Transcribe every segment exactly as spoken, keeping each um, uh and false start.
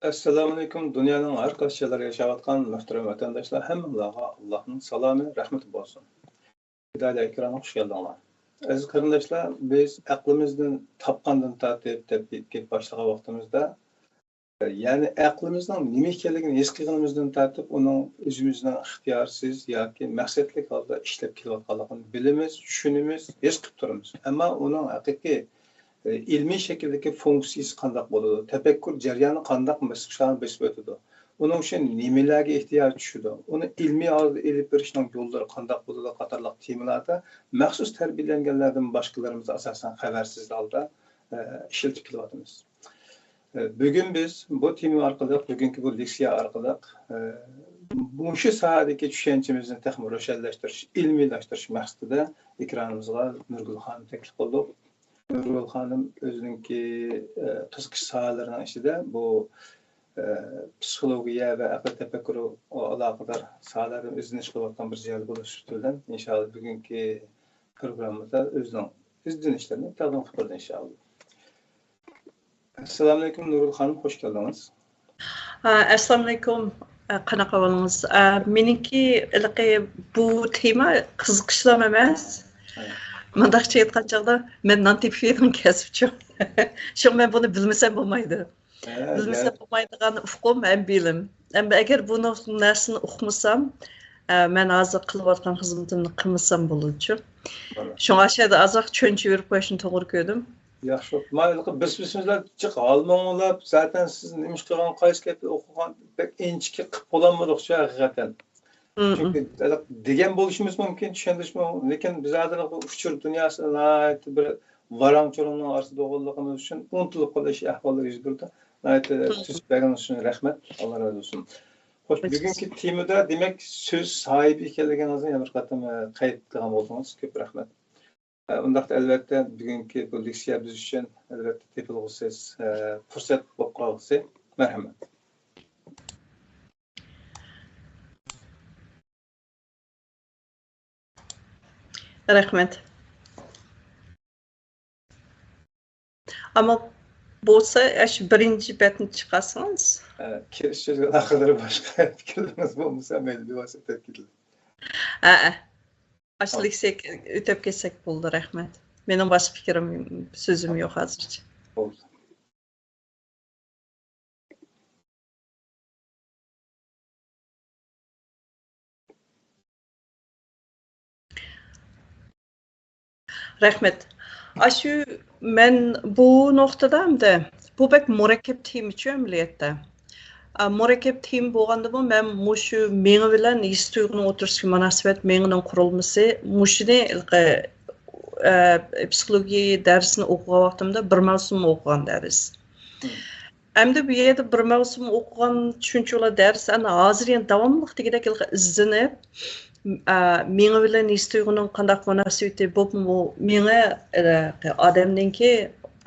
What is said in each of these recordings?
ئەسسالامۇئەلەيكۇم، دۇنيانىڭ ھەر قايسى جايلىرىدا ياشاۋاتقان مۆھتەرەم ۋەتەنداشلار، ھەممىڭلارغا ئاللاھنىڭ سالامى، رەھمىتى بولسۇن. پىدائىيلار ئېكرانىغا خۇش كەلدىڭلار. ئەزىز قېرىنداشلار، بىز ئەقلىمىزدىن تاپقاندىن تارتىپ دەپ گەپ باشلىغان ۋاقتىمىزدا، يەنى ئەقلىمىزنىڭ نېمە ئىكەنلىكىنى ھېس قىلغىنىمىزدىن تارتىپ، ئۇنىڭ ئۆزىمىزنىڭ ئىختىيارسىز ياكى مەقسەتلىك ھالدا ئىشلەپ كېلىۋاتقانلىقىنى بىلىمىز، چۈشىنىمىز، ھېس قىلىپ تۇرىمىز. ئەمما ئۇنىڭ ھەقىقىي، ئە، ئىلمىي شەكىلدىكى فۇنكسىيىسى قانداق بولىدۇ، تەپەككۇر جەريانى قانداق باسقۇچلارنى بېسىپ ئۆتىدۇ، ئۇنىڭ ئۈچۈن نېمىلەرگە ئېھتىياج چۈشىدۇ، ئۇنى ئىلمىي ھالدا ئېلىپ بېرىشنىڭ يوللىرى قانداق بولىدۇ قاتارلىق تېمىلاردا مەخسۇس تەربىيەلەنگەنلەردىن باشقىلىرىمىز ئاساسەن خەۋەرسىز ھالدا، ئە، ئىشلىتىپ كېلىۋاتىمىز. بۈگۈن بىز بۇ تېما ئارقىلىق، بۈگۈنكى بۇ لېكسىيە ئارقىلىق، مۇشۇ ساھەدىكى چۈشەنچىمىزنى تېخىمۇ روشەنلەشتۈرۈش، ئىلمىيلەشتۈرۈش مەقسىتىدە ئېكرانىمىزغا نۇرگۈل خانىم تەكلىپ قىلدۇق. نۇرگۈل خانىم ئۆزىنىڭكى، قىزىقىش ساھەلىرىنىڭ ئىچىدە بۇ، پسىخولوگىيە ۋە ئەقىل تەپەككۇرى ئالاقىدار ساھەلەردىن ئىزدىنىش قىلىۋاتقان بىر زىيالىي بولۇش سۈپىتى بىلەن، ئىنشائاللا، بۈگۈنكى پروگراممىدا ئۆزىنىڭ ئىزدىنىشلىرىنى تەقدىم قىلىپ بەردى، ئىنشائاللا. ئەسسالامۇئەلەيكۇم، نۇرگۈل خانىم، خۇش كەلدىڭىز. ئا، ئەسسالامۇئەلەيكۇم. ئا، قانداق ئەھۋالىڭىز؟ ئا، مېنىڭكى ھېلىقى بۇ تېما قىزىقىشلام ئەمەس. ھە. مۇنداقچە ئېيتقان چاغدا، مەن نان تېپىپ يەيدىغان كەسىپچۇ. شۇڭا مەن بۇنى بىلمىسەم بولمايدۇ. ھە، بىلمىسە بولمايدىغان ئۇقۇم ھەم بىلىم. ئەمما ئەگەر بۇ نۇ-، نەرسىنى ئۇقمىسام، ئە، مەن ھازىر قىلىۋاتقان خىزمىتىمنى قىلمىسام بولىدۇچۇ. شۇڭا ئاشۇ يەردە ئازراق چۈشەنچە بېرىپ قويۇشنى توغرا كۆردۈم. ياخشى بوپتۇ. مانا ھېلىقى بىس-بىسىمىزلەر جىق ھالمۇڭلاپ، زاتەن سىز نېمە ئىش قىلغان، قايسى گەپنى ئوقۇغان، بەك ئىنچىكە قىلىپ بولالمىدۇقچۇ ھەقىقەتەن. مم، چۈنكى مم. ھېلىقى دېگەن بولۇشىمىز مۇمكىن، چۈشەندۈرۈشمۇ مۇمكىن. لېكىن بىز ھازىر ئۇچۇر دۇنياسىدا ناھايىتى بىر ۋاراڭ-چۇرۇڭنىڭ ئارىسىدا بولغانلىقىمىز ئۈچۈن ئۇنتۇلۇپ قېلىش ئەھۋاللىرى يۈز بېرىدۇ. ناھايىتى مم. تۈزۈپ بەرگىنىڭىز ئۈچۈن رەھمەت. ئاللا رازى بولسۇن. خوش، بۈگۈنكى تېمىدا، دېمەك، سۆز ساھىبى ئىكەنلىكىڭىزنى يەنە بىر قېتىم، ئە، قەيت قىلغان بولدىڭىز. كۆپ رەھمەت. ئە، ئۇنداقتا، ئەلۋەتتە، بۈگۈنكى بۇ لېكسىيە بىز ئۈچۈن، ئەلۋەتتە، تېپىلغۇسىز، ئە، پۇرسەت بولۇپ قالغۇسى. مەرھەمەت. رەھمەت. ئەمما بولسا، ئاشۇ بىرىنچى بەتنى چىقارسىڭىز. ئە، كىرىش سۆزى ئالاقىدىرى باشقا پىكىرلىرىڭىز بولمىسا، مەيلى، بىۋاسىتە كېلىڭ. ئە، ئە. ئاشۇ لېكسىيەگە ئۆتۈپ كەتسەك بولدى، رەھمەت. مېنىڭ باشقا پىكرىم، سۆزۈم يوق ھازىرچە. بولدى. رەھمەت. ئاشۇ مەن بۇ نۇقتىدا ئەمدى، بۇ بەك مۇرەككەپ تېمىچۇ ئەمەلىيەتتە. ئا، مۇرەككەپ تېما بولغاندىمۇ، مەن مۇشۇ مېڭە بىلەن ھېس تۇيغۇنىڭ ئوتتۇرىسىدىكى مۇناسىۋەت، مېڭىنىڭ قۇرۇلمىسى، مۇشۇنى ھېلىقى، ئە، پسىخولوگىيە دەرسىنى ئوقۇغان ۋاقتىمدا بىر مەۋسۇم ئوقۇغان دەرس. مم. ئەمدى بۇ يەردە بىر مەۋسۇم ئوقۇغان شۇنچىۋالا دەرس، ئەنە ھازىر يەنە داۋاملىق دېگۈدەك ھېلىقى ئىزدىنىپ، ئە، مېڭە بىلەن ھېس تۇيغۇنىڭ قانداق مۇناسىۋىتى بولۇپمۇ، مېڭە، ئە، ئادەمنىڭكى،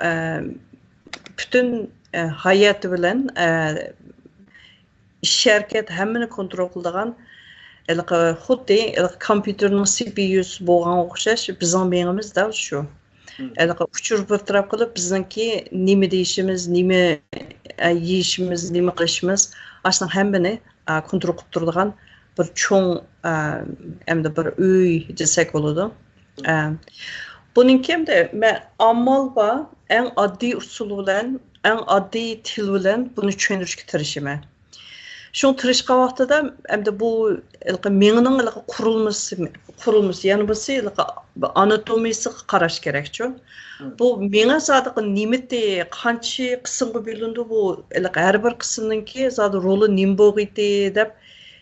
ئە، پۈتۈن، ئە، ھاياتى بىلەن، ئە، ئىش ھەرىكەت ھەممىنى كونترول قىلىدىغان، ھېلىقى خۇددى ھېلىقى كومپيۇتېرنىڭ سى پى يۇسى بولغانغا ئوخشاش بىزنىڭ مېڭىمىز دەل شۇ. مم. ھېلىقى ئۇچۇر بىر تەرەپ قىلىپ، بىزنىڭكى نېمە دېيىشىمىز، نېمە، ئە، يېيىشىمىز، نېمە قىلىشىمىز، ئاشۇنىڭ ھەممىنى، ئە، كونترول قىلىپ تۇرىدىغان بىر چوڭ، ئە، ئەمدى بىر ئۆي دېسەك بولىدۇ. ئە، بۇنىڭكى ئەمدى مەن ئامال بار، ئەڭ ئاددىي ئۇسۇل بىلەن، ئەڭ ئاددىي تىل بىلەن بۇنى چۈشەندۈرۈشكە تىرىشىمەن. شۇڭا تىرىشقان ۋاقتىدا ئەمدى بۇ ھېلىقى مېڭىنىڭ ھېلىقى قۇرۇلمىسى، قۇرۇلمىسى، يەنە بىرسى ھېلىقى ئاناتومىيىسىغا قاراش كېرەكچۇ. مم. بۇ مېڭە زادىقى نېمىتى، قانچە قىسىمغا بۆلۈنىدۇ، بۇ ھېلىقى ھەر بىر قىسىمنىڭكى زادى رولى نېمە بولغىيتى دەپ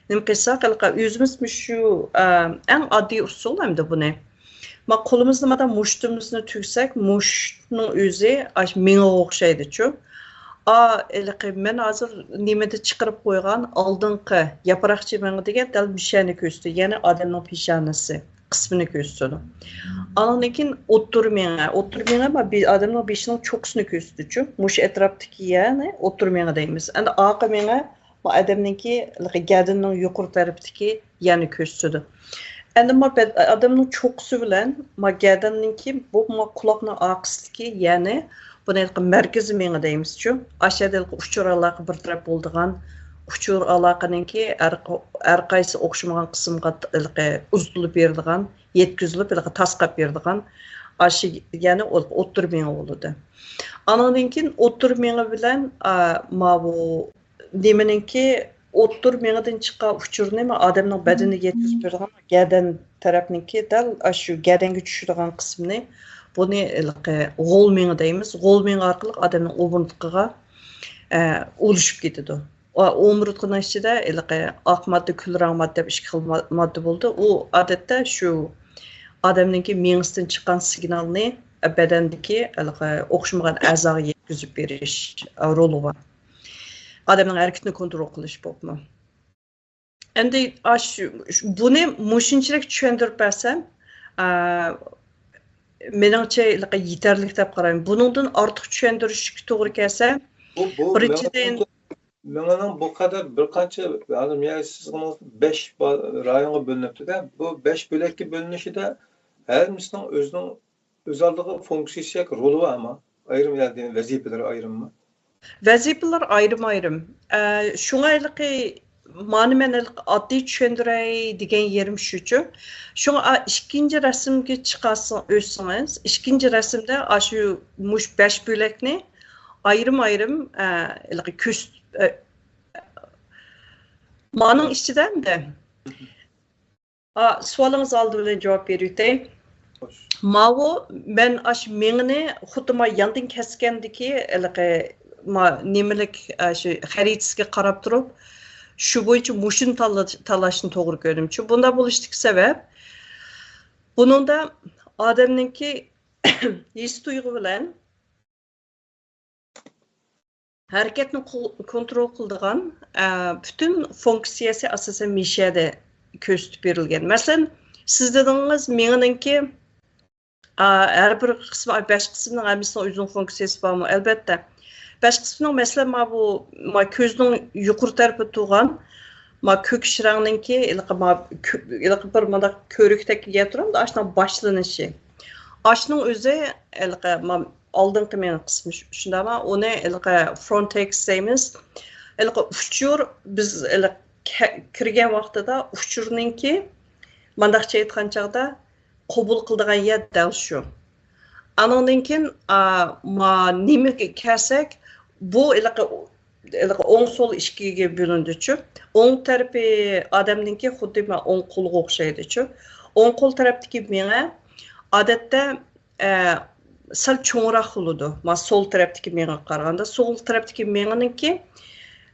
نېمە قىلساق، ھېلىقى ئۆزىمىزمۇ شۇ، ئە، ئەڭ ئاددىي ئۇسۇل ئەمدى بۇنى. ما قولىمىزنى، مانا مۇشتىمىزنى تۈگسەك، مۇشتنىڭ ئۆزى ئاشۇ مېڭىگە ئوخشايدىچۇ. ئا، ھېلىقى مەن ھازىر نېمىدە چىقىرىپ قويغان ئالدىنقى ياپراقچە مېڭە دېگەن دەل مۇشۇنى كۆرسىتىدۇ، يەنى ئادەمنىڭ پېشانىسى قىسمىنى كۆرسىتىدۇ. ئانىڭدىن كېيىن ئوتتۇرا مېڭە، ئوتتۇرا مېڭە ما بې-، ئادەمنىڭ بېشىنىڭ چوققىسىنى كۆرسىتىدۇچۇ. مۇشۇ ئەتراپتىكى يەرنى ئوتتۇرا مېڭە دەيمىز. ئەمدى ئارقا مېڭە، بۇ ئادەمنىڭكى گەدىنىنىڭ يۇقىرى تەرىپىدىكى يەرنى كۆرسىتىدۇ. ئەمدى ما بەد-، ئادەمنىڭ چوققىسى بىلەن ما گەدەننىڭكى بۇ ما قۇلاقنىڭ ئارقىسىدىكى، يەنى بۇنى ھېلىقى مەركىزىي مېڭە دەيمىزچۇ. ئاشۇ يەردە ھېلىقى ئۇچۇر ئالاقە بىر تەرەپ بولىدىغان، ئۇچۇر ئالاقىنىڭكى ھەر، ھەر قايسى ئوخشىمىغان قىسىمغا ھېلىقى ئۇزىتىلىپ بېرىدىغان، يەتكۈزۈلۈپ، ھېلىقى تاسقاپ بېرىدىغان، ئاشۇ يەنى ئوتتۇرا مېڭە بولىدۇ. ئانىڭدىن كېيىن ئوتتۇرا مېڭە بىلەن، ئا، ماۋۇ نېمىنىڭكى ئوتتۇرا مېڭىدىن چىققان ئۇچۇرنى ما ئادەمنىڭ بەدىنىگە يەتكۈزۈپ بېرىدىغان گەدەن تەرەپنىڭكى دەل ئاشۇ گەدەنگە چۈشىدىغان قىسمىنى، بۇنى ھېلىقى غول مېڭە دەيمىز. غول مېڭە ئارقىلىق ئادەمنىڭ ئومۇرتقىغا، ئە، ئۇلىشىپ كېتىدۇ. ئا-، ئومۇرتقىنىڭ ئىچىدە ھېلىقى ئاق ماددا، كۈل رەڭ ماددا دەپ ئىككى خىل ما-، ماددا بولىدۇ. ئۇ ئادەتتە شۇ ئادەمنىڭكى مېڭىسىدىن چىققان سىگنالنى بەدەندىكى ھېلىقى ئوخشىمىغان ئەزاغا يەتكۈزۈپ بېرىش، ئا، رولى بار. ئادەمنىڭ ھەرىكىتىنى كونترول قىلىش بولۇپمۇ. ئەمدى ئاشۇ، بۇنى مۇشۇنچىلىك چۈشەندۈرۈپ بەرسەم، ئا، مېنىڭچە يېتەرلىك دەپ قارايمەن. بۇنىڭدىن ئارتۇق چۈشەندۈرۈشكە توغرا كەلسە، بۇ، بۇ بىرىنچىدىن، مېڭىنىڭكى، مېڭىنىڭ بۇ قەدەر بىر قانچە، ھازىر مېنىڭ سىزغىنىڭىز بەش با-، رايونغا بۆلۈنۈپتۇ-دە، بۇ بەش بۆلەككە بۆلۈنۈشىدە ھەممىسىنىڭ ئۆزىنىڭ ئۆز ئالدىغا فۇنكسىيىسى ياكى رولى بار ئەمما ئايرىم، يەنى ۋەزىپىلىرى ئايرىممۇ؟ ۋەزىپىلەر ئايرىم-ئايرىم. ئە، شۇڭا ھېلىقى مانى مەن ھېلىقى ئاددىي چۈشەندۈرەي دېگەن يېرىم شۇچۇ. شۇڭا، ئا، ئىككىنچى رەسىمگە چىقارسىڭ، ئۆتسىڭىز، ئىككىنچى رەسىمدە ئاشۇ مۇش بەش بۆلەكنى ئايرىم-ئايرىم، ئە، ھېلىقى كۆرسىتىپ، ئە، مانىڭ ئىچىدە ئەمدى. ئا، سوئالىڭىز ئالدى بىلەن جاۋاب بېرىۋېتەي. خوش. ماۋۇ مەن ئاشۇ مېڭىنى خۇددى ما ياندىن كەسكەندىكى ھېلىقى ما نېمىلىك، ئاشۇ خەرىتىسىگە قاراپ تۇرۇپ، شۇ بويىچە مۇشۇنى تاللا-، تاللاشنى توغرا كۆردۈم. چۈنكى بۇنداق بولۇشتىكى سەۋەب، بۇنىڭدا ئادەمنىڭكى ھېس تۇيغۇ بىلەن ھەرىكەتنى قۇ-، كونترول قىلىدىغان، ئە، پۈتۈن فۇنكسىيەسى ئاساسەن مىشەدە كۆرسىتىپ بېرىلگەن. مەسىلەن، سىز دېدىڭىز، مېڭىنىڭكى، ئا، ھەر بىر قىسمى، بەش قىسمىنىڭ ھەممىسىنىڭ ئۆزىنىڭ فۇنكسىيەسى بارمۇ؟ ئەلۋەتتە. بەش قىسمىنىڭ، مەسىلەن، ما بۇ، ما كۆزنىڭ يۇقىرى تەرىپىدە تۇرغان، ما كۆكۈش رەڭنىڭكى، ھېلىقى ما كۆ-، ھېلىقى بىر مۇنداق كۆۋرۈكتەك يەر تۇرامدۇ، ئاشۇنىڭ باشلىنىشى. ئاشۇنىڭ ئۆزى ھېلىقى ما ئالدىنقى مېڭە قىسمى شۇ-، شۇنداقمۇ؟ ئۇنى ھېلىقى فرونت تېكس دەيمىز. ھېلىقى ئۇچۇر، بىز ھېلىقى كە-، كىرگەن ۋاقتىدا ئۇچۇرنىڭكى، مانداقچە ئېيتقان چاغدا، قوبۇل قىلىدىغان يەر دەل شۇ. ئانىڭدىن كېيىن، ئا، ما نېمىگە كەلسەك، بۇ ھېلىقى، ھېلىقى ئوڭ سول ئىككىگە بۆلۈنىدۇچۇ. ئوڭ تەرىپى ئادەمنىڭكى خۇددى ما ئوڭ قولىغا ئوخشايدۇچۇ. ئوڭ قول تەرەپتىكى مېڭە ئادەتتە ئە، سەل چوڭراق بولىدۇ. ما سول تەرەپتىكى مېڭىگە قارىغاندا، سول تەرەپتىكى مېڭىنىڭكى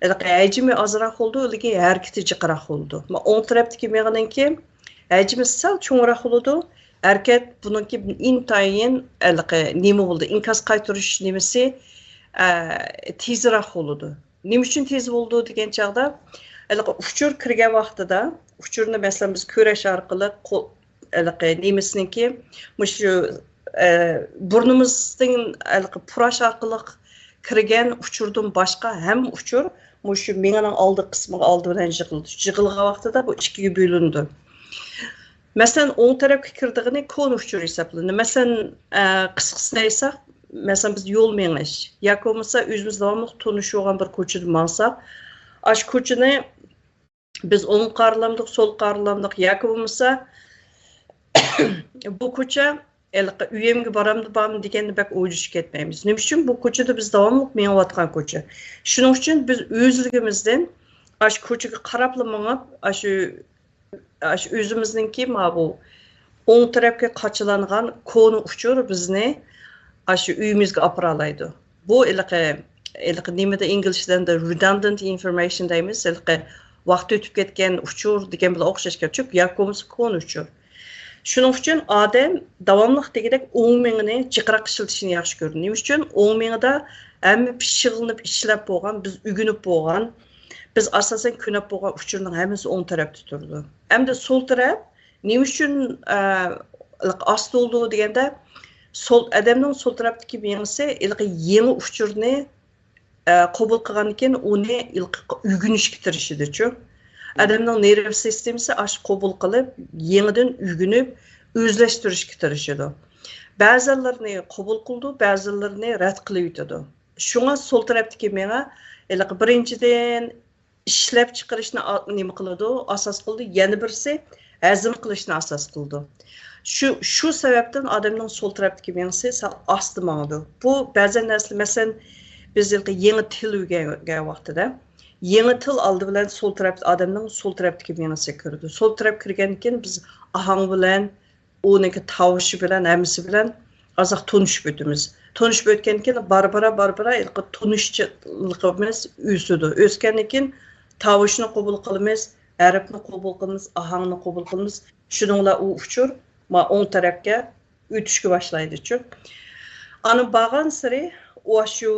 ھېلىقى ھەجمى ئازراق بولىدۇ، لېكىن ھەرىكىتى جىقراق بولىدۇ. ما ئوڭ تەرەپتىكى مېڭىنىڭكى ھەجمى سەل چوڭراق بولىدۇ، ھەرىكەت بۇنىڭكى ئىنتايىن ھېلىقى نېمە بولىدۇ، ئىنكاس قايتۇرۇش نېمىسى، ئە، تېزراق بولىدۇ. نېمە ئۈچۈن تېز بولىدۇ دېگەن چاغدا، ھېلىقى ئۇچۇر كىرگەن ۋاقتىدا، ئۇچۇرنى مەسىلەن بىز كۆرۈش ئارقىلىق، قو-، ھېلىقى نېمىسىنىڭكى، مۇشۇ، ئە، بۇرنىمىزدىن ھېلىقى پۇراش ئارقىلىق كىرگەن ئۇچۇردىن باشقا ھەممە ئۇچۇر مۇشۇ مېڭىنىڭ ئالدى قىسمىغا ئالدى بىلەن يىغىلىدۇ. يىغىلغان ۋاقتىدا بۇ ئىككىگە بۆلۈنىدۇ. مەسىلەن، ئوڭ تەرەپكە كىرىدىغىنى كونا ئۇچۇر ھېسابلىنىدۇ. مەسىلەن، ئە، قىسقىسىنى ئېيتساق، مەسىلەن، بىز يول مېڭىش ياكى بولمىسا ئۆزىمىز داۋاملىق تونۇشۇپ يۈرگەن بىر كوچىدا ماڭساق، ئاشۇ كوچىنى بىز ئوڭ قارىلامدۇق، سول قارىلامدۇق ياكى بولمىسا بۇ كوچا ھېلىقى ئۆيۈمگە بارامدۇ، بارمۇ دېگەندە بەك ئويلىشىپ كەتمەيمىز. نېمە ئۈچۈن؟ بۇ كوچىدا بىز داۋاملىق مېڭىۋاتقان كوچا. شۇنىڭ ئۈچۈن بىز ئۆزلۈكىمىزدىن ئاشۇ كوچىغا قاراپلا مېڭىپ، ئاشۇ، ئاشۇ ئۆزىمىزنىڭكى ما بۇ ئوڭ تەرەپكە قاچىلانغان كونا ئۇچۇر بىزنى ئاشۇ ئۆيىمىزگە ئاپىرالايدۇ. بۇ ھېلىقى، ھېلىقى نېمىدە، ئىنگلىز تىلىدا redundant information دەيمىز، ھېلىقى ۋاقتى ئۆتۈپ كەتكەن ئۇچۇر دېگەن بىلەن ئوخشاش گەپ، چۈنكى ياكى بولمىسا كونا ئۇچۇر. شۇنىڭ ئۈچۈن ئادەم داۋاملىق دېگۈدەك ئوڭ مېڭىنى جىقراق ئىشلىتىشنى ياخشى كۆرىدۇ. نېمە ئۈچۈن؟ ئوڭ مېڭىدە ھەممە پىششىقلىنىپ ئىشلەپ بولغان، بىز ئۆگىنىپ بولغان، بىز ئاساسەن كۆنۈپ بولغان ئۇچۇرنىڭ ھەممىسى ئوڭ تەرەپتە تۇرىدۇ. ئەمدى سول تەرەپ نېمە ئۈچۈن، ئە، ئاستا بولىدۇ دېگەندە، سول، ئادەمنىڭ سول تەرەپتىكى مېڭىسى ھېلىقى يېڭى ئۇچۇرنى، ئە، قوبۇل قىلغاندىن كېيىن ئۇنى ھېلىقى ئۆگىنىشكە تىرىشىدۇچۇ. ئادەمنىڭ نېرۋا سىستېمىسى ئاشۇ قوبۇل قىلىپ، يېڭىدىن ئۆگىنىپ، ئۆزلەشتۈرۈشكە تىرىشىدۇ. بەزىلىرىنى قوبۇل قىلىدۇ، بەزىلىرىنى رەت قىلىۋېتىدۇ. شۇڭا سول تەرەپتىكى مېڭە ھېلىقى بىرىنچىدىن ئىشلەپچىقىرىشنى ئا-، نېمە قىلىدۇ، ئاساس قىلىدۇ. يەنە بىرسى ھەزىم قىلىشنى ئاساس قىلىدۇ. شۇ، شۇ سەۋەبتىن ئادەمنىڭ سول تەرەپتىكى مېڭىسى سەل ئاستا ماڭىدۇ. بۇ بەزەن نەرسىلەر، مەسىلەن، بىز ھېلىقى يېڭى تىل ئۆگەنگەن ۋاقتىدا، يېڭى تىل ئالدى بىلەن سول تەرەپتە، ئادەمنىڭ سول تەرەپتىكى مېڭىسى كىرىدۇ. سول تەرەپ كىرگەندىن كېيىن بىز ئاھاڭ بىلەن، ئۇنىڭكى تاۋۇشى بىلەن، ھەممىسى بىلەن ئازراق تونۇشۇپ ئۆتىمىز. تونۇشۇپ ئۆتكەندىن كېيىن بارا-بارا، بارا-بارا ھېلىقى تونۇشچانلىقىمىز ئۆسىدۇ. ئۆسكەندىن كېيىن تاۋۇشنى قوبۇل قىلىمىز، ھەرپنى قوبۇل قىلىمىز، ئاھاڭنى قوبۇل قىلىمىز. شۇنىڭ بىلەن ئۇ ئۇچۇر ما ئوڭ تەرەپكە ئۆتۈشكە باشلايدىچۇ. ئانا بارغانسېرى، ئۇ شۇ،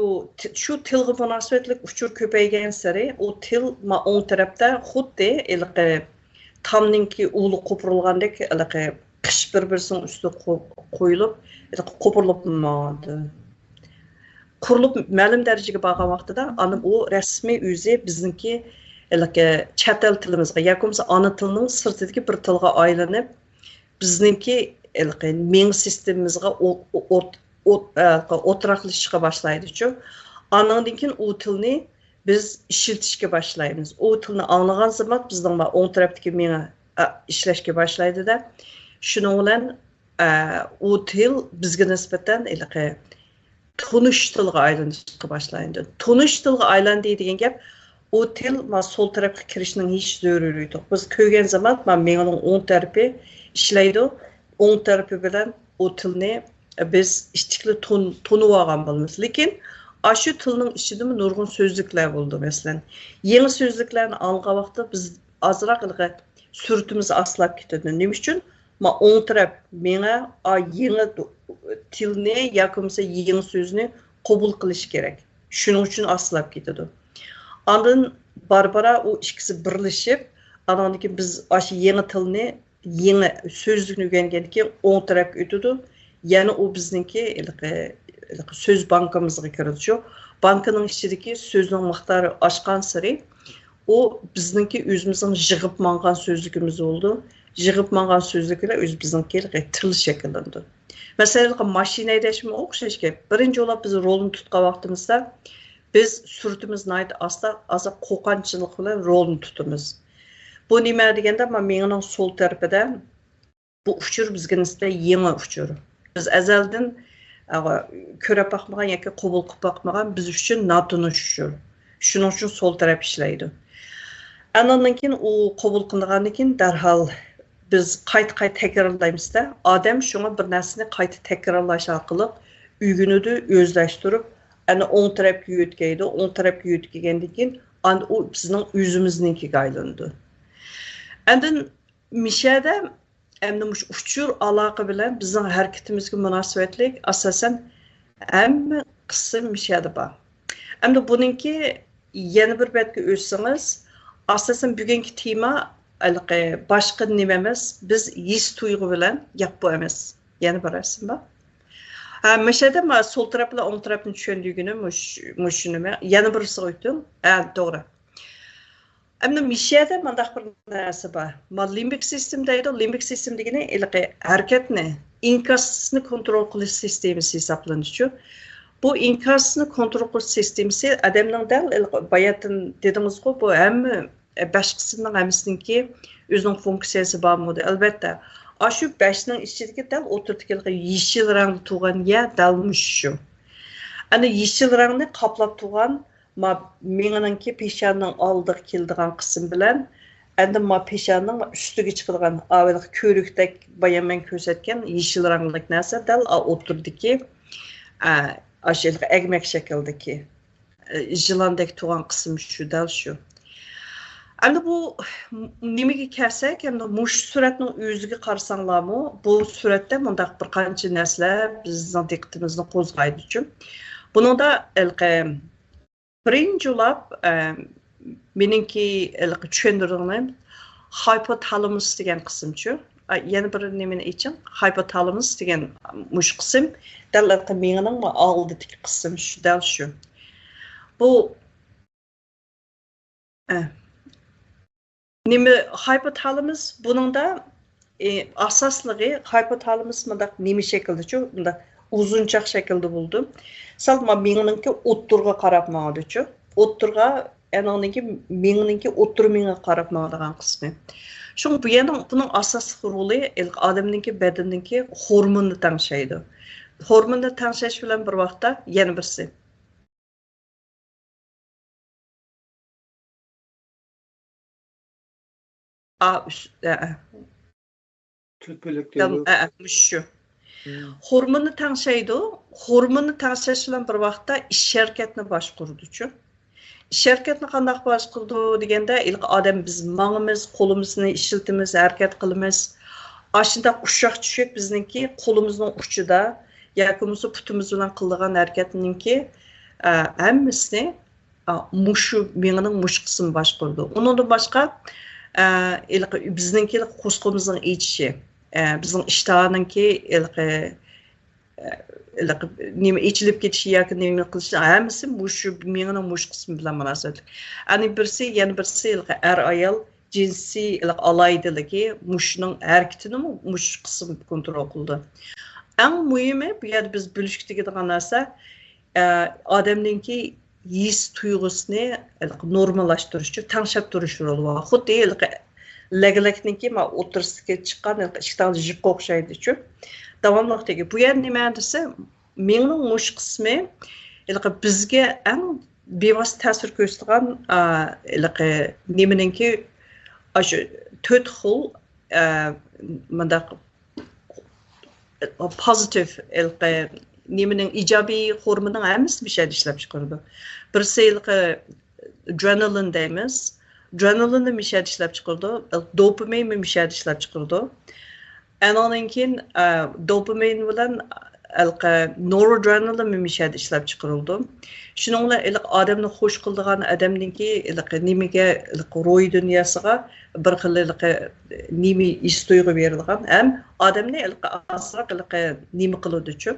شۇ تىلغا مۇناسىۋەتلىك ئۇچۇر كۆپەيگەنسېرى، ئۇ تىل ما ئوڭ تەرەپتە خۇددى ھېلىقى تامنىڭكى ئۇۋىلىقى قوپۇرۇلغاندەك، ھېلىقى قىش بىر-بىرسىنىڭ ئۈستىگە قو-، قويۇلۇپ، ھېلىقى قوپۇرۇلۇپ ماڭىدۇ. قۇرۇلۇپ مەلۇم دەرىجىگە بارغان ۋاقتىدا، ئانا ئۇ رەسمىي ئۆزى بىزنىڭكى ھېلىقى چەت ئەل تىلىمىزغا ياكى بولمىسا ئانا تىلنىڭ سىرتىدىكى بىر تىلغا ئايلىنىپ، بىزنىڭكى ھېلىقى مېڭە سىستېمىمىزغا ئو-، ئو-، ئوت-، ئوت-، ئە، ئوتتۇرىغا باشلايدىچۇ. ئانىڭدىن كېيىن ئۇ تىلنى بىز ئىشلىتىشكە باشلايمىز. ئۇ تىلنى ئاڭلىغان زامات بىزنىڭ ما ئوڭ تەرەپتىكى مېڭە، ئە، ئىشلەشكە باشلايدۇ-دە. شۇنىڭ بىلەن، ئە، ئۇ تىل بىزگە نىسبەتەن ھېلىقى تونۇش تىلغا ئايلىنىشقا باشلايدۇ. تونۇش تىلغا ئايلاندى دېگەن گەپ، ئۇ تىل ما سول تەرەپكە كىرىشنىڭ ھېچ زۆرۈرىيىتى يوق. بىز كۆرگەن زامات ما مېڭىنىڭ ئوڭ تەرىپى ئىشلەيدۇ، ئوڭ تەرىپى بىلەن ئۇ تىلنى بىز ئىچىكلى تون-، تونۇۋالغان بولىمىز. لېكىن ئاشۇ تىلنىڭ ئىچىدىمۇ نۇرغۇن سۆزلۈكلەر بولىدۇ. مەسىلەن، يېڭى سۆزلۈكلەرنى ئاڭلىغان ۋاقىتتا بىز ئازراق ھېلىقى سۈرئىتىمىز ئاستىلاپ كېتىدۇ. نېمە ئۈچۈن؟ ما ئوڭ تەرەپ مېڭە، ئا، يېڭى دو-، تىلنى ياكى بولمىسا يېڭى سۆزنى قوبۇل قىلىشى كېرەك. شۇنىڭ ئۈچۈن ئاستىلاپ كېتىدۇ. ئاندىن بارا-بارا ئۇ ئىككىسى بىرلىشىپ، ئانىڭدىن كېيىن بىز ئاشۇ يېڭى تىلنى، يېڭى سۆزلۈكنى ئۆگەنگەندىن كېيىن ئوڭ تەرەپكە ئۆتىدۇ. يەنە ئۇ بىزنىڭكى ھېلىقى، ھېلىقى سۆز بانكىمىزغا كىرىدۇ. شۇ بانكىنىڭ ئىچىدىكى سۆزنىڭ مىقدارى ئاشقانسېرى، ئۇ بىزنىڭكى ئۆزىمىزنىڭ يىغىپ ماڭغان سۆزلۈكىمىز بولىدۇ. يىغىپ ماڭغان سۆزلۈك بىلەن ئۆزىمىزنىڭكى تىل شەكىللىنىدۇ. مەسىلەن، ماشىنا ھەيدەشمۇ ئوخشاش گەپ. بىرىنچى بولۇپ بىز رولنى تۇتقان ۋاقتىمىزدا، بىز سۈرئىتىمىز ناھايىتى ئاستا، ئازراق قورقۇنچلۇق بىلەن رولنى تۇتىمىز. بۇ نېمە دېگەندە، ما مېڭىنىڭ سول تەرىپىدە بۇ ئۇچۇر بىزگە نىسبەتەن يېڭى ئۇچۇر. بىز ئەزەلدىن، ئە، كۆرۈپ باقمىغان ياكى قوبۇل قىلىپ باقمىغان، بىز ئۈچۈن ناتونۇش ئۇچۇر. شۇنىڭ ئۈچۈن سول تەرەپ ئىشلەيدۇ. ئاندىن كېيىن ئۇ قوبۇل قىلىنغاندىن كېيىن دەرھال بىز قايتا-قايتا تەكرارلايمىز-دە. ئادەم شۇڭا بىر نەرسىنى قايتا تەكرارلاش ئارقىلىق ئۆگىنىدۇ، ئۆزلەشتۈرۈپ، ئەنە ئوڭ تەرەپكە يۆتكەيدۇ. ئوڭ تەرەپكە يۆتكىگەندىن كېيىن ئاندىن ئۇ بىزنىڭ ئۆزىمىزنىڭكىگە ئايلىنىدۇ. ئاندىن مىشەدە ئەمدى مۇشۇ ئۇچۇر ئالاقە بىلەن بىزنىڭ ھەرىكىتىمىزگە مۇناسىۋەتلىك ئاساسەن ھەممە قىسىم مىشەدە بار. ئەمدى بۇنىڭكى يەنە بىر بەتكە ئۆتسىڭىز، ئاساسەن بۈگۈنكى تېما ھېلىقى باشقا نېمە ئەمەس، بىز ھېس تۇيغۇ بىلەن، ياق، بۇ ئەمەس. يەنە بىر رەسىم بار. ھە، مىشەدە ما سول تەرەپ بىلەن ئوڭ تەرەپنى چۈشەندۈرگىنىم مۇش-، مۇشۇ نېمە. يەنە بىرسىگە ئۆتۈڭ. ھە، توغرا. ئەمدى مىشەدە مۇنداق بىر نەرسە بار. ما لىمبىك سىستېما دەيدۇ. لىمبىك سىستېما دېگىنى ھېلىقى ھەرىكەتنى، ئىنكاسنى كونترول قىلىش سىستېمىسى ھېسابلىنىدۇ. بۇ ئىنكاسنى كونترول قىلىش سىستېمىسى ئادەمنىڭ دەل ھېلىقى باياتىن دېدىڭىزغۇ، بۇ ھەممە، بەش قىسىمنىڭ ھەممىسىنىڭكى ئۆزىنىڭ فۇنكسىيەسى بارمىدى؟ ئەلۋەتتە. ئاشۇ بەشنىڭ ئىچىدىكى دەل ئوتتۇرىدىكى ھېلىقى يېشىل رەڭدە تۇرغان يەر دەل مۇشۇ. ئەنە يېشىل رەڭنى قاپلاپ تۇرغان ما مېڭىنىڭكى پېشانىنىڭ ئالدىغا كېلىدىغان قىسىم بىلەن، ئەندى ما پېشانىنىڭ ئۈستىگە چىقىدىغان، ئاۋۋالقى كۆۋرۈكتەك بايا مەن كۆرسەتكەن يېشىل رەڭلىك نەرسە دەل ئا ئوتتۇرىدىكى، ئا، ئاشۇ ئەگمەك شەكىلدىكى، ئە، يىلاندەك تۇرغان قىسىم شۇ، دەل شۇ. ئەمدى بۇ نېمىگە كەلسەك، ئەمدى مۇشۇ سۈرەتنىڭ ئۆزىگە قارىساڭلارمۇ، بۇ سۈرەتتە مۇنداق بىر قانچە نەرسىلەر بىزنىڭ دىققىتىمىزنى قوزغايدۇچۇ. بۇنىڭدا ھېلىقى بىرىنچى بولۇپ، ئە، مېنىڭكى ھېلىقى چۈشەندۈرىدىغىنىم ھايپوتالامۇس دېگەن قىسىمچۇ. ئا، يەنە بىر نېمىنى ئېيتىڭ. ھايپوتالامۇس دېگەن مۇشۇ قىسىم، دەل ھېلىقى مېڭىنىڭ ئالدىدىكى قىسىم شۇ، دەل شۇ. بۇ، ئە، نېمە، ھايپوتالامۇس بۇنىڭدا، ئى، ئاساسلىقى ھايپوتالامۇس مۇنداق نېمە شەكىلدىچۇ؟ مۇنداق ئۇزۇنچاق شەكىلدە بولىدۇ. سەل ما-، مېڭىنىڭكى ئوتتۇرىغا قاراپ ماڭىدۇچۇ. ئوتتۇرىغا، ئەنىڭكى مېڭىنىڭكى ئوتتۇرا مېڭىگە قاراپ ماڭىدىغان قىسمى. شۇڭا بۇ يەرنىڭ، بۇنىڭ ئاساسلىق رولى ھېلىقى ئادەمنىڭكى بەدىنىنىڭكى ھورمونىنى تەڭشەيدۇ. ھورموننى تەڭشەش بىلەن بىر ۋاقىتتا يەنە بىرسى. ئا، ئۈس-، ئە، ئە. تۆپىلىك دەل-، دەيدۇ. ئە، ئە، مۇشۇ. مم. ھورموننى تەڭشەيدۇ. ھورموننى تەڭشەش بىلەن بىر ۋاقىتتا ئىش ھەرىكەتنى باشقۇرىدۇچۇ. ئىش ھەرىكەتنى قانداق باشقۇرىدۇ دېگەندە، ھېلىقى ئادەم بىز ماڭىمىز، قولىمىزنى ئىشلىتىمىز، ھەرىكەت قىلىمىز. ئاشۇنداق ئۇششاق چۈشەك بىزنىڭكى قولىمىزنىڭ ئۇچىدا ياكى بولمىسا پۇتىمىز بىلەن قىلىدىغان ھەرىكەتنىڭكى، ئە، ھەممىسىنى، ئا، مۇشۇ مېڭىنىڭ مۇشۇ قىسمى باشقۇرىدۇ. ئۇنىڭدىن باشقا، ئە، ھېلىقى بىزنىڭكى قورسىقىمىزنىڭ ئېچىشى، ئە، بىزنىڭ ئىشتىھانىڭكى ھېلىقى، ئە، ھېلىقى نېمە ئېچىلىپ كېتىشى ياكى نېمە قىلىشى ھەممىسى مۇشۇ مېڭىنىڭ مۇشۇ قىسمى بىلەن مۇناسىۋەتلىك. ئەنە بىرسى، يەنە بىرسى ھېلىقى ئەر-ئايال جىنسىي ھېلىقى ئالاھىدىلىكى مۇشۇنىڭ ھەرىكىتىنىمۇ مۇشۇ قىسىم كونترول قىلىدۇ. ئەڭ مۇھىمى بۇ يەردە بىز بىلىشكە تېگىدىغان نەرسە، ئە، ئادەمنىڭكى ھېس تۇيغۇسىنى ھېلىقى نورماللاشتۇرۇش، تەڭشەپ تۇرۇش رولى بار. خۇددى ھېلىقى لەگلەكنىڭكى ما ئوتتۇرىسىدىكى چىققان ھېلىقى ئىككى تال يىپقا ئوخشايدىچۇ. داۋاملىق تېگى. بۇ يەردە نېمە دېسە، مېڭىنىڭ مۇشۇ قىسمى ھېلىقى بىزگە ئەڭ بىۋاسىتە تەسىر كۆرسىتىدىغان، ئا، ھېلىقى نېمىنىڭكى ئاشۇ تۆت خىل، ئا، مۇنداق پوزىتىپ، ھېلىقى نېمىنىڭ ئىجابىي خورمىنىڭ ھەممىسى مۇشۇ يەردە ئىشلەپ چىقىرىدۇ. بىرسى ھېلىقى ئادرېنالىن دەيمىز. ئادرېنالىننى مۇشۇ يەردە ئىشلەپ چىقىرىدۇ. دوپامىنمۇ مۇشۇ يەردە ئىشلەپ چىقىرىدۇ. ئەنىڭدىن كېيىن، ئە، دوپامىن بىلەن ھېلىقى نورادرېنالىنمۇ مۇشۇ يەردە ئىشلەپ چىقىرىلىدۇ. شۇنىڭ بىلەن ھېلىقى ئادەمنى خوش قىلىدىغان، ئادەمنىڭكى ھېلىقى نېمىگە، ھېلىقى روھىي دۇنياسىغا بىر خىل ھېلىقى نېمە ھېس تۇيغۇ بېرىدىغان ھەم ئادەمنى ھېلىقى ئازراق ھېلىقى نېمە قىلىدۇچۇ؟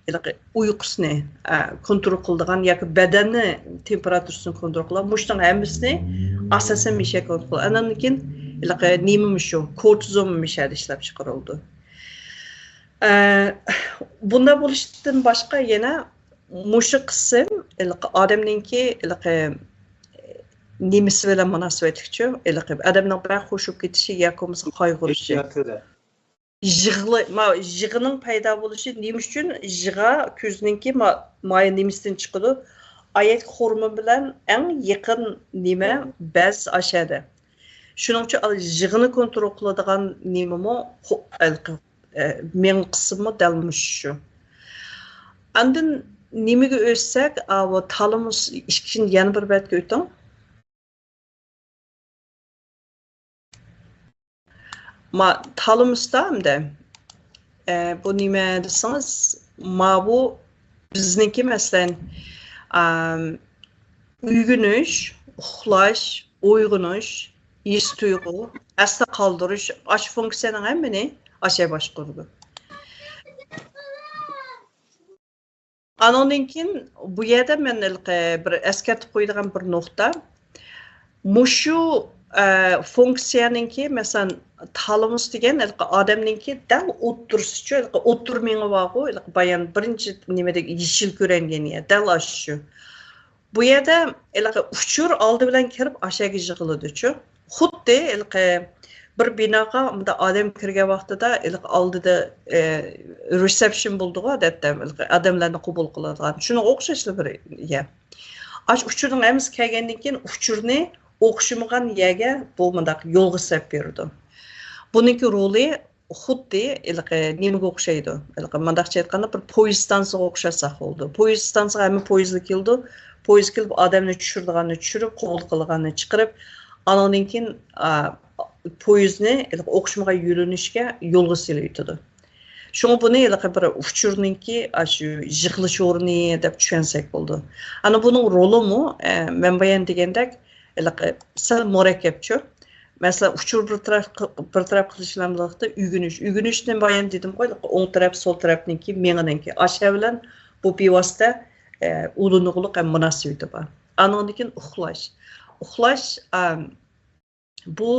ھېلىقى ئۇيقۇسىنى، ئە، كونترول قىلىدىغان ياكى بەدەننى تېمپېراتۇرىسىنى كونترول قىلىدىغان، مۇشۇنىڭ ھەممىسىنى ئاساسەن مىشە كونترول قىلىدۇ. ئاندىن كېيىن ھېلىقى نېمە مۇشۇ؟ كورتىزول مۇشەدە ئىشلەپ چىقىرىلىدۇ. ئە، بۇنداق بولۇشتىن باشقا يەنە مۇشۇ قىسىم ھېلىقى ئادەمنىڭكى ھېلىقى نېمىسى بىلەن مۇناسىۋەتلىكچۇ؟ ھېلىقى ئادەمنىڭ بەك خوش بولۇپ كېتىشى ياكى بولمىسا قايغۇرۇشى. ھېسسىياتى بىلەن. يىغلا-، ما-، يىغىنىڭ پەيدا بولۇشى نېمە ئۈچۈن؟ يىغا كۆزنىڭكى ما-، مايا نېمىسىدىن چىقىدۇ؟ ئايەت خورما بىلەن ئەڭ يېقىن نېمە؟ بەز ئاشەدە. شۇنىڭ ئۈچۈن ئا-، يىغىنى كونترول قىلىدىغان نېمىمۇ خو-، ئەلقى-، ئە، مېڭە قىسمىمۇ دەل مۇشۇ. ئاندىن نېمىگە ئۆتسەك، ئاۋۇ تالىمۇس ئىككىنچى يەنە بىر بەتكە ئۆتۈڭ. ما، تالىمۇستا ئەمدى، ئە، بۇ نېمە دېسىڭىز، ماۋۇ بىزنىڭكى، مەسىلەن، ئام، ئۆگىنىش، ئۇخلاش، ئويغىنىش، ھېس تۇيغۇ، ئەستە قالدۇرۇش، ئاشۇ فۇنكسىيەنىڭ ھەممىنى ئاشۇ باشقۇرىدۇ. ئانىڭدىن كېيىن بۇ يەردە مەن ھېلىقى بىر ئەسكەرتىپ قويىدىغان بىر نۇقتا. مۇشۇ، ئە، فۇنكسىيەنىڭكى، مەسىلەن، تالىمۇس دېگەن ھېلىقى ئادەمنىڭكى دەل ئوتتۇرىسىچۇ، ھېلىقى ئوتتۇرا مېڭە بارغۇ، ھېلىقى بايان بىرىنچى نېمىدە يېشىل كۆرۈنگەن يەر، دەل ئاشۇ. بۇ يەردە ھېلىقى ئۇچۇر ئالدى بىلەن كىرىپ ئاشەگە يىغىلىدۇچۇ. خۇددى ھېلىقى بىر بىناغا مۇنداق ئادەم كىرگەن ۋاقتىدا ھېلىقى ئالدىدا، ئە، رېسېپشن بولىدىغۇ، ئادەتتە ھېلىقى ئادەملەرنى قوبۇل قىلىدىغان. شۇنىڭغا ئوخشاشلا بىر يەر. ئاشۇ ئۇچۇرنىڭ ھەممىسى كەلگەندىن كېيىن ئۇچۇرنى ئوخشىمىغان يەرگە بۇ مۇنداق يولغا سەپ بېرىدۇ. بۇنىڭكى رولى خۇددى ھېلىقى نېمىگە ئوخشايدۇ؟ ھېلىقى مۇنداقچە ئېيتقاندا، بىر پويىز ئىستانسىغا ئوخشاتساق بولىدۇ. پويىز ئىستانسىغا ھەممە پويىزلار كېلىدۇ. پويىز كېلىپ، ئادەمنى چۈشۈرىدىغاننى چۈشۈرۈپ، قوبۇل قىلىدىغاننى چىقىرىپ، ئانىڭدىن كېيىن، ئا، پويىزنى ھېلىقى ئوخشىمىغان يۆنىلىشكە يولغا سېلىۋېتىدۇ. شۇڭا بۇنى ھېلىقى بىر ئۇچۇرنىڭكى ئاشۇ يىغىلىش ئورنى دەپ چۈشەنسەك بولىدۇ. ئانا بۇنىڭ رولىمۇ، ئە، مەن بايان دېگەندەك، ھېلىقى سەل مۇرەككەپچۇ. مەسىلەن، ئۇچۇر بىر تەرەپ قىل-، بىر تەرەپ قىلىش بىلەن بىرلىكتە ئۆگىنىش. ئۆگىنىشنى بايان دېدىمغۇ، ھېلىقى ئوڭ تەرەپ، سول تەرەپنىڭكى، مېڭىنىڭكى. ئاشۇ بىلەن بۇ بىۋاسىتە، ئە، ئۇلىنىغۇلۇق ھەم مۇناسىۋىتى بار. ئانىڭدىن كېيىن ئۇخلاش. ئۇخلاش، ئەم، بۇ،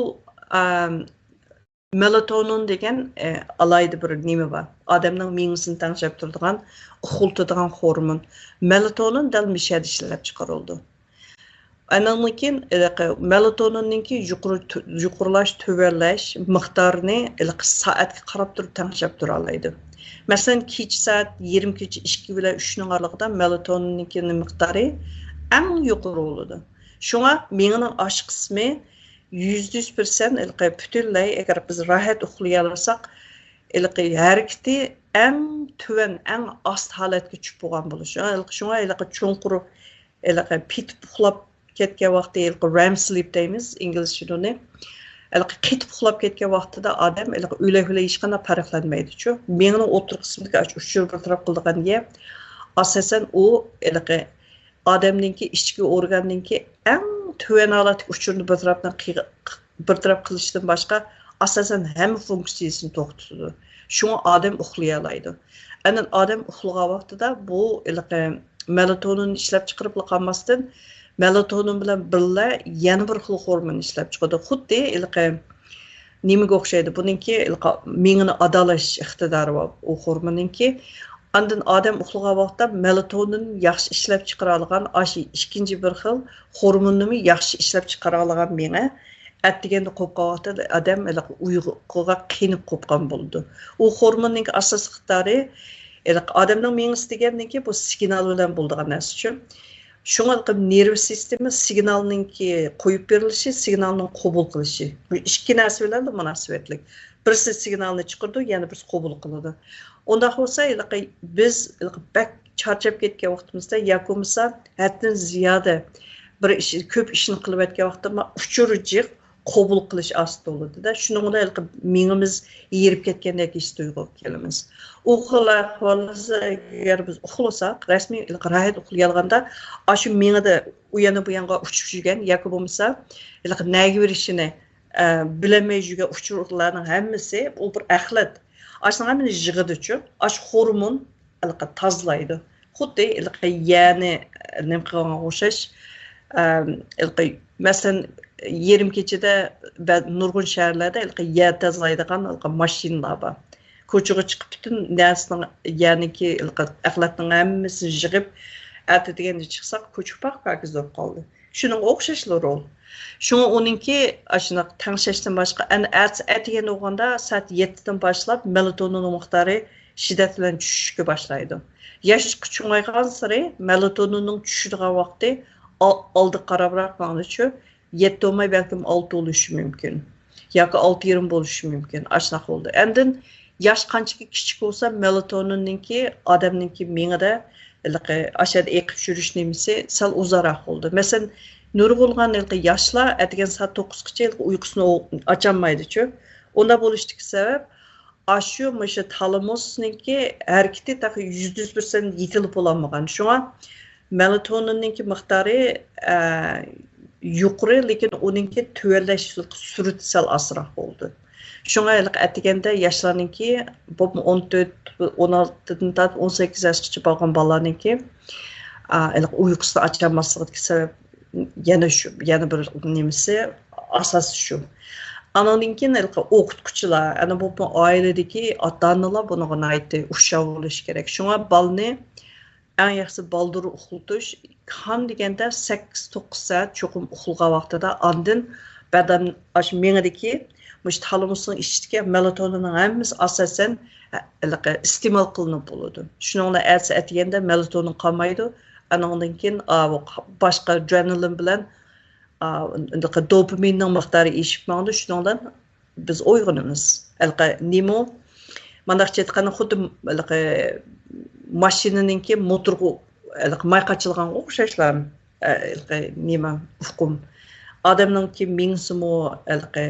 ئەم، مېلاتونىن دېگەن، ئە، ئالاھىدە بىر نېمە بار. ئادەمنىڭ مېڭىسىنى تەڭشەپ تۇرىدىغان، ئۇخلىتىدىغان خورمون. مېلاتونىن دەل مۇشۇ يەردە ئىشلەپ چىقىرىلىدۇ. ئاندىن كېيىن، ھېلىقى مېلاتونىننىڭكى يۇقىرى تۆ-، يۇقىرىلاش، تۆۋەنلەش مىقدارىنى ھېلىقى سائەتكە قاراپ تۇرۇپ تەڭشەپ تۇرالايدۇ. مەسىلەن، كېچە سائەت يېرىم كېچە ئىككى بىلەن ئۈچنىڭ ئارىلىقىدا مېلاتونىننىڭكى مىقدارى ئەڭ يۇقىرى بولىدۇ. شۇڭا مېڭىنىڭ ئاش قىسمى يۈزدە يۈز پىرسەنت ھېلىقى پۈتۈنلەي، ئەگەر بىز راھەت ئۇخلىيالىساق، ھېلىقى ھەرىكىتى ئەڭ تۆۋەن، ئەڭ ئاست ھالەتكە چۈشۈپ بولغان بولۇشى. ھېلىقى شۇڭا ھېلىقى چوڭقۇر ھېلىقى پېتىپ ئۇخلاپ كەتكەن ۋاقتى، ھېلىقى رەم سلىپ دەيمىز ئىنگلىزچىدە ئۇنى. ھېلىقى قېتىپ ئۇخلاپ كەتكەن ۋاقتىدا ئادەم ھېلىقى ئۆلەك بىلەن ھېچقانداق پەرقلەنمەيدىچۇ. مېڭىنىڭ ئوتتۇرا قىسمىدىكى ئاشۇ ئۇچۇر بىر تەرەپ قىلىدىغان يەر، ئاساسەن، ئۇ ھېلىقى ئادەمنىڭكى ئىچكى ئورگاننىڭكى ئەڭ تۆۋەن ھالەتتىكى ئۇچۇرنى بىر تەرەپتىن قىيغا-، بىر تەرەپ قىلىشتىن باشقا، ئاساسەن، ھەممە فۇنكسىيىسىنى توختىتىدۇ. شۇڭا ئادەم ئۇخلىيالايدۇ. ئەنە ئادەم ئۇخلىغان ۋاقتىدا بۇ ھېلىقى مېلاتونىن ئىشلەپ چىقىرىپلا قالماستىن، مېلاتونىن بىلەن بىللە يەنە بىر خىل خورمون ئىشلەپ چىقىدۇ. خۇددى ھېلىقى نېمىگە ئوخشايدۇ؟ بۇنىڭكى ھېلىقى مېڭىنى ئادالاش ئىقتىدارى بار ئۇ خورموننىڭكى. ئاندىن ئادەم ئۇخلىغان ۋاقىتتا مېلاتونىن ياخشى ئىشلەپ چىقىرالىغان، ئاشۇ ئىككىنچى بىر خىل خورموننىمۇ ياخشى ئىشلەپ چىقىرالايدىغان مېڭە ئەتىگەندە قوپقان ۋاقتىدا ئادەم ھېلىقى ئۇيقۇغا قېنىپ قوپقان بولىدۇ. ئۇ خورموننىڭكى ئاساسلىق ئىقتىدارى، ھېلىقى ئادەمنىڭ مېڭىسى دېگەننىڭكى بۇ سىگنال بىلەن بولىدىغان نەرسىچۇ. شۇڭا ھېلىقى نېرۋا سىستېما سىگنالنىڭكى قويۇپ بېرىلىشى، سىگنالنىڭ قوبۇل قىلىشى. بۇ ئىككى نەرسە بىلەن مۇناسىۋەتلىك. بىرسى سىگنالنى چىقىرىدۇ، يەنە بىرسى قوبۇل قىلىدۇ. ئۇنداق بولسا، ھېلىقى بىز ھېلىقى بەك چارچاپ كەتكەن ۋاقتىمىزدا ياكى بولمىسا ھەددىدىن زىيادە بىر ئىش، كۆپ ئىشنى قىلىۋەتكەن ۋاقتىدا ئۇچۇرى جىق، قوبۇل قىلىش ئاستا بولىدۇ-دە. شۇنىڭ بىلەن ھېلىقى مېڭىمىز ھېرىپ كەتكەندەك ھېس تۇيغۇغا كېلىمىز. ئۇ خىل ئەھۋالدا ئەگەر بىز ئۇخلىساق، رەسمىي ھېلىقى راھەت ئۇخلىيالىغاندا، ئاشۇ مېڭىدە ئۇ يانا بۇ يانغا ئۇچۇپ يۈرگەن ياكى بولمىسا ھېلىقى نەگە بېرىشىنى، ئە، بىلەلمەي يۈرگەن ئۇچۇرلارنىڭ ھەممىسى، ئۇ بىر ئەخلەت. ئاشۇنىڭ ھەممىنى يىغىدىچۇ. ئاشۇ خورمون ھېلىقى تازىلايدۇ. خۇددى ھېلىقى يەنى نېمە قىلغانغا ئوخشاش. ئەم، ھېلىقى، مەسىلەن، يېرىم كېچىدە بە-، نۇرغۇن شەھەرلەردە ھېلىقى يەر تازىلايدىغان ھېلىقى ماشىنىلار بار. كوچىغا چىقىپ، پۈتۈن نەرسىنىڭ، يەنىكى ھېلىقى ئەخلەتنىڭ ھەممىسىنى يىغىپ، ئەتىگەندە چىقساق، كوچا پاك-پاكىز بولۇپ قالدى. شۇنىڭغا ئوخشاشلا رول. شۇڭا ئۇنىڭكى ئاشۇنداق تەڭشەشتىن باشقا، ئەنە ئەتىسى ئەتىگەن بولغاندا سائەت يەتتىدىن باشلاپ مېلاتونىننىڭ مىقدارى شىددەت بىلەن چۈشۈشكە باشلايدۇ. ياش چوڭايغانسېرى مېلاتونىننىڭ چۈشىدىغان ۋاقتى ئال-، ئالدىغا قاراپراق ماڭىدۇچۇ، يەتتە بولماي بەلكىم ئالتە بولۇشى مۇمكىن. ياكى ئالتە يېرىم بولۇشى مۇمكىن. ئاشۇنداق بولىدۇ. ئاندىن ياش قانچىكى كىچىك بولسا، مېلاتونىننىڭكى ئادەمنىڭكى مېڭىدە ھېلىقى ئاشۇ يەردە ئېقىپ يۈرۈش نېمىسى سەل ئۇزارراق بولىدۇ. مەسىلەن، نۇرغۇنلىغان ھېلىقى ياشلار ئەتىگەن سائەت توققۇزغىچە ھېلىقى ئۇيقۇسىنى ئو-، ئاچالمايدىچۇ. ئۇنداق بولۇشتىكى سەۋەب، ئاشۇ مۇشۇ تالامۇسنىڭكى ھەرىكىتى تېخى يۈزدە يۈز پىرسەنت يېتىلىپ بولالمىغان. شۇڭا مېلاتونىننىڭكى مىقدارى، ئە، يۇقىرى، لېكىن ئۇنىڭكى تۆۋەنلەش سۈرئىتى سەل ئازراق بولىدۇ. شۇڭا ھېلىقى ئەتىگەندە ياشلارنىڭكى، بولۇپمۇ ئون تۆت، ئون ئالتىدىن تارتىپ ئون سەككىز ياشقىچە بولغان بالىلارنىڭكى، ئا، ھېلىقى ئۇيقۇسىنى ئاچالماسلىقىدىكى سەۋەب يەنە شۇ، يەنە بىر نېمىسى، ئاساسى شۇ. ئانىڭدىن كېيىن ھېلىقى ئوقۇتقۇچىلار، ئەنە بولۇپمۇ ئائىلىدىكى ئاتا-ئانىلار بۇنىڭغا ناھايىتى ئۇششاق بولۇشى كېرەك. شۇڭا بالىنى ئەڭ ياخشىسى بالدۇر ئۇخلىتىش. كام دېگەندە سەككىز توققۇز سائەت چوقۇم ئۇخلىغان ۋاقتىدا، ئاندىن بەدەن ئاشۇ مېڭىدىكى مۇشۇ تالامۇسنىڭ ئىچىدىكى مېلاتونىننىڭ ھەممىسى ئاساسەن، ھە، ھېلىقى ئىستېمال قىلىنىپ بولىدۇ. شۇنىڭ بىلەن ئەتىسى ئەتىگەندە مېلاتونىن قالمايدۇ. ئانىڭدىن كېيىن، ئا، بۇ باشقا ئادرېنالىن بىلەن، ئا، ھېلىقى دوپامىننىڭ مىقدارى ئېشىپ ماڭىدۇ. شۇنىڭ بىلەن بىز ئويغىنىمىز. ھېلىقى نېمە؟ مانداقچە ئېيتقاندا، خۇددى ھېلىقى ماشىنىنىڭكى موتورغا ھېلىقى ماي قاچىلىغانغا ئوخشاشلا، ھېلىقى نېمە، ئۇقۇم. ئادەمنىڭكى مېڭىسىمۇ ھېلىقى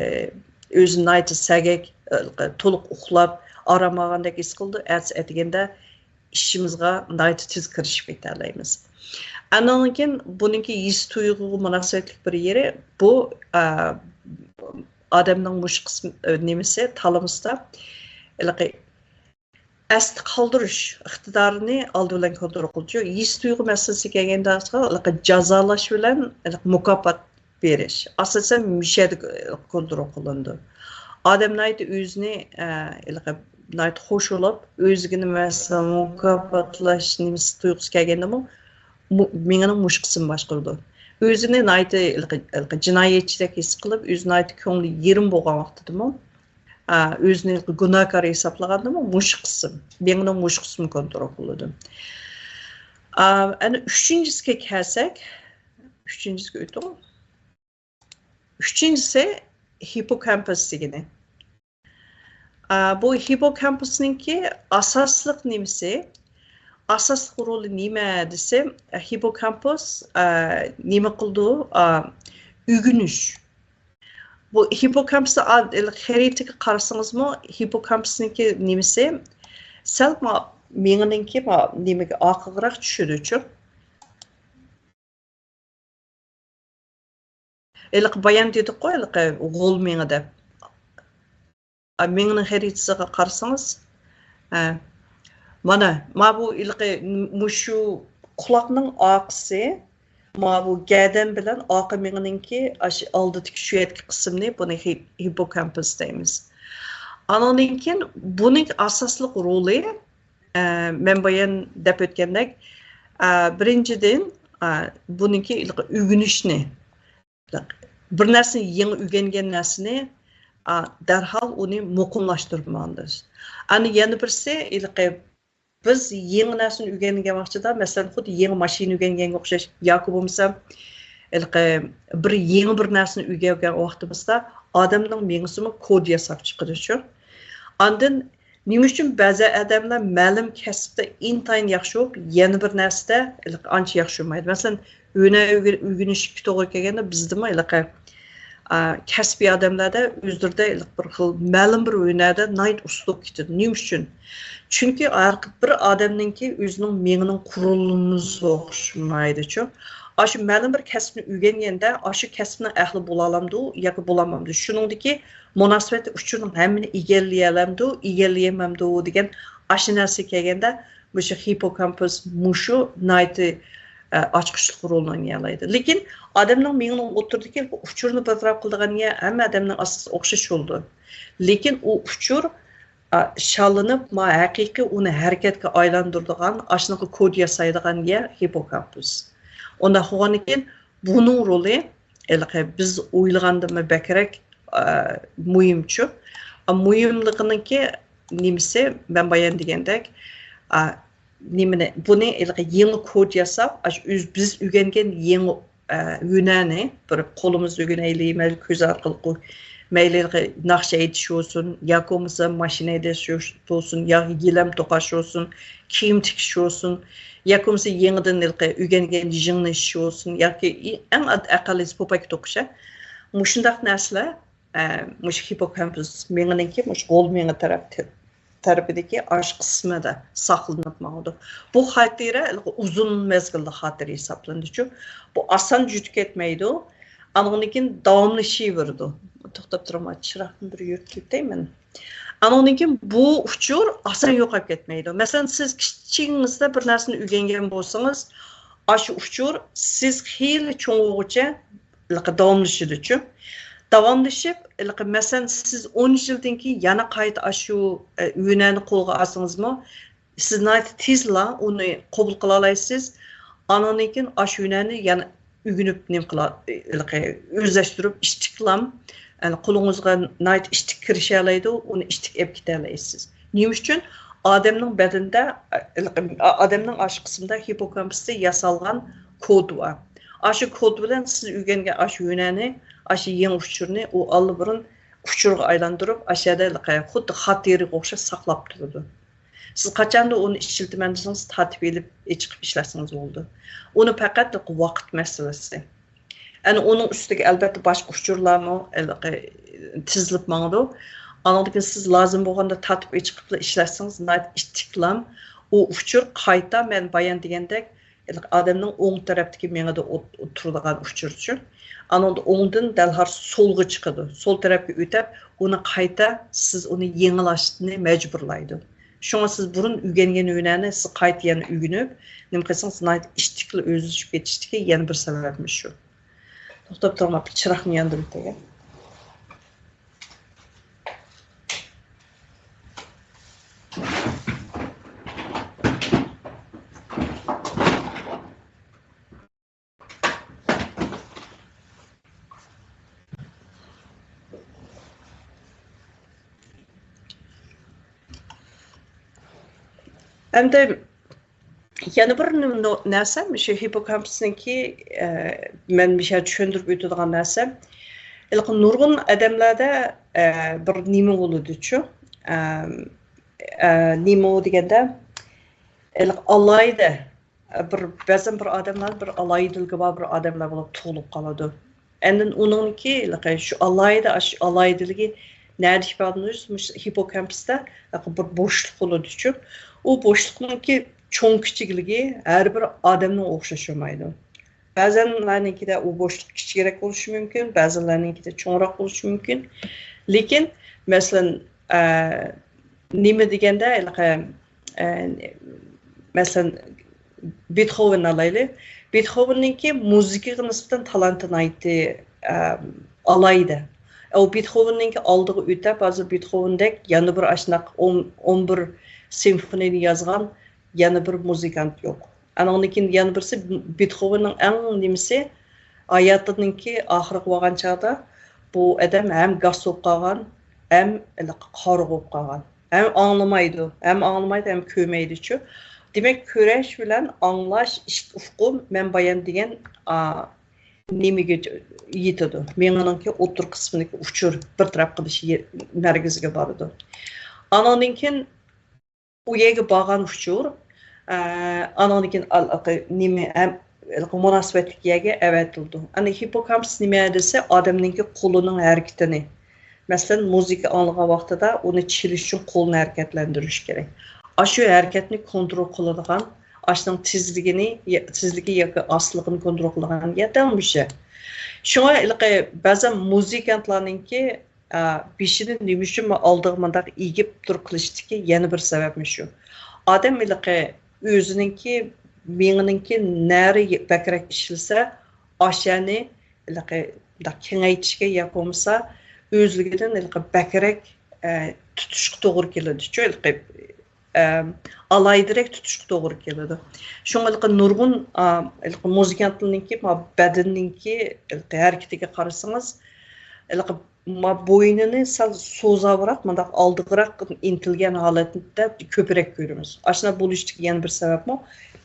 ئۆزىنى ناھايىتى سەگەك، ھېلىقى تولۇق ئۇخلاپ، ئارام ئالغاندەك ھېس قىلىدۇ. ئەتىسى ئەتىگەندە ئىشىمىزغا ناھايىتى تېز كىرىشىپ كېتەلەيمىز. ئاندىن كېيىن بۇنىڭكى ھېس تۇيغۇغا مۇناسىۋەتلىك بىر يېرى، بۇ، ئا، ئادەمنىڭ مۇشۇ قىسمى، ئە، نېمىسى، تالامۇستا ھېلىقى ئەستە قالدۇرۇش ئىقتىدارىنى ئالدى بىلەن كونترول قىلىدۇ. ھېس تۇيغۇ مەسىلىسىگە كەلگەندە، ھېلىقى جازالاش بىلەن ھېلىقى مۇكاپات بېرىش. ئاساسەن مۇشۇ يەردە كونترول قىلىنىدۇ. ئادەم ناھايىتى ئۆزىنى، ئە، ھېلىقى ناھايىتى خوش بولۇپ، ئۆزىگە نېمە دېسە مۇكاپاتلاش نېمىسى تۇيغۇسى كەلگەندىمۇ، مۇ-، مېڭىنىڭ مۇشۇ قىسمى باشقۇرىدۇ. ئۆزىنى ناھايىتى ھېلىقى، ھېلىقى جىنايەتچىدەك ھېس قىلىپ، ئۆزى ناھايىتى كۆڭلى يېرىم بولغان ۋاقتىدىمۇ، ئە، ئۆزىنى ھېلىقى گۇناھكار ھېسابلىغاندىمۇ مۇشۇ قىسىم، مېڭىنىڭ مۇشۇ قىسمى كونترول قىلىدۇ. ئە، ئەنە ئۈچىنچىسىگە كەلسەك، ئۈچىنچىسىگە ئۆتۈڭ. ئۈچىنچىسى ھىپپوكامپۇس دېگىنى. ئا، بۇ ھىپپوكامپۇسنىڭكى ئاساسلىق نېمىسى، ئاساسلىق رولى نېمە دېسە، ھىپپوكامپۇس، ئا، نېمە قىلىدۇ؟ ئا، ئۆگىنىش. بۇ ھىپپوكامپۇس خەرىتىگە قارىسىڭىزمۇ، ھىپپوكامپۇسنىڭكى نېمىسى سەل ما-، مېڭىنىڭكى ما-، نېمىگە ئارقىغىراق چۈشىدۇچۇ. ھېلىقى بايان دېدۇققۇ، ھېلىقى غول مېڭە دەپ. ئا، مېڭىنىڭ خەرىتىسىگە قارىسىڭىز، ھە، مانا، ما بۇ ھېلىقى مۇشۇ قۇلاقنىڭ ئارقىسى، ما بۇ گەدەن بىلەن ئارقا مېڭىنىڭكى ئاشۇ ئالدىدىكى شۇ يەردىكى قىسمىنى، بۇنى ھىپ-، ھىپپوكامپۇس دەيمىز. ئانىڭدىن كېيىن بۇنىڭ ئاساسلىق رولى، ئە، مەن بايان دەپ ئۆتكەندەك، ئە، بىرىنچىدىن، ئە، بۇنىڭكى ئۆگىنىشنى، بىر نەرسىنى، يېڭى ئۆگەنگەن نەرسىنى، ئە، دەرھال ئۇنى مۇقىملاشتۇرۇپ ماڭدۇرۇش. ئەنە يەنە بىرسى، ھېلىقى بىز يېڭى نەرسىنى ئۆگەنگەن ۋاقتىدا، مەسىلەن، خۇددى يېڭى ماشىنا ئۆگەنگەنگە ئوخشاش ياكى بولمىسا، ھېلىقى بىر يېڭى بىر نەرسىنى ئۆگەنگەن ۋاقتىمىزدا ئادەمنىڭ مېڭىسىمۇ كود ياساپ چىقىدۇچۇ. ئاندىن نېمە ئۈچۈن بەزى ئادەملەر مەلۇم كەسىپتە ئىنتايىن ياخشى بولۇپ، يەنە بىر نەرسىدە ئانچە ياخشى بولمايدۇ؟ مەسىلەن، ھۈنەر ئۆگە-، ئۆگىنىشكە توغرا كەلگەندە، بىزدىمۇ ھېلىقى، ئا، كەسپىي ئادەملەردە ئۆزلىرىدە ھېلىقى بىر خىل مەلۇم بىر ھۈنەردە ناھايىتى ئۇستا بولۇپ كېتىدۇ. نېمە ئۈچۈن؟ چۈنكى ھەر بىر ئادەمنىڭكى ئۆزىنىڭ مېڭىنىڭ قۇرۇلمىسى ئوخشىمايدۇچۇ. ئاشۇ مەلۇم بىر كەسىپنى ئۆگەنگەندە، ئاشۇ كەسىپنىڭ ئەھلى بولالامدۇ ياكى بولالمامدۇ؟ شۇنىڭدىكى مۇناسىۋەتلىك ئۇچۇرنىڭ ھەممىنى ئىگىلىيەلەمدۇ، ئىگىلىيەلمەمدۇ دېگەن ئاشۇ نەرسىگە كەلگەندە، مۇشۇ ھىپپوكامپۇس مۇشۇ ناھايىتى، ئە، ئاچقۇچلۇق رولنى ئوينىيالايدۇ. لېكىن ئادەمنىڭ مېڭىنىڭ ئوتتۇرىدىكى بۇ ئۇچۇرنى بىر تەرەپ قىلىدىغان يەر ھەممە ئادەمنىڭ ئاساسى ئوخشاش بولىدۇ. لېكىن ئۇ ئۇچۇر، ئا، شاللىنىپ، ما ھەقىقىي ئۇنى ھەرىكەتكە ئايلاندۇرىدىغان، ئاشۇنىڭغا كود ياسايدىغان يەر ھىپپوكامپۇس. ئۇنداق بولغاندىن كېيىن بۇنىڭ رولى ھېلىقى بىز ئويلىغاندىنمۇ بەكرەك، ئا، مۇھىمچۇ. ئا، مۇھىملىقىنىڭكى نېمىسى، مەن بايان دېگەندەك، ئا، نېمىنى، بۇنى ھېلىقى يېڭى كود ياساپ، ئاشۇ ئۆز-، بىز ئۆگەنگەن يېڭى، ئا، ھۈنەرنى بىر قولىمىزدا ئۆگىنەيلى، مەيلى كۆز ئارقىلىق، مەيلى ھېلىقى ناخشا ئېيتىش بولسۇن، ياكى بولمىسا ماشىنا ھەيدەش بولسۇن، ياكى گىلەم توقاش بولسۇن، كىيىم تىكىش بولسۇن، ياكى بولمىسا يېڭىدىن ھېلىقى ئۆگەنگەن يىڭنە ئىشى بولسۇن، ياكى ئەڭ ئەقەللىسى پوپايكا توقۇشى. مۇشۇنداق نەرسىلەر، ئە، مۇشۇ ھىپپوكامپۇس مېڭىنىڭكى، مۇشۇ غول مېڭە تەرەپ-، تەرىپىدىكى ئاش قىسمىدا ساقلىنىپ ماڭىدۇ. بۇ خاتىرە ھېلىقى ئۇزۇن مەزگىللىك خاتىرە ھېسابلىنىدۇچۇ. بۇ ئاسان جۈدۈپ كەتمەيدۇ. ئانىڭدىن كېيىن داۋاملىشىۋېرىدۇ. توختاپ تۇرۇڭ، چىراغنى بىر يورۇتۇپ كېتەي مەن. ئانىڭدىن كېيىن بۇ ئۇچۇر ئاسان يوقاپ كەتمەيدۇ. مەسىلەن، سىز كىچىكىڭىزدە بىر نەرسىنى ئۆگەنگەن بولسىڭىز، ئاشۇ ئۇچۇر سىز خېلى چوڭ بولغۇچە ھېلىقى داۋاملىشىدۇچۇ. داۋاملىشىپ، ھېلىقى، مەسىلەن، سىز ئون يىلدىن كېيىن يەنە قايتا ئاشۇ، ئە، ھۈنەرنى قولغا ئالسىڭىزمۇ، سىز ناھايىتى تېزلا ئۇنى قوبۇل قىلالايسىز. ئانىڭدىن كېيىن ئاشۇ ھۈنەرنى يەنە ئۆگىنىپ نېمە قىلا-، ھېلىقى ئۆزلەشتۈرۈپ، ئىشتىكلام، يەنى قولىڭىزغا ناھايىتى ئىشتىك كىرىشەلەيدۇ، ئۇنى ئىشتىك ئېلىپ كېتەلەيسىز. نېمە ئۈچۈن؟ ئادەمنىڭ بەدىنىدە، ھېلىقى، ئادەمنىڭ ئاشۇ قىسمىدا ھىپپوكامپۇستا ياسالغان كود بار. ئاشۇ كود بىلەن سىز ئۆگەنگەن ئاشۇ ھۈنەرنى، ئاشۇ يېڭى ئۇچۇرنى ئۇ ئاللىبۇرۇن ئۇچۇرغا ئايلاندۇرۇپ، ئاشۇ يەردە ھېلىقى خۇددى خاتىرىگە ئوخشاش ساقلاپ تۇرىدۇ. سىز قاچاندا ئۇنى ئىشلىتىمەن دېسىڭىز، تارتىپ ئېلىپ، ئېچىقىپ ئىشلەتسىڭىز بولىدۇ. ئۇنى پەقەت ۋاقىت مەسىلىسى. ئەنە ئۇنىڭ ئۈستىگە ئەلۋەتتە باشقا ئۇچۇرلارمۇ ھېلىقى تىزىلىپ ماڭىدۇ. ئانىڭدىن كېيىن سىز لازىم بولغاندا تارتىپ ئېچىقىپلا ئىشلەتسىڭىز، ناھايىتى ئىتتىكلام. ئۇ ئۇچۇر قايتا مەن بايان دېگەندەك، ھېلىقى ئادەمنىڭ ئوڭ تەرەپتىكى مېڭىدە ئوت-، ئولتۇرىدىغان ئۇچۇرچۇ. ئانىڭدا ئوڭدىن دەرھال سولغا چىقىدۇ. سول تەرەپكە ئۆتەپ، ئۇنى قايتا سىز ئۇنى يېڭىلاشنى مەجبۇرلايدۇ. شۇڭا سىز بۇرۇن ئۆگەنگەن ھۈنەرنى سىز قايتا يەنە ئۆگىنىپ، نېمە قىلسىڭىز، ناھايىتى ئىتتىكلا ئۆزلىشىپ كېتىشتىكى يەنە بىر سەۋەبمۇ شۇ. توختاپ تۇرۇڭلار، بىر چىراغنى ياندۇرۇپ بېرەي. ئەمدى يەنە بىر نو-، نەرسە، مۇشۇ ھىپپوكامپۇسنىڭكى، ئە، مەن مۇشۇ يەردە چۈشەندۈرۈپ ئۆتىدىغان نەرسە، ھېلىقى نۇرغۇن ئادەملەردە، ئە، بىر نېمە بولىدۇچۇ؟ ئە، ئە، نېمە ئۇ دېگەندە، ھېلىقى ئالاھىدە، ئە، بىر، بەزەن بىر ئادەملەر بىر ئالاھىدىلىكى بار بىر ئادەملەر بولۇپ تۇغۇلۇپ قالىدۇ. ئاندىن ئۇنىڭكى ھېلىقى شۇ ئالاھىدە، شۇ ئالاھىدىلىكى نەدە ئىپادىلىنىدۇ؟ مۇشۇ ھىپپوكامپۇستا ھېلىقى بىر بوشلۇق بولىدۇچۇ. ئۇ بوشلۇقنىڭكى چوڭ كىچىكلىكى ھەر بىر ئادەمنىڭ ئوخشاش بولمايدۇ. بەزەنلەرنىڭكىدە ئۇ بوشلۇق كىچىكرەك بولۇشى مۇمكىن، بەزىلەرنىڭكىدە چوڭراق بولۇشى مۇمكىن. لېكىن، مەسىلەن، ئە، نېمە دېگەندە، ھېلىقى، ئە، مەسىلەن، بېتخوۋېننى ئالايلى. بېتخوۋېننىڭكى مۇزىكىغا نىسبەتەن تالانتى ناھايىتى، ئە، ئالاھىدە. ئۇ بېتخوۋېننىڭكى ئالدىغا ئۆتەپ، ھازىر بېتخوۋېندەك يەنە بىر ئاشۇنداق ئون، ئون بىر سىمفونىينى يازغان يەنە بىر مۇزىكانت يوق. ئانىڭدىن كېيىن يەنە بىرسى، بېتخوۋېننىڭ ئەڭ نېمىسى، ھاياتىنىڭكى ئاخىرىغا بارغان چاغدا بۇ ئادەم ھەم گاس بولۇپ قالغان، ھەم قارىغۇ بولۇپ قالغان. ھەم ئاڭلىمايدۇ، ھەم ئاڭلىمايدۇ، ھەم كۆرمەيدۇچۇ. دېمەك، كۆرۈش بىلەن ئاڭلاش ئىككى ئۇقۇم مەن بايان دېگەن، ئا، نېمىگە يېتىدۇ. مېڭىنىڭكى ئوتتۇرا قىسمىدىكى ئۇچۇر بىر تەرەپ قىلىش يە-، مەركىزىگە بارىدۇ. ئانىڭدىن كېيىن ئۇ يەرگە بارغان ئۇچۇر، ئە، ئانىڭدىن كېيىن ئال-، ئاقى-، نېمە، ئەم-، مۇناسىۋەتلىك يەرگە ئەۋەتىلىدۇ. ئەنە ھىپپوكامپۇس نېمە دېسە، ئادەمنىڭكى قولىنىڭ ھەرىكىتىنى. مەسىلەن، مۇزىكا ئاڭلىغان ۋاقتىدا ئۇنى چېلىش ئۈچۈن قولنى ھەرىكەتلەندۈرۈش كېرەك. ئاشۇ ھەرىكەتنى كونترول قىلىدىغان، ئاشۇنىڭ تېزلىكىنى، يا-، تېزلىكى ياكى ئاستىلىقىنى كونترول قىلىدىغان يەر دەل مۇشۇ. شۇڭا ھېلىقى بەزەن مۇزىكانتلارنىڭكى ئا، بېشىنى نېمە ئۈچۈن ئالدىغا مۇنداق ئېگىپ تۇرۇپ قىلىشتىكى يەنە بىر سەۋەبمۇ شۇ. ئادەم ھېلىقى ئۆزىنىڭكى، مېڭىنىڭكى نەرى بەكرەك ئىشلىسە، ئاشۇنى ھېلىقى مۇنداق كېڭەيتىشكە يا بولمىسا ئۆزلۈكىدىن ھېلىقى بەكرەك، ئە، تۇتۇشقا توغرا كېلىدىچۇ، ھېلىقى ئەم، ئالاھىدىرەك تۇتۇشقا توغرا كېلىدۇ. شۇڭا ھېلىقى نۇرغۇن، ئا، ھېلىقى مۇزىكانتلارنىڭكى، ما، بەدىنىنىڭكى ھېلىقى ھەرىكىتىگە قارىسىڭىز، ھېلىقى ما بوينىنى سەل سوزاۋراق، مۇنداق ئالدىغىراق ئىنتىلگەن ھالەتتە كۆپرەك كۆرىمىز. ئاشۇنداق بولۇشتىكى يەنە بىر سەۋەبمۇ،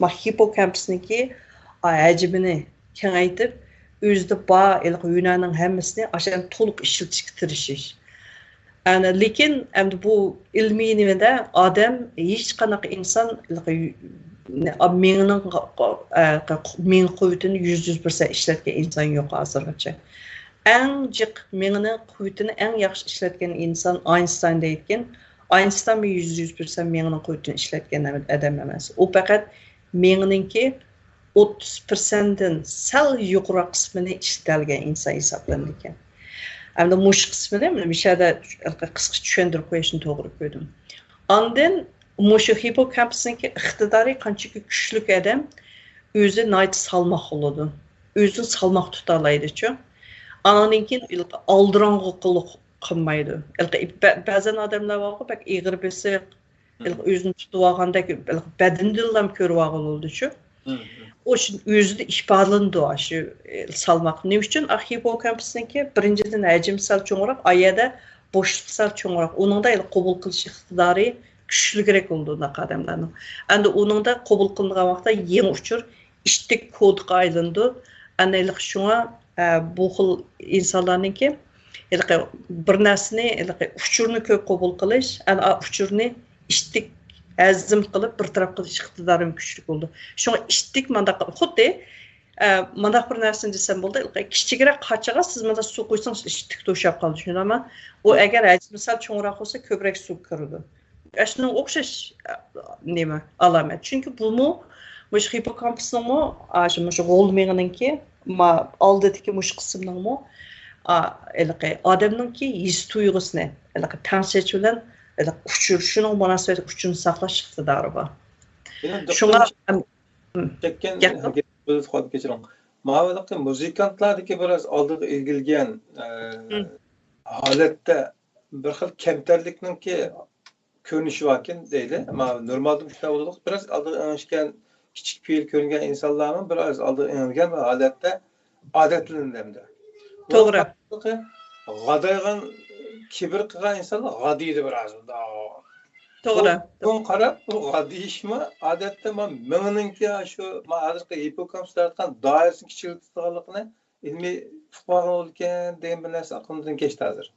ما، ھىپپوكامپۇسنىڭكى، ئا، ھەجمىنى كېڭەيتىپ، ئۆزىدە بار ھېلىقى ھۈنەرنىڭ ھەممىسىنى ئاشۇنداق تولۇق ئىشلىتىشكە تىرىشىش. ئەنە، لېكىن ئەمدى بۇ ئىلمىي نېمىدە ئادەم ھېچقانداق ئىنسان، مېڭىنىڭ، مېڭە قۇۋۋىتىنى يۈز، يۈز پىرسەنت ئىشلەتكەن ئىنسان يوق ھازىرغىچە. ئەڭ جىق مېڭىنىڭ قۇۋۋىتىنى ئەڭ ياخشى ئىشلەتكەن ئىنسان ئاينشتاين دەيدىكەن. ئاينشتاين يۈز، يۈز پىرسەنت مېڭىنىڭ قۇۋۋىتىنى ئىشلەتكەن ئادەم ئەمەس. ئۇ پەقەت مېڭىنىڭكى ئوتتۇز پىرسەنتتىن سەل يۇقىرىراق قىسمىنى ئىشلىتەلىگەن ئىنسان ھېسابلىنىدىكەن. ئەمدى مۇشۇ قىسمىنى مانا مۇشۇ يەردە قىسقىچە چۈشەندۈرۈپ قويۇشنى توغرا كۆردۈم. ئاندىن مۇشۇ ھىپپوكامپۇسنىڭكى ئىقتىدارى قانچىكى كۈچلۈك ئادەم ئۆزى ناھايىتى سالماق بولىدۇ. ئۆزىنى سالماق تۇتالايدىچۇ. ئانىڭدىن كېيىن ئالدىراڭغۇلۇق قىلمايدۇ. بە-، بەزەن ئادەملەر بارغۇ، بەك ئېغىر بېسىق، ھېلىقى ئۆزىنى تۇتۇۋالغاندەك، ھېلىقى بەدىنىدىنلا كۆرۈۋالغىلى بولىدۇچۇ. ئۇ شۇ ئۆزىدە ئىپادىلىنىدۇ، شۇ، ئە، سالماق. نېمە ئۈچۈن؟ ئا، ھىپپوكامپۇسنىڭكى بىرىنچىدىن ھەجمى سەل چوڭراق، ئا يەردە بوشلۇق سەل چوڭراق. ئۇنىڭدا ھېلىقى قوبۇل قىلىش ئىقتىدارى كۈچلۈكرەك بولىدۇ ئۇنداق ئادەملەرنىڭ. ئەمدى ئۇنىڭدا قوبۇل قىلىنغان ۋاقىتتا يېڭى ئۇچۇر ئىتتىك كودقا ئايلىنىدۇ. ئەنە ھېلىقى شۇڭا، ئە، بۇ خىل ئىنسانلارنىڭكى ھېلىقى بىر نەرسىنى، ھېلىقى ئۇچۇرنى كۆپ قوبۇل قىلىش، ئەنە ئۇ ئۇچۇرنى ئىتتىك ھەزىم قىلىپ بىر تەرەپ قىلىش ئىقتىدارىمۇ كۈچلۈك بولىدۇ. شۇڭا ئىتتىك مانداق خۇددى، ئە، مانداق بىر نەرسىنى دېسەم بولىدۇ، ھېلىقى كىچىكرەك قاچىغا سىز مانداق سۇ قۇيسىڭىز ئىتتىك توشاپ قالىدۇ، شۇنداقمۇ؟ ئۇ ئەگەر ھەجمى سەل چوڭراق بولسا كۆپرەك سۇ كىرىدۇ. شۇنىڭغا ئوخشاش، ئە، نېمە، ئالامەت. چۈنكى بۇمۇ، مۇشۇ ھىپپوكامپۇسنىڭمۇ، ئا، شۇ، مۇشۇ غول مېڭىنىڭكى، ما-، ئالدىدىكى مۇشۇ قىسىمنىڭمۇ، ئا، ھېلىقى ئادەمنىڭكى ھېس تۇيغۇسىنى، ھېلىقى تەڭشەش بىلەن ھېلىقى ئۇچۇر، شۇنىڭغا مۇناسىۋەتلىك ئۇچۇرنى ساقلاش ئىقتىدارى بار. شۇڭا، ئەم، ھىم، چەككەن، گەپ قىل. بۆلۈپ قالدىم، كەچۈرۈڭ. ماۋۇ ھېلىقى مۇزىكانتلاردىكى بىراز ئالدىغا ئىگىلىگەن، ئە، ھالەتتە بىر خىل كەمتەرلىكنىڭكى كۆرۈنۈشى باركەن دەيلى. ماۋۇ نورمالدا مۇشۇنداق بولىدۇ. بىراز ئالدىغا ئېڭىشكەن، كىچىك پېئىل كۆرۈنگەن ئىنسانلارمۇ بىراز ئالدىغا ئېڭىلگەن بىر ھالەتتە ئادەتلىنىدۇ ئەمدى. توغرا. غادايغان، كىبىر قىلغان ئىنسانلار غادىيدۇ بىراز. توغرا. بۇ، بۇ قاراپ، بۇ غادىيىشمۇ ئادەتتە ما مېڭىنىڭكى شۇ، ما ھازىرقى ھىپپوكامپۇس دەۋاتقان دائىرىسىنى كىچىكلىتىدىغانلىقىنى ئىلمىي ئۇقۇپ بولغان بولىدىكەن دېگەن بىر نەرسە ئاقلىمدىن كەچتى ھازىر.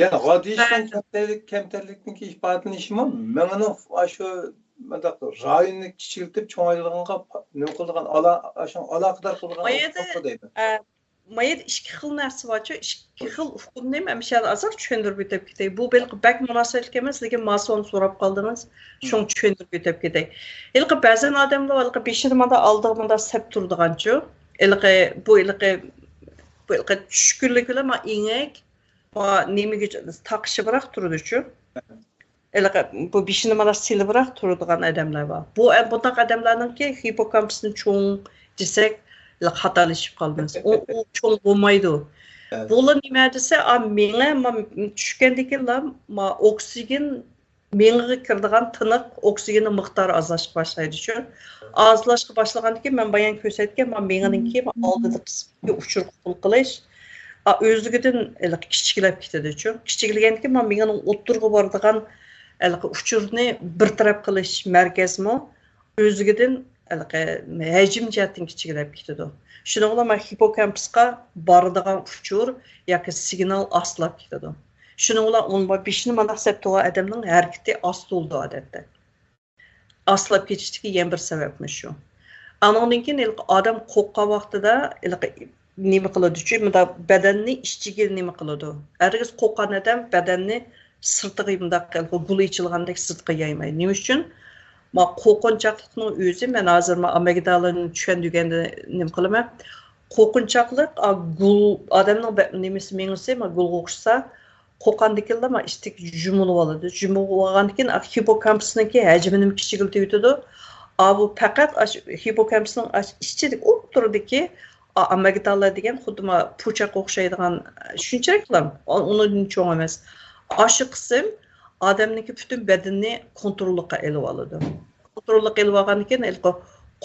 يەنى غادىيىشنىڭ بەلكىم كەمتەرلىك، كەمتەرلىكنىڭكى ئىپادىلىنىشىمۇ مېڭىنىڭ ئاشۇ مۇنداق رايونىنى كىچىكلىتىپ چوڭايتىدىغانغا نېمە قىلىدىغان، ئالا-، ئاشۇ ئالاقىدار قىلىدىغان ما يەردە، ئۇقۇم دەيمەن. ئە، ما يەردە ئىككى خىل نەرسە بارچۇ، ئىككى خىل ئۇقۇمنى مەن مۇشۇ يەردە ئازراق چۈشەندۈرۈپ ئۆتۈپ كېتەي. بۇ بېلىقى بەك مۇناسىۋەتلىك ئەمەس، لېكىن ماسوان سوراپ قالدىڭىز، شۇڭا چۈشەندۈرۈپ ئۆتۈپ كېتەي. ھېلىقى بەزەن ئادەملەر ھېلىقى بېشىنى مانا ئالدىغا مانا سەپ تۇرىدىغانچۇ. ھېلىقى، بۇ ھېلىقى، بۇ ھېلىقى چۈشكۈنلۈك بىلەن ما ئېڭەك، ما نېمىگە تاقىشىپراق تۇرىدۇچۇ. ھېلىقى بۇ بېشىنى مانا سېلىپراق تۇرىدىغان ئادەملەر بار. بۇ، بۇنداق ئادەملەرنىڭكى ھىپپوكامپۇسنى چوڭ دېسەك، ھېلىقى خاتالىشىپ قالىمىز. ئۇ، ئۇ چوڭ بولمايدۇ. بۇلار نېمە دېسە، ئا، مېڭە، ما، چۈشكەندىن كېيىنلا، ما، ئوكسىگېن مېڭىگە كىرىدىغان تىنىق ئوكسىگېننىڭ مىقدارى ئازلاشقا باشلايدۇچۇ. ئازلاشقا باشلىغاندىن كېيىن، مەن بايان كۆرسەتكەن، ما مېڭىنىڭكى ما ئالدىدا قىسمىدىكى ئۇچۇر قوبۇل قىلىش، ئا، ئۆزلۈكىدىن ھېلىقى كىچىكلەپ كېتىدىچۇ. كىچىكلىگەندىكىن، ما مېڭىنىڭ ئوتتۇرىغا بارىدىغان ھېلىقى ئۇچۇرنى بىر تەرەپ قىلىش مەركەزمۇ ئۆزلۈكىدىن ھېلىقى ھەجىم جەھەتتىن كىچىكلەپ كېتىدۇ. شۇنىڭ بىلەن ما ھىپپوكامپۇسقا بارىدىغان ئۇچۇر ياكى سىگنال ئاستىلاپ كېتىدۇ. شۇنىڭ بىلەن ئۇنىڭ بېشىنى مانداق سەپ تۇرغان ئادەمنىڭ ھەرىكىتى ئاستىلىدۇ ئادەتتە. ئاستىلاپ كېتىشتىكى يەنە بىر سەۋەبمۇ شۇ. ئانىڭدىن كېيىن ھېلىقى ئادەم قورققان ۋاقتىدا ھېلىقى نېمە قىلىدۇچۇ، مۇنداق بەدەننى ئىچىگە نېمە قىلىدۇ. ھەرگىز قورققان ئادەم بەدەننى سىرتىغا مۇنداق ھېلىقى گۈل ئېچىلغاندەك سىرتقا يايمايدۇ. نېمە ئۈچۈن؟ ما قورقۇنچاقلىقنىڭ ئۆزى، مەن ھازىر ما ئامىگدالانى چۈشەندۈرگەندە نېمە قىلىمەن؟ قورقۇنچاقلىق، ئا، گۈل، ئادەمنىڭ بە-، نېمىسى، مېڭىسى، ما گۈلگە ئوخشىسا، قورققاندىكىنلا ما ئىچىدىكى يۇمۇلۇۋالىدۇ. يۇمۇلۇۋالغاندىكىن، ئا، ھىپپوكامپۇسنىڭكى ھەجمىنى كىچىكلىتىۋېتىدۇ. ئا، بۇ پەقەت ئاشۇ ھىپپوكامپۇسنىڭ ئاشۇ ئىچىدىكى ئوتتۇرىدىكى، ئا، ئامىگدالا دېگەن خۇددى ما پۇرچاققا ئوخشايدىغان، شۇنچىلىكلا، ئۇ-، ئۇنىڭدىن چوڭ ئەمەس. ئاشۇ قىسىم ئادەمنىڭكى پۈتۈن بەدىنىنى كونتروللۇققا ئېلىۋالىدۇ. كونتروللۇققا ئېلىۋالغاندىن كېيىن ھېلىقى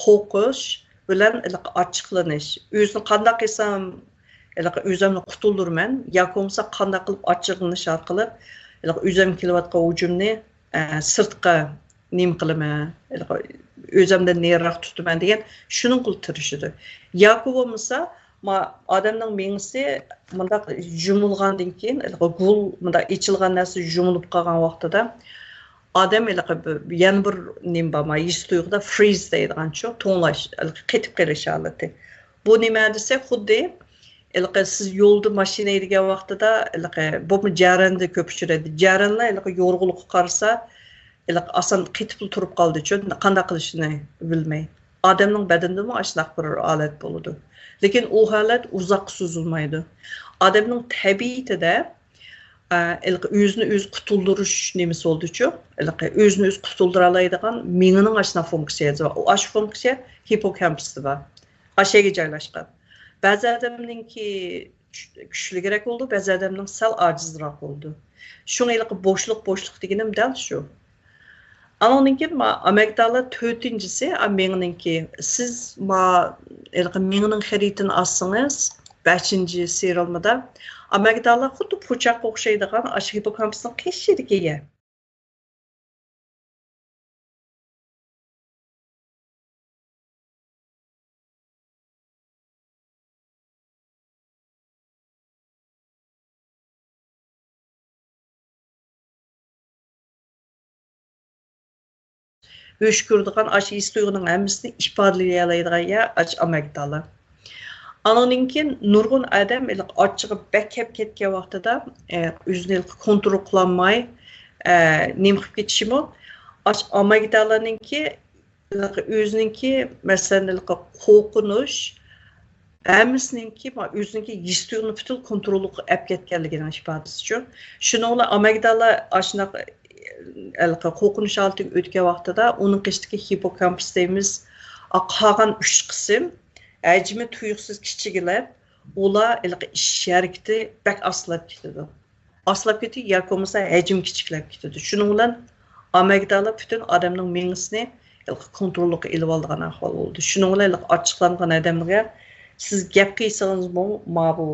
قورقۇش بىلەن ھېلىقى ئاچچىقلىنىش. ئۆزىنى قانداق قىلسام، ھېلىقى ئۆزۈمنى قۇتۇلدۇرىمەن ياكى بولمىسا قانداق قىلىپ ئاچچىقلىنىش ئارقىلىق ھېلىقى ئۆزۈمگە كېلىۋاتقان ھۇجۇمنى، ئە، سىرتقا نېمە قىلىمەن، ھېلىقى ئۆزۈمدىن نېرىراق تۇتىمەن دېگەن شۇنىڭغىلا تىرىشىدۇ. ياكى بولمىسا، ما-، ئادەمنىڭ مېڭىسى مۇنداق يۇمۇلغاندىن كېيىن، ھېلىقى گۈل مۇنداق ئېچىلغان نەرسە يۇمۇلۇپ قالغان ۋاقتىدا، ئادەم ھېلىقى بىر، يەنە بىر نېمە بار، ما ھېس تۇيغۇدا فرىز دەيدىغانچۇ، توڭلاش، ھېلىقى قېتىپ قېلىش ھالىتى. بۇ نېمە دېسە، خۇددى ھېلىقى سىز يولدا ماشىنا ھەيدىگەن ۋاقتىدا، ھېلىقى بۇمۇ جەرەندە كۆپ ئۇچرايدۇ. جەرەنلەر ھېلىقى يورغۇلۇققا قارىسا، ھېلىقى ئاسان قېتىپلا تۇرۇپ قالىدۇچۇ، قانداق قىلىشىنى بىلمەي. ئادەمنىڭ بەدىنىدىمۇ ئاشۇنداق بىر ھالەت بولىدۇ. لېكىن ئۇ ھالەت ئۇزاققا سوزۇلمايدۇ. ئادەمنىڭ تەبىئىتىدە، ئە، ھېلىقى ئۆزىنى ئۆزى قۇتۇلدۇرۇش نېمىسى بولىدۇچۇ، ھېلىقى ئۆزىنى ئۆزى قۇتۇلدۇرالايدىغان مېڭىنىڭ ئاشۇنداق فۇنكسىيەسى بار. ئۇ ئاشۇ فۇنكسىيە ھىپپوكامپۇستا بار. ئاشۇ يەرگە جايلاشقان. بەزى ئادەمنىڭكى كۈچ-، كۈچلۈكرەك بولىدۇ، بەزى ئادەمنىڭ سەل ئاجىزراق بولىدۇ. شۇڭا ھېلىقى بوشلۇق، بوشلۇق دېگىنىم دەل شۇ. ئانىڭدىن كېيىن ما-، ئامىگدالا تۆتىنچىسى، ئا، مېڭىنىڭكى. سىز ما-، ھېلىقى مېڭىنىڭ خەرىتىنى ئاچسىڭىز، بەشىنچى سېرىلمىدا ئامىگدالا خۇددى پۇرچاققا ئوخشايدىغان ئاشۇ ھىپپوكامپۇسنىڭ قېشىدىكى يەر. ھۆش كۆرىدىغان ئاشۇ ھېس تۇيغۇنىڭ ھەممىسىنى ئىپادىلىيەلەيدىغان يەر ئاشۇ ئامەگدالا. ئانىڭدىن كېيىن نۇرغۇن ئادەم ھېلىقى ئاچچىقى بەك كەپ كەتكەن ۋاقتىدا، ئە، ئۆزىنى ھېلىقى كونترول قىلالماي، ئە، نېمە قىلىپ كېتىشىمۇ، ئاشۇ ئامەگدالانىڭكى ھېلىقى ئۆزىنىڭكى، مەسىلەن، ھېلىقى قورقۇنۇش، ھەممىسىنىڭكى، ما-، ئۆزىنىڭكى ھېس تۇيغۇنى پۈتۈن كونتروللۇققا ئەپ كەتكەنلىكىنىڭ ئىپادىسىچۇ. شۇنىڭ بىلەن ئامەگدالا ئاشۇنداق، ھېلىقى قورقۇنۇش ھالىتىگە ئۆتكەن ۋاقتىدا ئۇنىڭ قېشىدىكى ھىپپوكامپۇس دەيمىز، ئا، قالغان ئۈچ قىسىم، ھەجمى تۇيۇقسىز كىچىكلەپ، ئۇلار ھېلىقى ئىش ھەرىكىتى بەك ئاستىلاپ كېتىدۇ. ئاستىلاپ كېتىدۇ ياكى بولمىسا ھەجمى كىچىكلەپ كېتىدۇ. شۇنىڭ بىلەن ئامىگدالا پۈتۈن ئادەمنىڭ مېڭىسىنى ھېلىقى كونتروللۇققا ئېلىۋالىدىغان ئەھۋال بولىدۇ. شۇنىڭ بىلەن ھېلىقى ئاچچىقلانغان ئادەمگە سىز گەپ قىلسىڭىزمۇ، ماۋۇ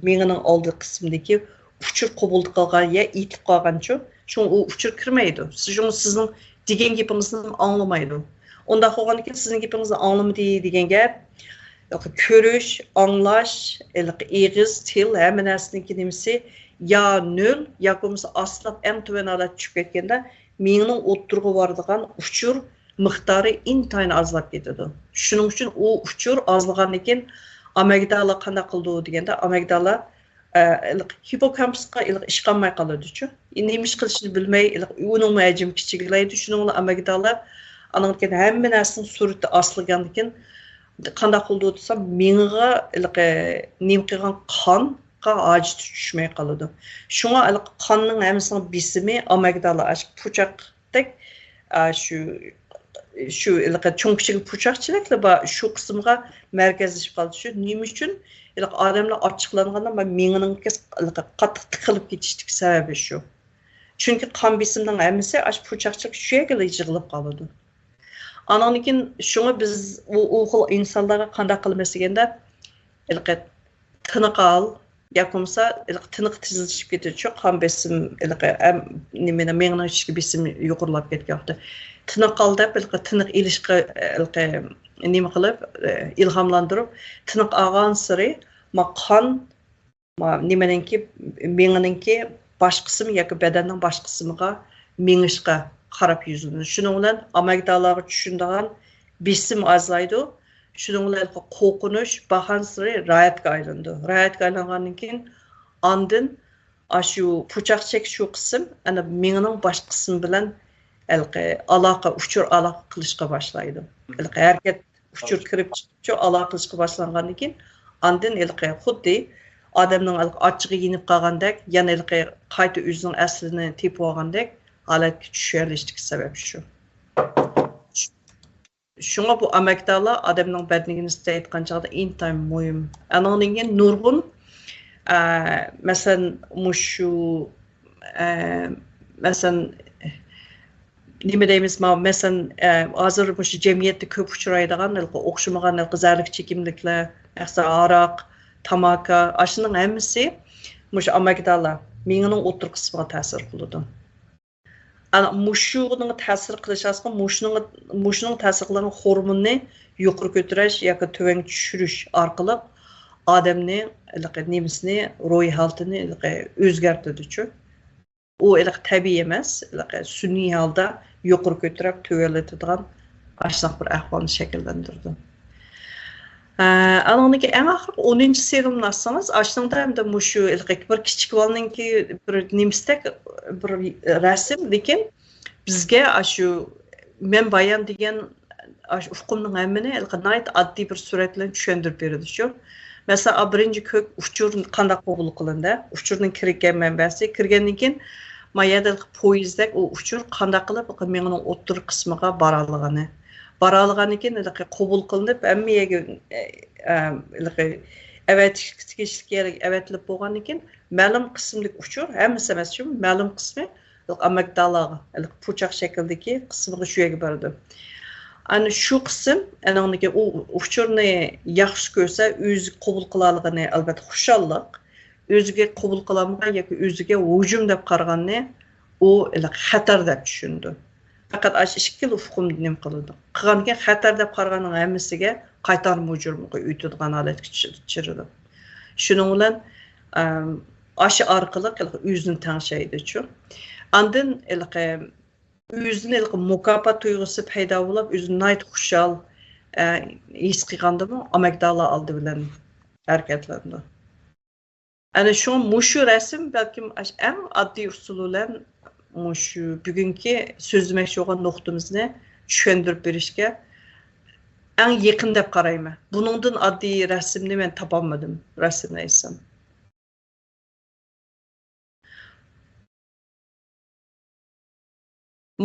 مېڭىنىڭ ئالدى قىسمىدىكى ئۇچۇر قوبۇل قىلغان يا ئېتىپ قالغانچۇ، شۇڭا ئۇ ئۇچۇر كىرمەيدۇ. شۇڭا سىزنىڭ دېگەن گېپىڭىزنى ئاڭلىمايدۇ. ئۇنداق بولغاندىكىن سىزنىڭ گېپىڭىزنى ئاڭلىمىدى دېگەن گەپ، ھېلىقى كۆرۈش، ئاڭلاش، ھېلىقى ئېغىز، تىل، ھەممە نەرسىنىڭكى نېمىسى يا نۆل ياكى بولمىسا ئاستىلاپ ئەڭ تۆۋەن ھالەتكە چۈشۈپ كەتكەندە مېڭىنىڭ ئوتتۇرىغا بارىدىغان ئۇچۇر مىقدارى ئىنتايىن ئازلاپ كېتىدۇ. شۇنىڭ ئۈچۈن ئۇ ئۇچۇر ئازلىغاندىن كېيىن ئامىگدالا قانداق قىلىدۇ دېگەندە، ئامىگدالا، ئە، ھىپپوكامپۇسقا ئىش قالماي قالىدۇچۇ. نېمە ئىش قىلىشىنى بىلمەي، ئۇنىڭمۇ ھەجمى كىچىكلەيدۇ. شۇنىڭ بىلەن ئامىگدالا ئانىڭدىن كېيىن ھەممە نەرسىنىڭ سۈرئىتى ئاستىلىغاندىن كېيىن قانداق قىلىدۇ دېسەم، مېڭىغا ھېلىقى نېمە قىلغان قانغا ھاجىتى چۈشمەي قالىدۇ. شۇڭا ھېلىقى قاننىڭ ھەممىسىنىڭ بېسىمى ئامىگدالا ئاشۇ پۇچاق دەك، ئا، شۇ، شۇ ھېلىقى چوڭ كىچىك پۇچاقچىلىكلا بار، شۇ قىسىمغا مەركەزلىشىپ قالدى. شۇ نېمە ئۈچۈن ھېلىقى ئادەملەر ئاچچىقلانغاندا مېڭىنىڭكى ھېلىقى قاتتىق تىقىلىپ كېتىشتىكى سەۋەبى شۇ. چۈنكى قان بېسىمنىڭ ھەممىسى ئاشۇ پۇچاقچىلىك شۇ يەرگىلا يىغىلىپ قالىدۇ. ئانىڭدىن كېيىن شۇڭا بىز ئۇ، ئۇ خىل ئىنسانلارغا قانداق قىلىمىز دېگەندە، ھېلىقى تىنىق ئال، ياكى بولمىسا ھېلىقى تىنىق تېزلىشىپ كېتىدۇ، قان بېسىم، ھېلىقى ئەم-، نېمىنى، مېڭىنىڭ ئىچىدىكى بېسىم يۇقىرىلاپ كەتكەن ۋاقىتتا. تىنىق ئال دەپ، ھېلىقى تىنىق ئېلىشقا، ھېلىقى نېمە قىلىپ، ئىلھاملاندۇرۇپ، تىنىق ئالغانسېرى، ما قان، ما نېمىنىڭكى، مېڭىنىڭكى باش قىسمى ياكى بەدەننىڭ باش قىسمىغا مېڭىشقا قاراپ يۈزلىنىدۇ. شۇنىڭ بىلەن ئامەگدالارغا چۈشىدىغان بېسىم ئازلايدۇ. شۇنىڭ بىلەن قورقۇنچ بارغانسېرى راھەتكە ئايلىنىدۇ. راھەتكە ئايلانغاندىن كېيىن ئاندىن ئاشۇ پۇچاق چەك شۇ قىسىم، ئەنە مېڭىنىڭ باش قىسمى بىلەن ھېلىقى ئالاقە، ئۇچۇر ئالاقە قىلىشقا باشلايدۇ. ھېلىقى ھەرىكەت، ئۇچۇر كىرىپ چىقىپچۇ، ئالاقە قىلىشقا باشلانغاندىن كېيىن، ئاندىن ھېلىقى خۇددى ئادەمنىڭ ھېلىقى ئاچچىقى يېنىپ قالغاندەك، يەنە ھېلىقى قايتا ئۆزىنىڭ ئەسلىنى تېپىۋالغاندەك ھالەتكە چۈشۈۋېلىشتىكى سەۋەب شۇ. شۇڭا بۇ ئامەگدالا ئادەمنىڭ بەدىنىگە نىسبەتەن ئېيتقان چاغدا ئىنتايىن مۇھىم. ئانىڭدىن كېيىن نۇرغۇن، ئە، مەسىلەن، مۇشۇ، ئە، مەسىلەن، نېمە دەيمىز، ما-، مەسىلەن، ئە، ھازىر مۇشۇ جەمئىيەتتە كۆپ ئۇچرايدىغان ھېلىقى ئوخشىمىغان ھېلىقى زەھەرلىك چېكىملىكلەر، مەسىلەن، ھاراق، تاماكا، ئاشۇنىڭ ھەممىسى مۇشۇ ئامەگدالا مېڭىنىڭ ئوتتۇرا قىسمىغا تەسىر قىلىدۇ. ئانا مۇشۇنىڭ تەسىر قىلىش ئاساسىدا مۇشۇنىڭ، مۇشۇنىڭ تەسىر قىلغان ھورموننى يۇقىرى كۆتۈرۈش ياكى تۆۋەنگە چۈشۈرۈش ئارقىلىق ئادەمنى، ھېلىقى نېمىسىنى، روھىي ھالىتىنى ھېلىقى ئۆزگەرتىدۇچۇ. ئۇ ھېلىقى تەبىئىي ئەمەس، ھېلىقى سۈنئىي ھالدا يۇقىرى كۆتۈرۈپ تۆۋەنلىتىدىغان ئاشۇنداق بىر ئەھۋالنى شەكىللەندۈرىدۇ. ئە، ئانىڭدىن كېيىن ئەڭ ئاخىرقى ئونىنچى سېرىيىنى ئاچسىڭىز، ئاشۇنىڭدا ئەمدى مۇشۇ ھېلىقى بىر كىچىك بالىنىڭكى بىر نېمىسىدەك بىر رەسىم، لېكىن بىزگە ئاشۇ مەن بايان دېگەن ئاشۇ ئۇقۇمنىڭ ھەممىنى ھېلىقى ناھايىتى ئاددىي بىر سۈرەت بىلەن چۈشەندۈرۈپ بېرىدۇ شۇ. مەسىلەن، ئا، بىرىنچى كۆك ئۇچۇر قانداق قوبۇل قىلىندى؟ ئۇچۇرنىڭ كىرگەن مەنبەسى، كىرگەندىن كېيىن ما يەردە ھېلىقى پويىزدەك ئۇ ئۇچۇر قانداق قىلىپ ھېلىقى مېڭىنىڭ ئوتتۇرا قىسمىغا بارالىغىنى. بارالىغاندىن كېيىن ھېلىقى قوبۇل قىلىنىپ، ھەممە يەرگە، ئە، ئە، ھېلىقى ئەۋەتىش تېگىشلىك يەرگە ئەۋەتىلىپ بولغاندىن كېيىن، مەلۇم قىسىمدىكى ئۇچۇر، ھەممىسى ئەمەس شۇ، مەلۇم قىسمى ئامەگدالاغا، ھېلىقى پۇچاق شەكلىدىكى قىسمىغا شۇ يەرگە بارىدۇ. ئەنە شۇ قىسىم، ئانىڭدىكى ئۇ ئۇچۇرنى ياخشى كۆرسە، ئۆزى قوبۇل قىلالىغىنى ئەلۋەتتە خۇشاللىق، ئۆزىگە قوبۇل قىلالمىغان ياكى ئۆزىگە ھۇجۇم دەپ قارىغاننى ئۇ ھېلىقى خەتەر دەپ چۈشىنىدۇ. پەقەت ئاشۇ ئىككىلا ئۇقۇمدا نېمە قىلىدۇ؟ قىلغاندىكىن خەتەر دەپ قارىغاننىڭ ھەممىسىگە قايتارما ھۇجۇمغا ئۆتىدىغان ھالەتكە چۈ-، چىرىدۇ. شۇنىڭ بىلەن، ئەم، ئاشۇ ئارقىلىق ھېلىقى ئۆزىنى تەڭشەيدىچۇ. ئاندىن ھېلىقى ئۆزىنى ھېلىقى مۇكاپات تۇيغۇسى پەيدا بولۇپ، ئۆزىنى ناھايىتى خۇشال، ئە، ھېس قىلغاندىمۇ ئامەگدالا ئالدى بىلەن ھەرىكەتلىنىدۇ. ئەنە شۇڭا مۇشۇ رەسىم بەلكىم ئاش-، ئەڭ ئاددىي ئۇسۇل بىلەن مۇشۇ بۈگۈنكى سۆزلىمەكچى بولغان نۇقتىمىزنى چۈشەندۈرۈپ بېرىشكە ئەڭ يېقىن دەپ قارايمەن. بۇنىڭدىن ئاددىي رەسىمنى مەن تاپالمىدىم، راستىنى ئېيتسام.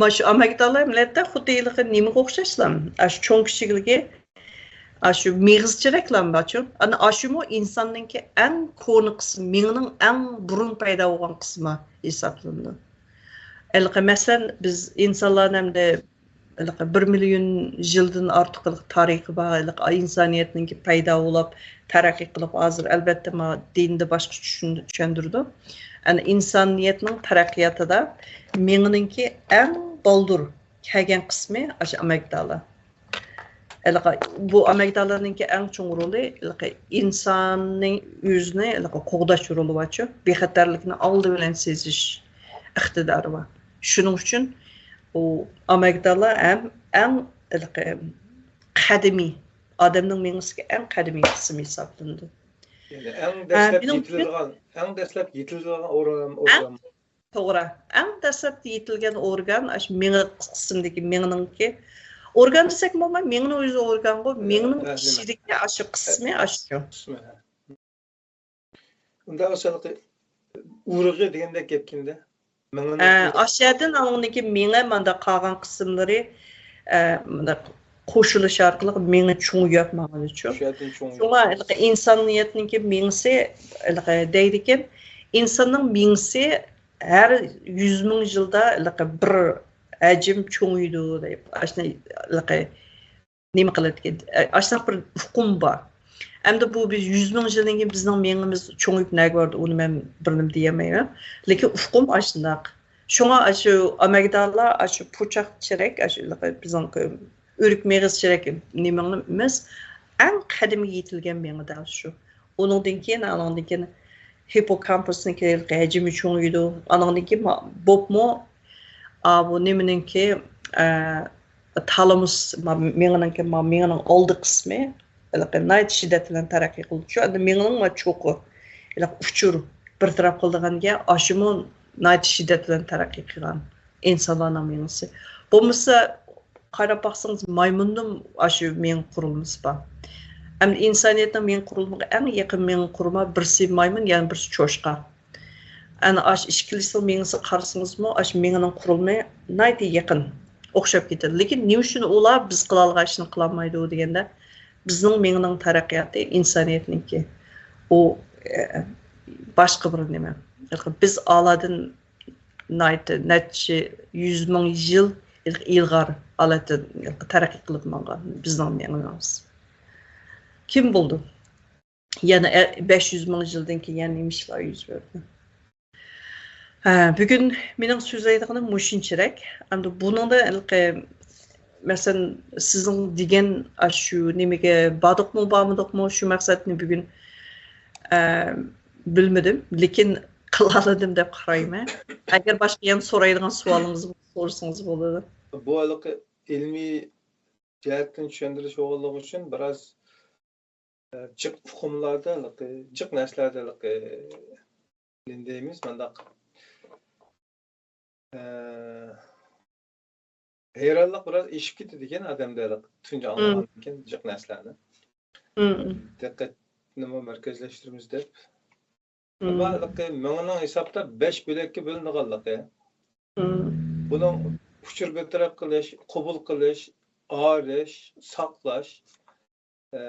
مانا شۇ ئامەگدالا مىللەتتە خۇددى ھېلىقى نېمىگە ئوخشاشلا، ئاشۇ چوڭ كىچىكلىكى، ئاشۇ مېغىزچە رەكلام بارچۇ. ئەنە ئاشۇمۇ ئىنساننىڭكى ئەڭ كونا قىسمى، مېڭىنىڭ ئەڭ بۇرۇن پەيدا بولغان قىسمى ھېسابلىنىدۇ. ھېلىقى، مەسىلەن، بىز ئىنسانلارنىڭ ئەمدى ھېلىقى بىر مىليون يىلدىن ئارتۇق ھېلىقى تارىخى بار، ھېلىقى ئىنسانىيەتنىڭكى پەيدا بولۇپ، تەرەققىي قىلىپ، ھازىر، ئەلۋەتتە، ما دىندا باشقا چۈشۈن-، چۈشەندۈرىدۇ. ئەنە ئىنسانىيەتنىڭ تەرەققىياتىدا مېڭىنىڭكى ئەڭ بالدۇر كەلگەن قىسمى ئاشۇ ئامىگدالا. ھېلىقى، بۇ ئامىگدالانىڭكى ئەڭ چوڭ رولى، ھېلىقى، ئىنساننىڭ ئۆزىنى، ھېلىقى، قوغداش رولى بارچۇ، بىخەتەرلىكنى ئالدى بىلەن سېزىش ئىقتىدارى بار. شۇنىڭ ئۈچۈن ئۇ ئامىگدالا ھەم ئەڭ، ھېلىقى، قەدىمىي، ئادەمنىڭ مېڭىسىدىكى ئەڭ قەدىمىي قىسىم ھېسابلىنىدۇ. يەنى ئەڭ ھە، دەسلەپ مېنىڭ يېتىلىدىغان، ئەڭ دەسلەپ يېتىلىدىغان ئورگان، ئەڭ ئورگان. توغرا. ئەڭ دەسلەپتە يېتىلگەن ئورگان ئاشۇ مېڭە قىسمىدىكى، مېڭىنىڭكى. ئورگان دېسەكمۇ بولماي، مېڭىنىڭ ئۆزى ئورگانغۇ، مېڭىنىڭ ھە، نېمە؟ ئىچىدىكى ئاشۇ قىسمى ئاشۇ. قىسمى، ھە. ئۇنداق بولسا، ھېلىقى ئۇرۇقى دېگەندەك گەپكىندە. مېڭىنىڭ ھە، ئۇرۇقى. ئاشۇ يەردىن ئاڭلىدىكى مېڭە مانداق قالغان قىسىملىرى، ئە، مۇنداق قوشۇلۇش ئارقىلىق مېڭە چوڭىيىپ ماڭىدۇچۇ. شۇ يەردىن چوڭىيىپ. شۇڭا ھېلىقى ئىنسانىيەتنىڭكى مېڭىسى، ھېلىقى دەيدىكەن، ئىنساننىڭ مېڭىسى ھەر يۈز مىڭ يىلدا ھېلىقى بىر ھەجىم چوڭىيىدۇ دەپ، ئاشۇنى ھېلىقى نېمە قىلىدىكەن، ئاشۇنداق بىر ئۇقۇم بار. ئەمدى بۇ بىز يۈز مىڭ يىلدىن كېيىن بىزنىڭ مېڭىمىز چوڭىيىپ نەگە بارىدۇ، ئۇنى مەن بىر نېمە دېيەلمەيمەن. لېكىن ئۇقۇم ئاشۇنداق. شۇڭا ئاشۇ ئامەگدالا، ئاشۇ پۇچاق چېرەك، ئاشۇ بىزنىڭ ئۆرۈك مېغىز چېرەك نېمىمىز ئەڭ قەدىمىي يېتىلگەن مېڭە دەل شۇ. ئۇنىڭدىن كېيىن، ئانىڭدىن كېيىن ھىپپوكامپۇسنىڭكى ھەجمى چوڭىيىدۇ. ئانىڭدىن كېيىن ما-، بوپمۇ، ئا، بۇ نېمىنىڭكى، ئە، تالامۇس، ما-، مېڭىنىڭكى، ما-، مېڭىنىڭ ئالدى قىسمى ھېلىقى ناھايىتى شىددەت بىلەن تەرەققىي قىلدى. شۇ ئەمدى مېڭىنىڭ ما چوقى، ھېلىقى ئۇچۇر بىر تەرەپ قىلىدىغان گەپ، ئاشۇمۇ ناھايىتى شىددەت بىلەن تەرەققىي قىلغان ئىنسانلارنىڭ مېڭىسى. بولمىسا، قاراپ باقسىڭىز، مايمۇندىن ئاشۇ مېڭە قۇرۇلمىسى بار. ئەمدى ئىنسانىيەتنىڭ مېڭە قۇرۇلمىغا ئەڭ يېقىن مېڭە قۇرۇما بىرسى مايمۇن، يەنە بىرسى چوشقا. ئەنە ئاشۇ ئىككىلىسىنىڭ مېڭىسىگە قارىسىڭىزمۇ، ئاشۇ مېڭىنىڭ قۇرۇلمى ناھايىتى يېقىن، ئوخشاپ كېتىدۇ. لېكىن نېمە ئۈچۈن ئۇلار بىز قىلالىغان ئىشنى قىلالمايدۇ دېگەندە، بىزنىڭ مېڭىنىڭ تەرەققىياتى ئىنسانىيەتنىڭكى، ئۇ، ئە، باشقا بىر نېمە. بىز ئالادىن ناھايىتى نەچچە يۈز مىڭ يىل ئىلغار ھالەتتە تەرەققىي قىلىپ ماڭغان بىزنىڭ مېڭىمىز. كىم بولدى؟ يەنە بەش يۈز مىڭ يىلدىن كېيىن يەنە نېمە ئىشلار يۈز بەردى؟ ھە، بۈگۈن مېنىڭ سۆزلەيدىغىنىم مۇشۇنچىرەك. ئەمدى بۇنىڭدا ھېلىقى، مەسىلەن، سىزنىڭ دېگەن ئاشۇ نېمىگە باردۇقمۇ، بارمىدۇقمۇ، شۇ مەقسەتنى بۈگۈن، ئە، بىلمىدىم. لېكىن قىلالىدىم دەپ قارايمەن. ئەگەر باشقا يەنە سورايدىغان سوئالىڭىز بولسا، سورىسىڭىز بولىدۇ. بۇ ھېلىقى ئىلمىي جەھەتتىن چۈشەندۈرۈش بولغانلىقى ئۈچۈن بىراز، ئە، جىق ئۇقۇملاردا ھېلىقى، جىق نەرسىلەردە ھېلىقى، نېمە دەيمىز، مانداق، ئە، ھەيرانلىق بىراز ئېشىپ كېتىدىكەن ئادەمدە ھېلىقى تۇنجى ئاڭلىغاندىن كېيىن جىق نەرسىلەرنى. دىققەتنىمۇ مەركەزلەشتۈرىمىز دەپ. ئەمما ھېلىقى مېڭىنىڭ ھېسابتا بەش بۆلەككە بۆلۈنىدىغانلىقى. بۇنىڭ ئۇچۇر بىر تەرەپ قىلىش، قوبۇل قىلىش، ئايرىش، ساقلاش، ئە،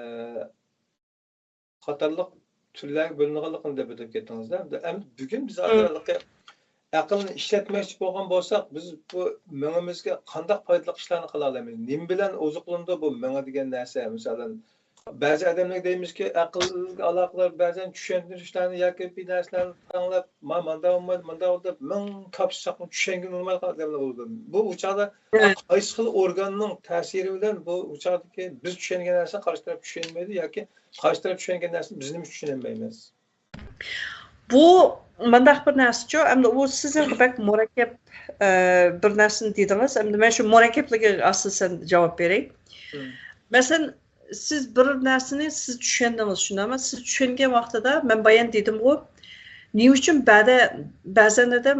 قاتارلىق تۈرلەرگە بۆلۈنىدىغانلىقىنى دەپ ئۆتۈپ كەتتىڭىز-دە. ئەمدى بۈگۈن بىز ھازىر ھېلىقى ئەقىلنى ئىشلەتمەكچى بولغان بولساق، بىز بۇ مېڭىمىزگە قانداق پايدىلىق ئىشلارنى قىلالايمىز؟ نېمە بىلەن ئوزۇقلىنىدۇ بۇ مېڭە دېگەن نەرسە؟ مىسالەن، بەزى ئادەملەرگە دەيمىزكى، ئەقىلگە ئالاقىدار بەزەن چۈشەندۈرۈشلەرنى ياكى بىر نەرسىلەرنى ئاڭلاپ، ما-، ماندا بولمايدۇ، ماندا بولىدۇ دەپ مىڭ تاپشۇرساقمۇ چۈشەنگىلى بولمايدىغان ئادەملەر بولىدۇ. بۇ، ئۇ چاغدا قايسى خىل ئورگاننىڭ تەسىرى بىلەن بۇ، ئۇ چاغدىكى بىز چۈشەنگەن نەرسىنى قارشى تەرەپ چۈشەنمەيدۇ ياكى قارشى تەرەپ چۈشەنگەن نەرسىنى بىز نېمە ئۈچۈن چۈشىنەلمەيمىز؟ بۇ مۇنداق بىر نەرسىچۇ، ئەمدى ئۇ سىزنىڭ بەك مۇرەككەپ، ئە، بىر نەرسىنى دېدىڭىز. ئەمدى مەن شۇ مۇرەككەپلىكىگە ئاساسەن جاۋاب بېرەي. مەسىلەن، سىز بىر نەرسىنى سىز چۈشەندىڭىز، شۇنداقمۇ؟ سىز چۈشەنگەن ۋاقتىدا، مەن بايان دېدىمغۇ، نېمە ئۈچۈن بەدە-، بەزەن ئادەم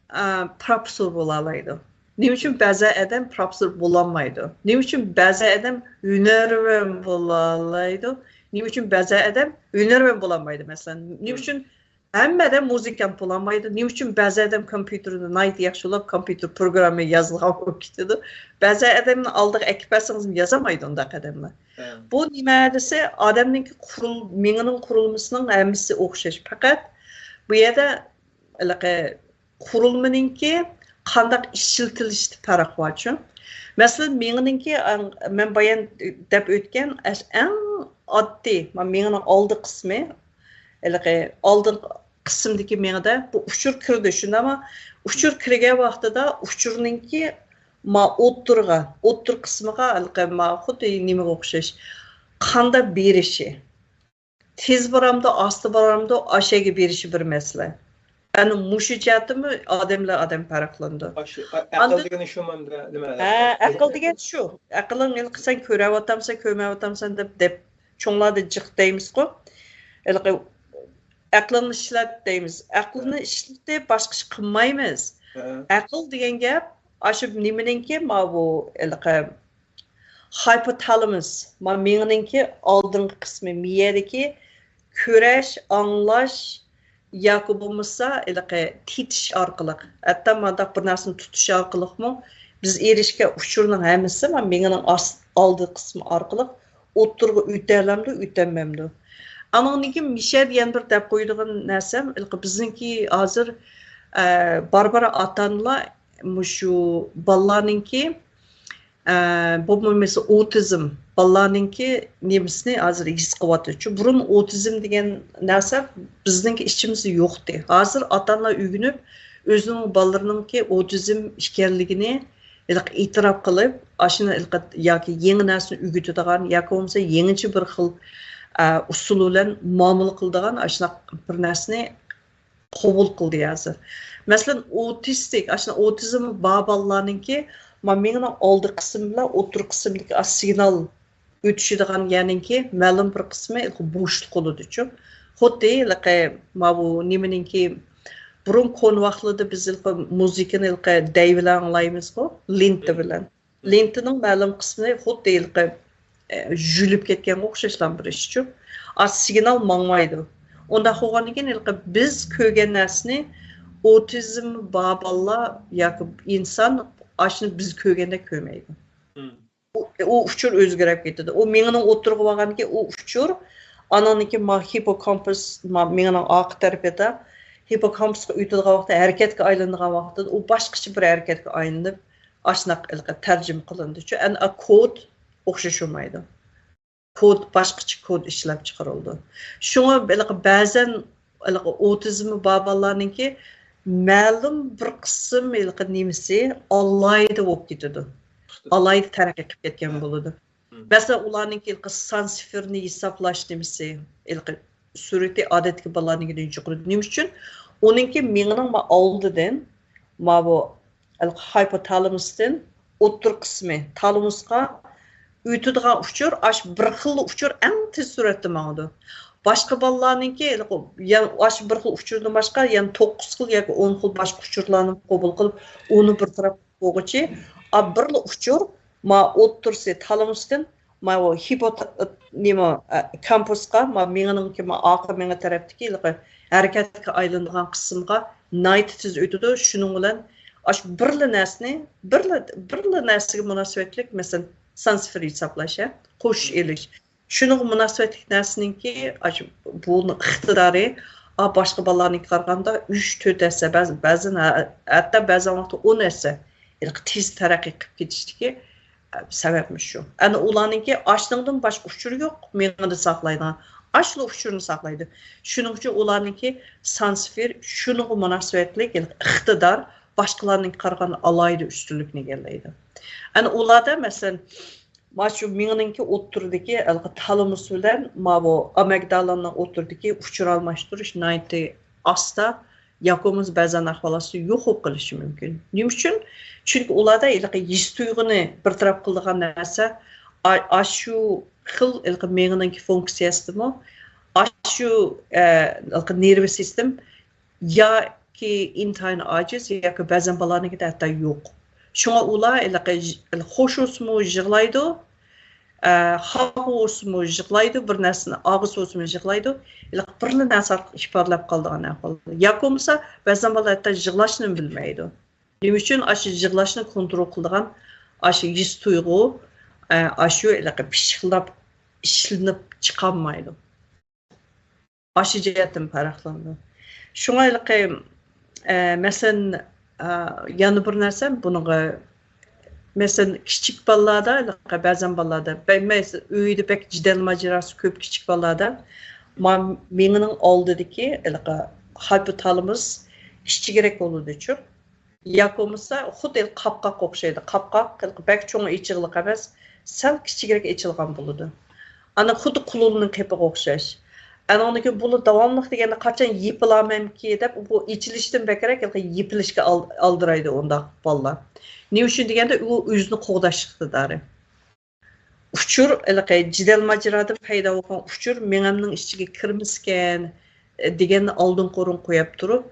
ئا، پروفېسسور بولالايدۇ؟ نېمە ئۈچۈن بەزى ئادەم پروفېسسور بولالمايدۇ؟ نېمە ئۈچۈن بەزى ئادەم ھۈنەرۋەن بولالايدۇ؟ نېمە ئۈچۈن بەزى ئادەم ھۈنەرۋەن بولالمايدۇ، مەسىلەن؟ نېمە ئۈچۈن ھەممە ئادەم مۇزىكانت بولالمايدۇ؟ نېمە ئۈچۈن بەزى ئادەم كومپيۇتېردا ناھايىتى ياخشى بولۇپ، كومپيۇتېر پروگرامما يازىدىغان بولۇپ كېتىدۇ؟ بەزى ئادەمنى ئالدىغا ئەكىپ بەرسىڭىزمۇ يازالمايدۇ ئۇنداق ئادەملەر. بۇ نېمە دېسە، ئادەمنىڭكى قۇرۇل-، مېڭىنىڭ قۇرۇلمىسىنىڭ ھەممىسى ئوخشاش. پەقەت بۇ يەردە ھېلىقى قۇرۇلمىنىڭكى قانداق ئىشلىتىلىشىدە پەرق بارچۇ. مەسىلەن، مېڭىنىڭكى، ئەڭ-، مەن بايان دەپ ئۆتكەن ئەش-، ئەڭ ئاددىي، ما-، مېڭىنىڭ ئالدى قىسمى، ھېلىقى ئالدىنقى قىسىمدىكى مېڭىدە بۇ ئۇچۇر كىرىدۇ، شۇنداقمۇ؟ ئۇچۇر كىرگەن ۋاقتىدا ئۇچۇرنىڭكى ما ئوتتۇرىغا، ئوتتۇرا قىسمىغا ھېلىقى ما خۇددى نېمىگە ئوخشاش، قاندا بېرىشى. تېز بارامدۇ، ئاستا بارامدۇ، ئاشەگە بېرىشى بىر مەسىلە. ئەنە مۇشۇ جەھەتتىمۇ ئادەملەر ئادەم پەرقلىنىدۇ. ئاشۇ ئە-، ئەقىل ئاندىن دېگىنى شۇ ماندا نېمە؟ ھە، ئەقىل دېگەن شۇ. ئەقىلىڭ ھېلىقى سەن كۆرەۋاتامسەن، كۆرمەيۋاتامسەن دەپ، دەپ چوڭلاردا جىق دەيمىزغۇ. ھېلىقى ئەقلىڭنى ئىشلەت دەيمىز. ئەقىلنى ھە. ئىشلىتىپ باشقا ئىش قىلمايمىز. ھە. ئەقىل دېگەن گەپ ئاشۇ نېمىنىڭكى، ماۋۇ ھېلىقى ھايپوتالامۇس، ما مېڭىنىڭكى ئالدىنقى قىسمى، مىيەدىكى كۆرۈش، ئاڭلاش ياكى بولمىسا ھېلىقى تېتىش ئارقىلىق، ھەتتا مانداق بىر نەرسىنى تۇتۇش ئارقىلىقمۇ بىز ئېرىشكەن ئۇچۇرنىڭ ھەممىسى ما مېڭىنىڭ ئاس-، ئالدى قىسمى ئارقىلىق ئوتتۇرىغا ئۆتەلەمدۇ، ئۆتەلمەمدۇ. ئانىڭدىن كېيىن مىشەدە يەنە بىر دەپ قويىدىغان نەرسەم، ھېلىقى بىزنىڭكى ھازىر، ئە، بارا-بارا ئاتا-ئانىلار مۇشۇ بالىلارنىڭكى، ئە، بولمىسا ئوتىزم بالىلارنىڭكى نېمىسىنى ھازىر ھېس قىلىۋاتىدۇ. چۈنكى بۇرۇن ئوتىزم دېگەن نەرسە بىزنىڭكى ئىچىمىزدە يوقتى. ھازىر ئاتا-ئانىلار ئۆگىنىپ، ئۆزىنىڭ بالىلىرىنىڭكى ئوتىزم ئىكەنلىكىنى ھېلىقى ئېتىراپ قىلىپ، ئاشۇنى ھېلىقى ياكى يېڭى نەرسىنى ئۆگىتىدىغان ياكى بولمىسا يېڭىچە بىر خىل، ئە، ئۇسۇل بىلەن مۇئامىلە قىلىدىغان ئاشۇنداق بىر نەرسىنى قوبۇل قىلدى ھازىر. مەسىلەن، ئوتىستىك، ئاشۇنداق ئوتىزم بار بالىلارنىڭكى ما مېڭىنىڭ ئالدى قىسمى بىلەن ئوتتۇرا قىسمىدىكى ئا سىگنال ئۆتۈشىدىغان يەرنىڭكى مەلۇم بىر قىسمى بوشلۇق بولىدۇچۇ. خۇددى ھېلىقى ماۋۇ نېمىنىڭكى، بۇرۇن كونا ۋاقىتلىرىدا بىز ھېلىقى مۇزىكىنى ھېلىقى دەي بىلەن ئاڭلايمىزغۇ، لېنتا بىلەن. لېنتىنىڭ مەلۇم قىسمى خۇددى ھېلىقى، ئە، يۇيۇلۇپ كەتكەنگە ئوخشاشلا بىر ئىشچۇ. ئا سىگنال ماڭمايدۇ. ئۇنداق بولغاندىن كېيىن ھېلىقى بىز كۆرگەن نەرسىنى ئوتىزم بار بالىلار ياكى ئىنسان ئاشۇنى بىز كۆرگەندەك كۆرمەيدۇ. ئۇ، ئۇ ئۇچۇر ئۆزگىرىپ كېتىدۇ. ئۇ مېڭىنىڭ ئوتتۇرىغا بارغاندىن كېيىن ئۇ ئۇچۇر ئانىڭدىكى ما ھىپپوكامپۇس، ما مېڭىنىڭ ئارقا تەرىپىدە ھىپپوكامپۇسقا ئۆتىدىغان ۋاقىتتا، ھەرىكەتكە ئايلىنىدىغان ۋاقىتتا ئۇ باشقىچە بىر ھەرىكەتكە ئايلىنىپ، ئاشۇنداق ھېلىقى تەرجىمە قىلىنىدۇچۇ. ئەنە ئا كود ئوخشىشالمايدۇ. كود، باشقىچە كود ئىشلەپ چىقىرىلىدۇ. شۇڭا ھېلىقى بەزەن ھېلىقى ئوتىزمى بار بالىلارنىڭكى مەلۇم بىر قىسىم ھېلىقى نېمىسى ئالاھىدە بولۇپ كېتىدۇ. ئالاھىدە تەرەققىي قىلىپ كەتكەن بولىدۇ. مەسىلەن، ئۇلارنىڭكى ھېلىقى سان سىفىرنى ھېسابلاش نېمىسى، ھېلىقى سۈرئىتى ئادەتتىكى بالىلارنىڭكىدىن يۇقىرى. نېمە ئۈچۈن؟ ئۇنىڭكى مېڭىنىڭ ما-، ئالدىدىن ماۋۇ ھايپوتالامۇستىن ئوتتۇرا قىسمى تالامۇسقا ئۆتىدىغان ئۇچۇر، ئاشۇ بىر خىللا ئۇچۇر ئەڭ تېز سۈرئەتتە ماڭىدۇ. باشقا بالىلارنىڭكى، يەنە ئاشۇ بىر خىل ئۇچۇردىن باشقا، يەنە توققۇز خىل ياكى ئون خىل باشقا ئۇچۇرلارنى قوبۇل قىلىپ، ئۇنى بىر تەرەپ بولغۇچى، ئا، بىرلا ئۇچۇر، ما، ئوتتۇرىسى تالامۇستىن، ماۋۇ ھىپو-، نېمە، ئە، كامپۇسقا، ما، مېڭىنىڭكى، ما، ئارقا مېڭە تەرەپتىكى ھېلىقى ھەرىكەتكە ئايلىنىدىغان قىسىمغا ناھايىتى تېز ئۆتىدۇ. شۇنىڭ بىلەن ئاشۇ بىرلا نەرسىنى، بىرلا، بىرلا نەرسىگە مۇناسىۋەتلىك، مەسىلەن، سان سىفىر ھېسابلاش، ھە، قوشۇش ئېلىش. شۇنىڭغا مۇناسىۋەتلىك نەرسىنىڭكى، ئاشۇ بۇنىڭ ئىقتىدارى، ئا، باشقا بالىلارنىڭكىگە قارىغاندا ئۈچ، تۆت ھەسسە، بەزى، بەزى ھە-، ھەتتا بەزى ۋاقىتتا ئون ھەسسە ھېلىقى تېز تەرەققىي قىلىپ كېتىشتىكى، ئە، سەۋەبمۇ شۇ. ئەنە ئۇلارنىڭكى ئاشۇنىڭدىن باشقا ئۇچۇرى يوق، مېڭىدە ساقلايدىغان. ئاشۇلا ئۇچۇرنى ساقلايدۇ. شۇنىڭ ئۈچۈن ئۇلارنىڭكى سان سىفىر شۇنىڭغا مۇناسىۋەتلىك ھېلىقى ئىقتىدار باشقىلارنىڭكىگە قارىغاندا ئالاھىدە ئۈستۈنلۈكنى ئىگىلەيدۇ. ئەنە ئۇلاردا، مەسىلەن، مانا شۇ مېڭىنىڭكى ئوتتۇرىدىكى ھېلىقى تالامۇس بىلەن ماۋۇ ئامىگدالانىڭ ئوتتۇرىدىكى ئۇچۇر ئالماشتۇرۇش ناھايىتى ئاستا ياكى بولمىسا بەزەن ئەھۋالاتتا يوق بولۇپ قېلىشى مۇمكىن. نېمە ئۈچۈن؟ چۈنكى ئۇلاردا ھېلىقى ھېس تۇيغۇنى بىر تەرەپ قىلىدىغان نەرسە، ئا-، ئاشۇ خىل ھېلىقى مېڭىنىڭكى فۇنكسىيەسىدىمۇ، ئاشۇ، ئە، ھېلىقى نېرۋا سىستېم ياكى ئىنتايىن ئاجىز، ياكى بەزەن بالىلارنىڭكىدە ھەتتا يوق. شۇڭا ئۇلار ھېلىقى ژ-، خوش بولسىمۇ يىغلايدۇ، ئە، خاپا بولسىمۇ يىغلايدۇ، بىر نەرسىنى ئاغرىسا بولسىمۇ يىغلايدۇ. ھېلىقى بىرلا نەرسە ئارقىلىق ئىپادىلەپ قالىدىغان ئەھۋال. ياكى بولمىسا بەزەن بالىلار ھەتتا يىغلاشنىمۇ بىلمەيدۇ. نېمە ئۈچۈن؟ ئاشۇ يىغلاشنى كونترول قىلىدىغان ئاشۇ ھېس تۇيغۇ، ئە، ئاشۇ ھېلىقى پىششىقلاپ ئىشلىنىپ چىقالمايدۇ. ئاشۇ جەھەتتىن پەرقلىنىدۇ. شۇڭا ھېلىقى، ئە، مەسىلەن، ئە، يەنە بىر نەرسە بۇنىڭغا، مەسىلەن، كىچىك بالىلاردا، ھېلىقى بەزەن بالىلاردا، بە-، مەسىلەن، ئۆيدە بەك جېدەل ماجىراسى كۆپ كىچىك بالىلاردا، ما-، مېڭىنىڭ ئالدىدىكى ھېلىقى ھايپوتالامۇس كىچىكرەك بولىدۇچۇ. ياكى بولمىسا خۇددى قاپقاققا ئوخشايدۇ. قاپقاق بەك چوڭ ئېچىقلىق ئەمەس، سەل كىچىكرەك ئېچىلغان بولىدۇ. ئانا خۇددى قۇلۇلنىڭ قېپىغا ئوخشاش. ئانىڭدىن كېيىن بۇلار داۋاملىق دېگەندە قاچان يېپىلارمەنكى دەپ، بۇ ئېچىلىشتىن بەكرەك يېپىلىشكە ئال-، ئالدىرايدۇ ئۇنداق بالىلار. نېمە ئۈچۈن دېگەندە، ئۇ ئۆزىنى قوغداش ئىقتىدارى. ئۇچۇر، ھېلىقى جېدەل ماجىرادىن پەيدا بولغان ئۇچۇر مېڭەمنىڭ ئىچىگە كىرمىسىكەن، ئە، دېگەننى ئالدىنقى ئورۇنغا قويۇپ تۇرۇپ،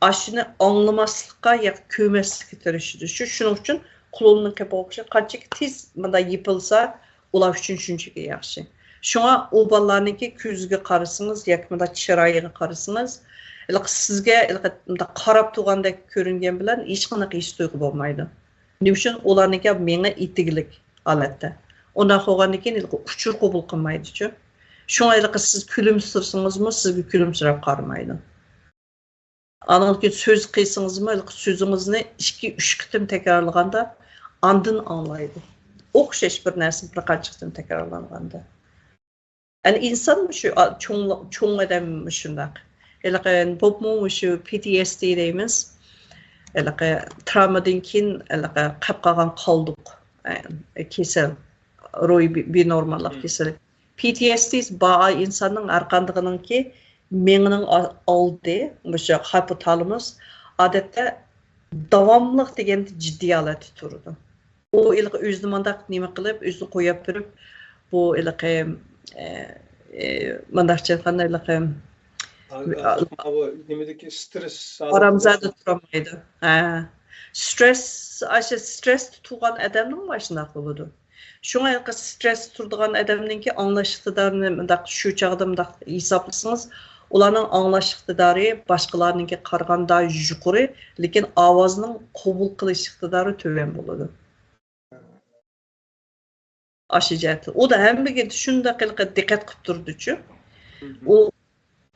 ئاشۇنى ئاڭلىماسلىققا ياكى كۆرمەسلىككە تىرىشىدۇ. شۇ، شۇنىڭ ئۈچۈن قۇلۇلنىڭ قېپىغا ئوخشاش قانچىكى تېز مۇنداق يېپىلسا، ئۇلار ئۈچۈن شۇنچىكى ياخشى. شۇڭا ئۇ بالىلارنىڭكى كۆزىگە قارىسىڭىز ياكى مۇنداق چىرايىغا قارىسىڭىز، ھېلىقى سىزگە ھېلىقى مۇنداق قاراپ تۇرغاندەك كۆرۈنگەن بىلەن ھېچقانداق ھېس تۇيغۇ بولمايدۇ. نېمە ئۈچۈن؟ ئۇلارنىڭكى مېڭە ئېتىكلىك ھالەتتە. ئۇنداق بولغاندىن كېيىن ھېلىقى ئۇچۇر قوبۇل قىلمايدۇچۇ. شۇڭا ھېلىقى سىز كۈلۈمسىرىسىڭىزمۇ، سىزگە كۈلۈمسىرەپ قارىمايدۇ. ئاندىن كېيىن سۆز قىلسىڭىزمۇ، ھېلىقى سۆزىڭىزنى ئىككى، ئۈچ قېتىم تەكرارلىغاندا ئاندىن ئاڭلايدۇ. ئوخشاش بىر نەرسىنى بىر قانچە قېتىم تەكرارلانغاندا. يەنى ئىنسان شۇ، ئا، چوڭ، چوڭ ئادەم شۇنداق. ھېلىقى بولۇپمۇ شۇ پى تى ئېس دى دەيمىز. ھېلىقى تراۋمادىن كېيىن ھېلىقى قېلىپ قالغان قالدۇق، ئە، كېسەل، روھىي بى-، بىنورماللىق كېسىلى. پى تى ئېس دى بار ئىنساننىڭ ھەر قاندىقىنىڭكى مېڭىنىڭ ئا-، ئالدى، مۇشۇ ھايپوتالامۇس، ئادەتتە داۋاملىق دېگەندە جىددىي ھالەتتە تۇرىدۇ. ئۇ ھېلىقى ئۆزىنى مۇنداق نېمە قىلىپ، ئۆزىنى قويۇپ بېرىپ، بۇ ھېلىقى، ئە، ئە، مۇنداقچە ئېيتقاندا، ھېلىقى ئا-، ئا-، ئا-، بۇ نېمىدىكى سترېس ھالىتىدە ئارامزادە تۇرالمايدۇ. ھە. سترېس، ئاشۇ سترېستا تۇرغان ئادەمنىڭ مانا شۇنداق بولىدۇ. شۇڭا ھېلىقى سترېس تۇرىدىغان ئادەمنىڭكى ئاڭلاش ئىقتىدارىنى مۇنداق شۇ چاغدا مۇنداق ھېسابلىسىڭىز، ئۇلارنىڭ ئاڭلاش ئىقتىدارى باشقىلارنىڭكىگە قارىغاندا يۇقىرى، لېكىن ئاۋازنىڭ قوبۇل قىلىش ئىقتىدارى تۆۋەن بولىدۇ. ئاشۇ جەھەتتىن. ئۇ دا ھەممىگە شۇنداق ھېلىقى دىققەت قىلىپ تۇرىدۇچۇ. ئۇ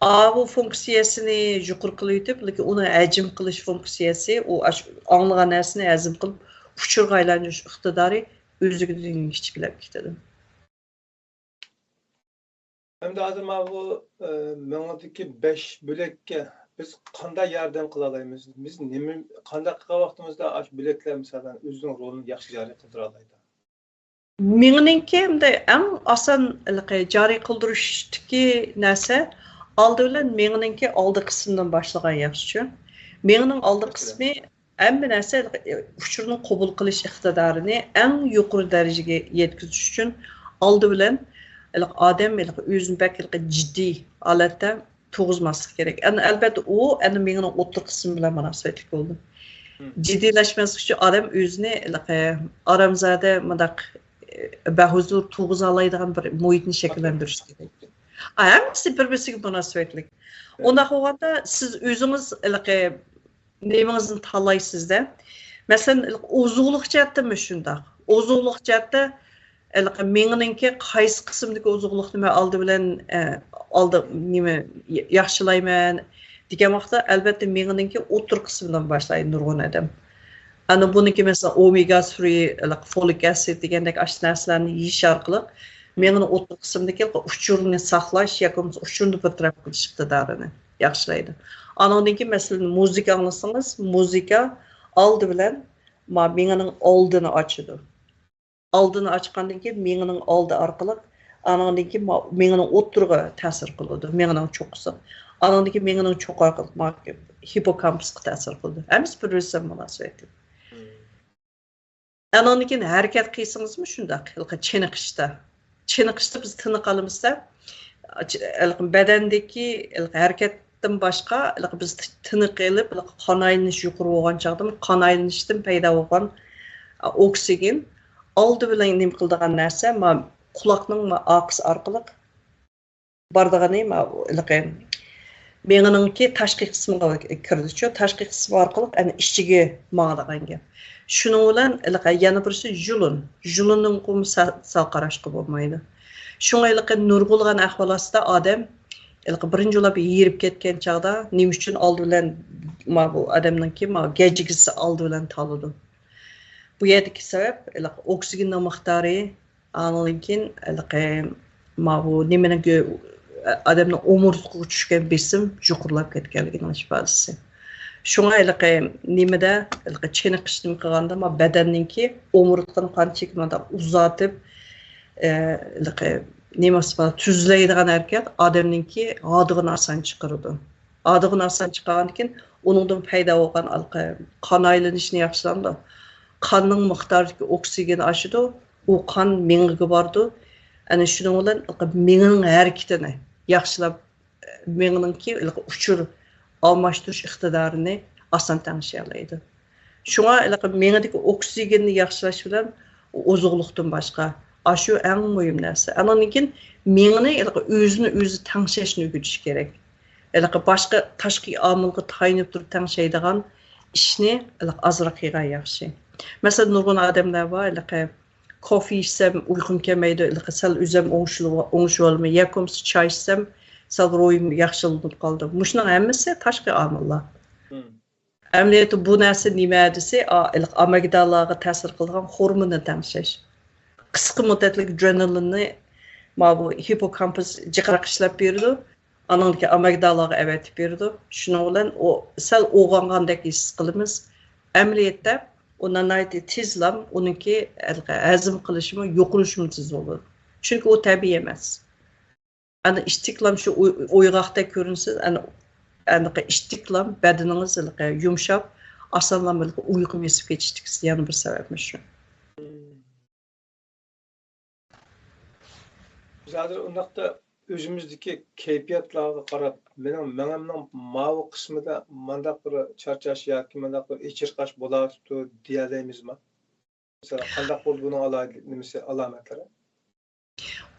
ئاۋۇ فۇنكسىيەسىنى يۇقىرى قىلىۋېتىپ، لېكىن ئۇنىڭ ھەجىم قىلىش فۇنكسىيەسى، ئۇ ئاش-، ئاڭلىغان نەرسىنى ھەزىم قىلىپ، ئۇچۇرغا ئايلاندۇرۇش ئىقتىدارى ئۆزلۈكىدىن كىچىكلەپ كېتىدۇ. ئەمدى ھازىر مانا بۇ، ئە، مېڭىدىكى بەش بۆلەككە بىز قانداق ياردەم قىلالايمىز؟ بىز نېمە، قانداق قىلغان ۋاقتىمىزدا ئاشۇ بۆلەكلەر، مىسالەن، ئۆزىنىڭ رولىنى ياخشى جارى قىلدۇرالايدۇ؟ مېڭىنىڭكى ئەمدى ئەڭ ئاسان ھېلىقى جارى قىلدۇرۇشتىكى نەرسە، ئالدى بىلەن مېڭىنىڭكى ئالدى قىسمىدىن باشلىغان ياخشىچۇ. مېڭىنىڭ ئالدى قىسمى ھەممە نەرسە ئۇچۇرنىڭ قوبۇل قىلىش ئىقتىدارىنى ئەڭ يۇقىرى دەرىجىگە يەتكۈزۈش ئۈچۈن ئالدى بىلەن ھېلىقى ئادەم ھېلىقى ئۆزىنى بەك ھېلىقى جىددىي ھالەتتە تۇرغۇزماسلىق كېرەك. ئەن-، ئەلبەتتە، ئۇ ئەنە مېڭىنىڭ ئوتتۇرا قىسمى بىلەن مۇناسىۋەتلىك بولىدۇ. جىددىيلەشمەسلىك ئۈچۈن ئادەم ئۆزىنى ھېلىقى ئارامزادە، مۇنداق، ئە، بەھۇزۇر تۇرغۇزالايدىغان بىر مۇھىتنى شەكىللەندۈرۈش كېرەك. ئا، ھەممىسى بىر-بىرسىگە مۇناسىۋەتلىك. ئۇنداق بولغاندا سىز ئۆزىڭىز ھېلىقى نېمىڭىزنى تاللايسىز-دە. مەسىلەن، ئوزۇقلۇق جەھەتتىمۇ شۇنداق. ئوزۇقلۇق جەھەتتە ھېلىقى مېڭىنىڭكى قايسى قىسمىدىكى ئوزۇقلۇقنى مەن ئالدى بىلەن، ئە، ئالدى، نېمە، يا-، ياخشىلايمەن دېگەن ۋاقىتتا، ئەلبەتتە، مېڭىنىڭكى ئوتتۇرا قىسمىدىن باشلايدۇ نۇرغۇن ئادەم. ئانا بۇنىڭكى، مەسىلەن، ئومېگا سۈرى، ھېلىقى فولىك ئەسىد دېگەندەك ئاشۇ نەرسىلەرنى يېيىش ئارقىلىق مېڭىنىڭ ئوتتۇرا قىسمىدىكى ئۇچۇرنى ساقلاش ياكى بولمىسا ئۇچۇرنى بىر تەرەپ قىلىش ئىقتىدارىنى ياخشىلايدۇ. ئانىڭدىن كېيىن، مەسىلەن، مۇزىكا ئاڭلىسىڭىز، مۇزىكا ئالدى بىلەن ما مېڭىنىڭ ئالدىنى ئاچىدۇ. ئالدىنى ئاچقاندىن كېيىن مېڭىنىڭ ئالدى ئارقىلىق، ئانىڭدىن كېيىن ما-، مېڭىنىڭ ئوتتۇرىغا تەسىر قىلىدۇ، مېڭىنىڭ چوققىسى. ئانىڭدىن كېيىن مېڭىنىڭ چوققىسى ئارقىلىق ما-، ھىپپوكامپۇسقا تەسىر قىلىدۇ. ھەممىسى بىر-بىرسى بىلەن مۇناسىۋەتلىك. ئانىڭدىن كېيىن ھەرىكەت قىلسىڭىزمۇ شۇنداق، ھېلىقى چېنىقىشتا. چېنىقىشتا بىز تىنىق ئالىمىزدا، ھېلىقى بەدەندىكى ھېلىقى ھەرىكەتتىن باشقا، ھېلىقى بىز تىنىق ئېلىپ، ھېلىقى قان ئايلىنىش يۇقىرى بولغان چاغدا، قان ئايلىنىشتىن پەيدا بولغان، ئا، ئوكسىگېن ئالدى بىلەن نېمە قىلىدىغان نەرسە، ما، قۇلاقنىڭ، ما، ئارقىسى ئارقىلىق بارىدىغىنى، ما، ھېلىقى مېڭىنىڭكى تاشقى قىسمىغا كىرىدىچۇ، تاشقى قىسمى ئارقىلىق ئەنە ئىچىگە ماڭىدىغان گەپ. شۇنىڭ بىلەن ھېلىقى يەنە بىرسى ژۇلۇن. ژۇلۇننىڭ قۇمى سەل، سەل قاراشقا بولمايدۇ. شۇڭا ھېلىقى نۇرغۇنلىغان ئەھۋال ئاستىدا ئادەم ھېلىقى بىرىنچى بولۇپ ھېرىپ كەتكەن چاغدا نېمە ئۈچۈن ئالدى بىلەن ما بۇ ئادەمنىڭكى ما گەجگىسى ئالدى بىلەن تالىدۇ. بۇ يەردىكى سەۋەب ھېلىقى ئوكسىگېننىڭ مىقدارى، ئاندىن كېيىن ھېلىقى ما بۇ نېمىنىڭ گۆ-، ئادەمنىڭ ئومۇرتقىغا چۈشكەن بېسىم يۇقىرىلاپ كەتكەنلىكىنىڭ ئىپادىسى. شۇڭا ھېلىقى نېمىدە، ھېلىقى چېنىقىش نېمە قىلغاندا، ما بەدەننىڭكى ئومۇرتقىنىڭ قان چېكىمىنى ئۇزارتىپ، ئە، ھېلىقى نېمىسى بار، تۈزلەيدىغان ھەرىكەت ئادەمنىڭكى ھادىغىنى ئاسان چىقىرىدۇ. ھادىغىنى ئاسان چىقارغاندىكىن، ئۇنىڭدىن پەيدا بولغان ھېلىقى قان ئايلىنىشنى ياخشىلايدۇ. قاننىڭ مىقدارىدىكى ئوكسىگېن ئاشىدۇ، ئۇ قان مېڭىگە بارىدۇ. ئەنە شۇنىڭ بىلەن ھېلىقى مېڭىنىڭ ھەرىكىتىنى ياخشىلاپ، مېڭىنىڭكى ھېلىقى ئۇچۇر ئالماشتۇرۇش ئىقتىدارىنى ئاسان تەڭشىيەلەيدۇ. شۇڭا ھېلىقى مېڭىدىكى ئوكسىگېننى ياخشىلاش بىلەن ئوزۇقلۇقتىن باشقا، ئاشۇ ئەڭ مۇھىم نەرسە. ئاندىن كېيىن مېڭىنى ھېلىقى ئۆزىنى ئۆزى تەڭشەشنى ئۆگىتىش كېرەك. ھېلىقى باشقا تاشقى ئامىلغا تايىنىپ تۇرۇپ تەڭشەيدىغان ئىشنى ھېلىقى ئازراق قىلغان ياخشى. مەسىلەن، نۇرغۇن ئادەملەر بار، ھېلىقى كوفې ئىچسەم ئۇيقۇم كەلمەيدۇ، ھېلىقى سەل ئۆزۈم ئوڭشىلىۋ-، ئوڭشىۋالماي، ياكى بولمىسا چاي ئىچسەم سەل روھىم ياخشىلىنىپ قالىدۇ. مۇشۇنىڭ ھەممىسى تاشقى ئامىللار. مم. ئەمەلىيەتتە بۇ نەرسە نېمە دېسە، ئا-، ھېلىقى ئامىگداللارغا تەسىر قىلىدىغان خورموننى تەڭشەش. قىسقا مۇددەتلىك ئادرېنالىننى ما بۇ ھىپپوكامپۇس جىقراق ئىشلەپ بېرىدۇ. ئانىڭدىكى ئامىگداللارغا ئەۋەتىپ بېرىدۇ. شۇنىڭ بىلەن ئۇ سەل ئويغانغاندەك ھېس قىلىمىز. ئەمەلىيەتتە ئۇ ناھايىتى تېزلا ئۇنىڭكى ھەزىم قىلىشىمۇ، يوقىلىشىمۇ تېز بولىدۇ. چۈنكى ئۇ تەبىئىي ئەمەس. ئەنە ئىتتىكلام شۇ ئوي-، ئويغاقتەك كۆرۈنسە، ئەنە، ئەنە ئىتتىكلام بەدىنىڭىز ھېلىقى يۇمشاپ، ئاسانلا ھېلىقى ئۇيقۇ بېسىپ كېتىشتىكى يەنە بىر سەۋەبمۇ شۇ. بىز ھازىر ئۇنداقتا ئۆزىمىزدىكى كەيپىياتلارغا قاراپ، مېنىڭ مېڭەمنىڭ ماۋۇ قىسمىدا مانداق بىر چارچاش ياكى مانداق بىر ئېچىرقاش بولۇۋاتىدۇ دېيەلەيمىزما؟ مەسىلەن، قانداق بولىدۇ بۇنىڭ ئالاھىدە-، نېمىسى، ئالامەتلىرى؟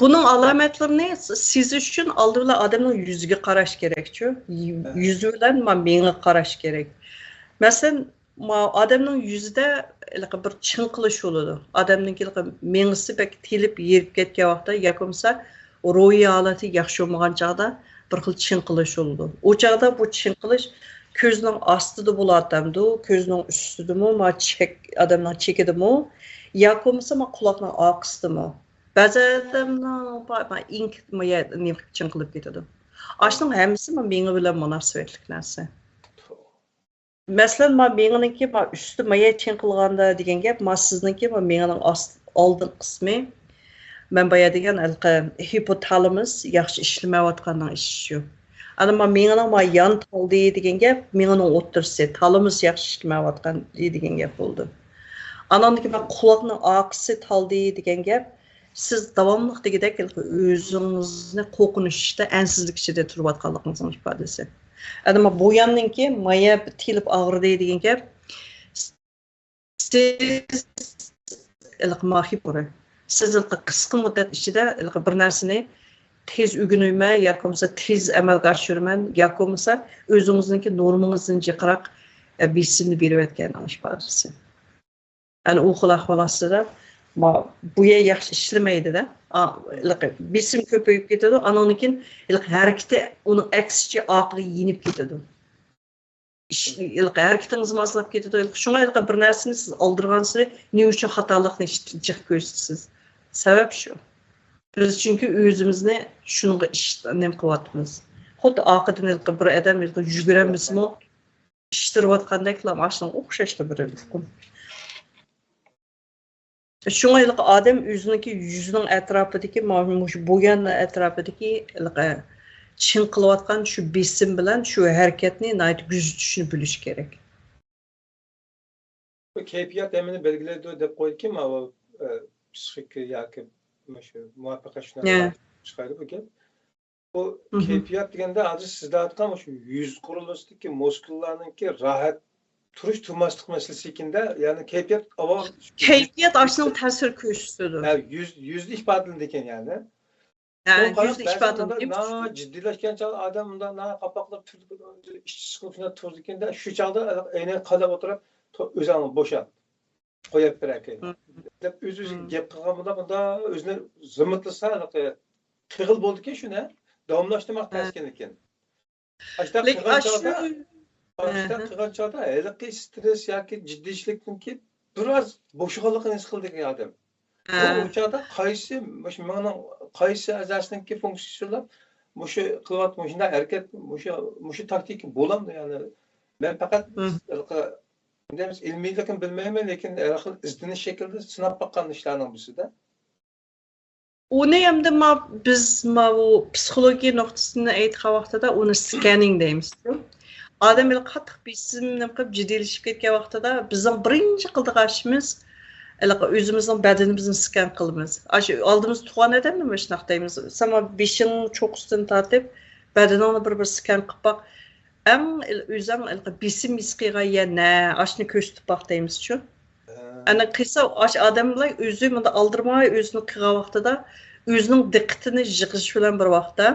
بۇنىڭ ئالامەتلىرىنى س-، سېزىش ئۈچۈن ئالدى بىلەن ئادەمنىڭ يۈزىگە قاراش كېرەكچۇ؟ يۈ-، يۈزى بىلەن ما مېڭىگە قاراش كېرەك. مەسىلەن، ما ئادەمنىڭ يۈزىدە ھېلىقى بىر چىڭقىلىش بولىدۇ. ئادەمنىڭكى ھېلىقى مېڭىسى بەك تېلىپ ھېرىپ كەتكەن ۋاقىتتا ياكى بولمىسا روھىي ھالىتى ياخشى بولمىغان چاغدا بىر خىل چىڭقىلىش بولىدۇ. ئۇ چاغدا بۇ چىڭقىلىش كۆزنىڭ ئاستىدا بولاتامدۇ، كۆزنىڭ ئۈستىدىمۇ، ما چەك، ئادەمنىڭ چېكىدىمۇ، ياكى بولمىسا ما قۇلاقنىڭ ئارقىسىدىمۇ؟ بەزى ئادەمنىڭ با-، ما ئېڭىكى، ما يە-، نېمە چىڭقىلىپ كېتىدۇ. ئاشۇنىڭ ھەممىسى ما مېڭە بىلەن مۇناسىۋەتلىك نەرسە. مەسىلەن، ما مېڭىنىڭكى ما ئۈستى ما يەر چىڭقىلغاندا دېگەن گەپ، ما سىزنىڭكى ما مېڭىنىڭ ئاست-، ئالدىنقى قىسمى، مەن بايا دېگەن ھېلىقى ھىپوتالامۇس ياخشى ئىشلىمەيۋاتقاننىڭ ئىشى شۇ. ئانا ما مېڭىنىڭ ما يان تالدى دېگەن گەپ، مېڭىنىڭ ئوتتۇرىسى، تالامۇس ياخشى ئىشلىمەيۋاتقان دېگەن گەپ بولىدۇ. ئاناندىكى ما قۇلاقنىڭ ئارقىسى تالدى دېگەن گەپ، سىز داۋاملىق دېگۈدەك ھېلىقى ئۆزىڭىزنى قورقۇنچ ئىچىدە، ئەنسىزلىك ئىچىدە تۇرۇۋاتقانلىقىڭىزنىڭ ئىپادىسى. ئەنە ما بۇ ياننىڭكى مايا تېلىپ ئاغرىدى دېگەن گەپ، سىز ھېلىقى ماھىر، سىز ھېلىقى قىسقا مۇددەت ئىچىدە ھېلىقى بىر نەرسىنى تېز ئۆگىنىمەن ياكى بولمىسا تېز ئەمەلگە ئاشۇرىمەن ياكى بولمىسا ئۆزىڭىزنىڭكى نورمىڭىزدىن جىقراق، ئە، بېسىمنى بېرىۋەتكەننىڭ ئىپادىسى. ئەنە ئۇ خىل ئەھۋال ئاستىدا، ما-، بۇ يەر ياخشى ئىشلىمەيدۇ-دە. ئا، ھېلىقى بېسىم كۆپىيىپ كېتىدۇ، ئانىڭدىن كېيىن ھېلىقى ھەرىكىتى ئۇنىڭ ئەكسىچە ئارقىغا يېنىپ كېتىدۇ. ئىش، ھېلىقى ھەرىكىتىڭىزمۇ ئازلاپ كېتىدۇ. ھېلىقى شۇڭا ھېلىقى بىر نەرسىنى سىز ئالدىرغانسېرى نېمە ئۈچۈن خاتالىقنى جىق كۆرىسىز؟ سەۋەب شۇ. بىز چۈنكى ئۆزىمىزنى شۇنىڭغا ئىش-، نېمە قىلىۋاتىمىز. خۇددى ئارقىدىن ھېلىقى بىر ئادەم ھېلىقى يۈگۈرەلمىسىمۇ، ئىتتىرىۋاتقاندەكلا ئاشۇنىڭغا ئوخشاشلا بىر ئۇقۇم. شۇڭا ھېلىقى ئادەم ئۆزىنىڭكى يۈزىنىڭ ئەتراپىدىكى، مانا مۇشۇ بۇيان ئەتراپىدىكى ھېلىقى چىڭقىلىۋاتقان شۇ بېسىم بىلەن شۇ ھەرىكەتنى ناھايىتى كۆزىتىشنى بىلىشى كېرەك. بۇ كەيپىيات ھەممىنى بەلگىلەيدۇ دەپ قويدىكى، ماۋۇ، ئە، پسىخىكا ياكى مۇشۇ مۇۋەپپەقىيەت شۇنداق يە. چىقايدۇ بۇ گەپ. بۇ مھم. كەيپىيات دېگەندە ھازىر سىز دەۋاتقان مۇشۇ يۈز قۇرۇلمىسىدىكى مۇسكۇللارنىڭكى راھەت تۇرۇش تۇرماسلىق مەسىلىسى ئىكەندە، يەنى كەيپىيات ئاۋۋال كەيپىيات ئاشۇنىڭ تەسىر كۆرسىتىدۇ. ھە، يۈز، يۈزدە ئىپادىلىنىدىكەن يەنى. ھە، بۇ قاراپ يۈزدە بەزى ئىپادىلىنىدۇ. ناھايىتى جىددىيلەشكەن چاغدا ئادەم مۇنداق ناھايىتى قاپاقلاپ تۇرىدۇ، ئىچ چىقىپ شۇنداق تۇرىدىكەندە، شۇ چاغدا ئەينەن قاراپ ئولتۇرۇپ، تو-، ئۆزۈڭنى بوشات. قويۇپ بېرەركەن دەپ ئۆز-ئۆزىگە گەپ قىلغان بولۇپ، ئۇندا ئۆزىنى زىممىتلىسا، ھېلىقى قىغىل بولىدىكەن شۇنى داۋاملاشتۇرماق تەس ئىكەن. ئاشۇنداق قىلغان چاغدا، ئاشۇنداق قىلغان چاغدا ھېلىقى سترېس ياكى جىددىيچىلىكتىن كېيىن بىر ئاز بوشىغانلىقىنى ھېس قىلىدىكەن ئادەم. ئۇ چاغدا قايسى، مۇشۇ مېڭىنىڭ قايسى ئەزاسىنىڭكى فۇنكسىيىسى ئىشلەپ، مۇشۇ قىلىۋاتقان مۇشۇنداق ھەرىكەت، مۇشۇ، مۇشۇ تاكتىكا بولامدۇ؟ يەنى مەن پەقەت ھېلىقى، نېمە دەيمىز، ئىلمىيلىكىنى بىلمەيمەن، لېكىن ھەر خىل ئىزدىنىش شەكلىدە سىناپ باققان ئىشلارنىڭ بىرسىدە. ئۇنى ئەمدى ما، بىز ماۋۇ پسىخولوگىيە نۇقتىسىدىن ئېيتقان ۋاقتىدا ئۇنى سكەننىڭ دەيمىزچۇ. ئادەم ھېلىقى قاتتىق بېسىم نېمە قىلىپ جىددىيلىشىپ كەتكەن ۋاقتىدا بىزنىڭ بىرىنچى قىلىدىغان ئىشىمىز ھېلىقى ئۆزىمىزنىڭ بەدىنىمىزنى سكەن قىلىمىز. ئاشۇ ئالدىمىزدا تۇرغان ئادەمنى مۇشۇنداق دەيمىز. سەن بېشىڭ چوققىسىدىن تارتىپ بەدىنىڭنى بىر بىر سكەن قىلىپ باق. ئەڭ ئۆزۈڭ ھېلىقى بېسىم ھېس قىلغان يەر نە، ئاشۇنى كۆرسىتىپ باق دەيمىزچۇ. ئەنە قىلسا ئاشۇ ئادەملەر ئۆزى مۇنداق ئالدىرىماي ئۆزىنى قىلغان ۋاقتىدا ئۆزىنىڭ دىققىتىنى يىغىش بىلەن بىر ۋاقىتتا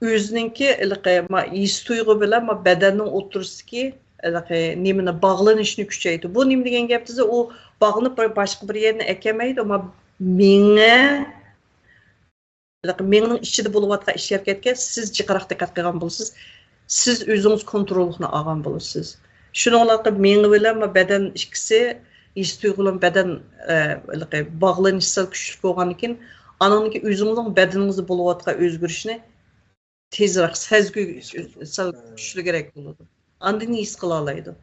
ئۆزىنىڭكى ھېلىقى ھېس تۇيغۇ بىلەن بەدەننىڭ ئوتتۇرىسىدىكى ھېلىقى نېمىنى باغلىنىشنى كۈچەيتىدۇ. بۇ نېمە دېگەن گەپ دېسە، ئۇ باغلىنىپ بىر باشقا بىر يەرنى ئەكەلمەيدۇ، ئەمما مېڭە مېڭىنىڭ ئىچىدە بولۇۋاتقان ئىش ھەرىكەتكە سىز جىقراق دىققەت قىلغان بولىسىز، سىز ئۆزىڭىز كونتروللۇقنى ئالغان بولىسىز. شۇنىڭ بىلەن مېڭە بىلەن بەدەن ئىككىسى ھېس تۇيغۇ بىلەن بەدەن باغلىنىشى سەل كۈچلۈك بولغاندىن كېيىن، ئانىڭدىن كېيىن ئۆزىڭىزنىڭ بەدىنىڭىزدە بولۇۋاتقان ئۆزگىرىشنى تېزرەك سەزگۈ سەل كۈچلۈكرەك بولىدۇ. ئاندىن ھېس قىلالايدۇ.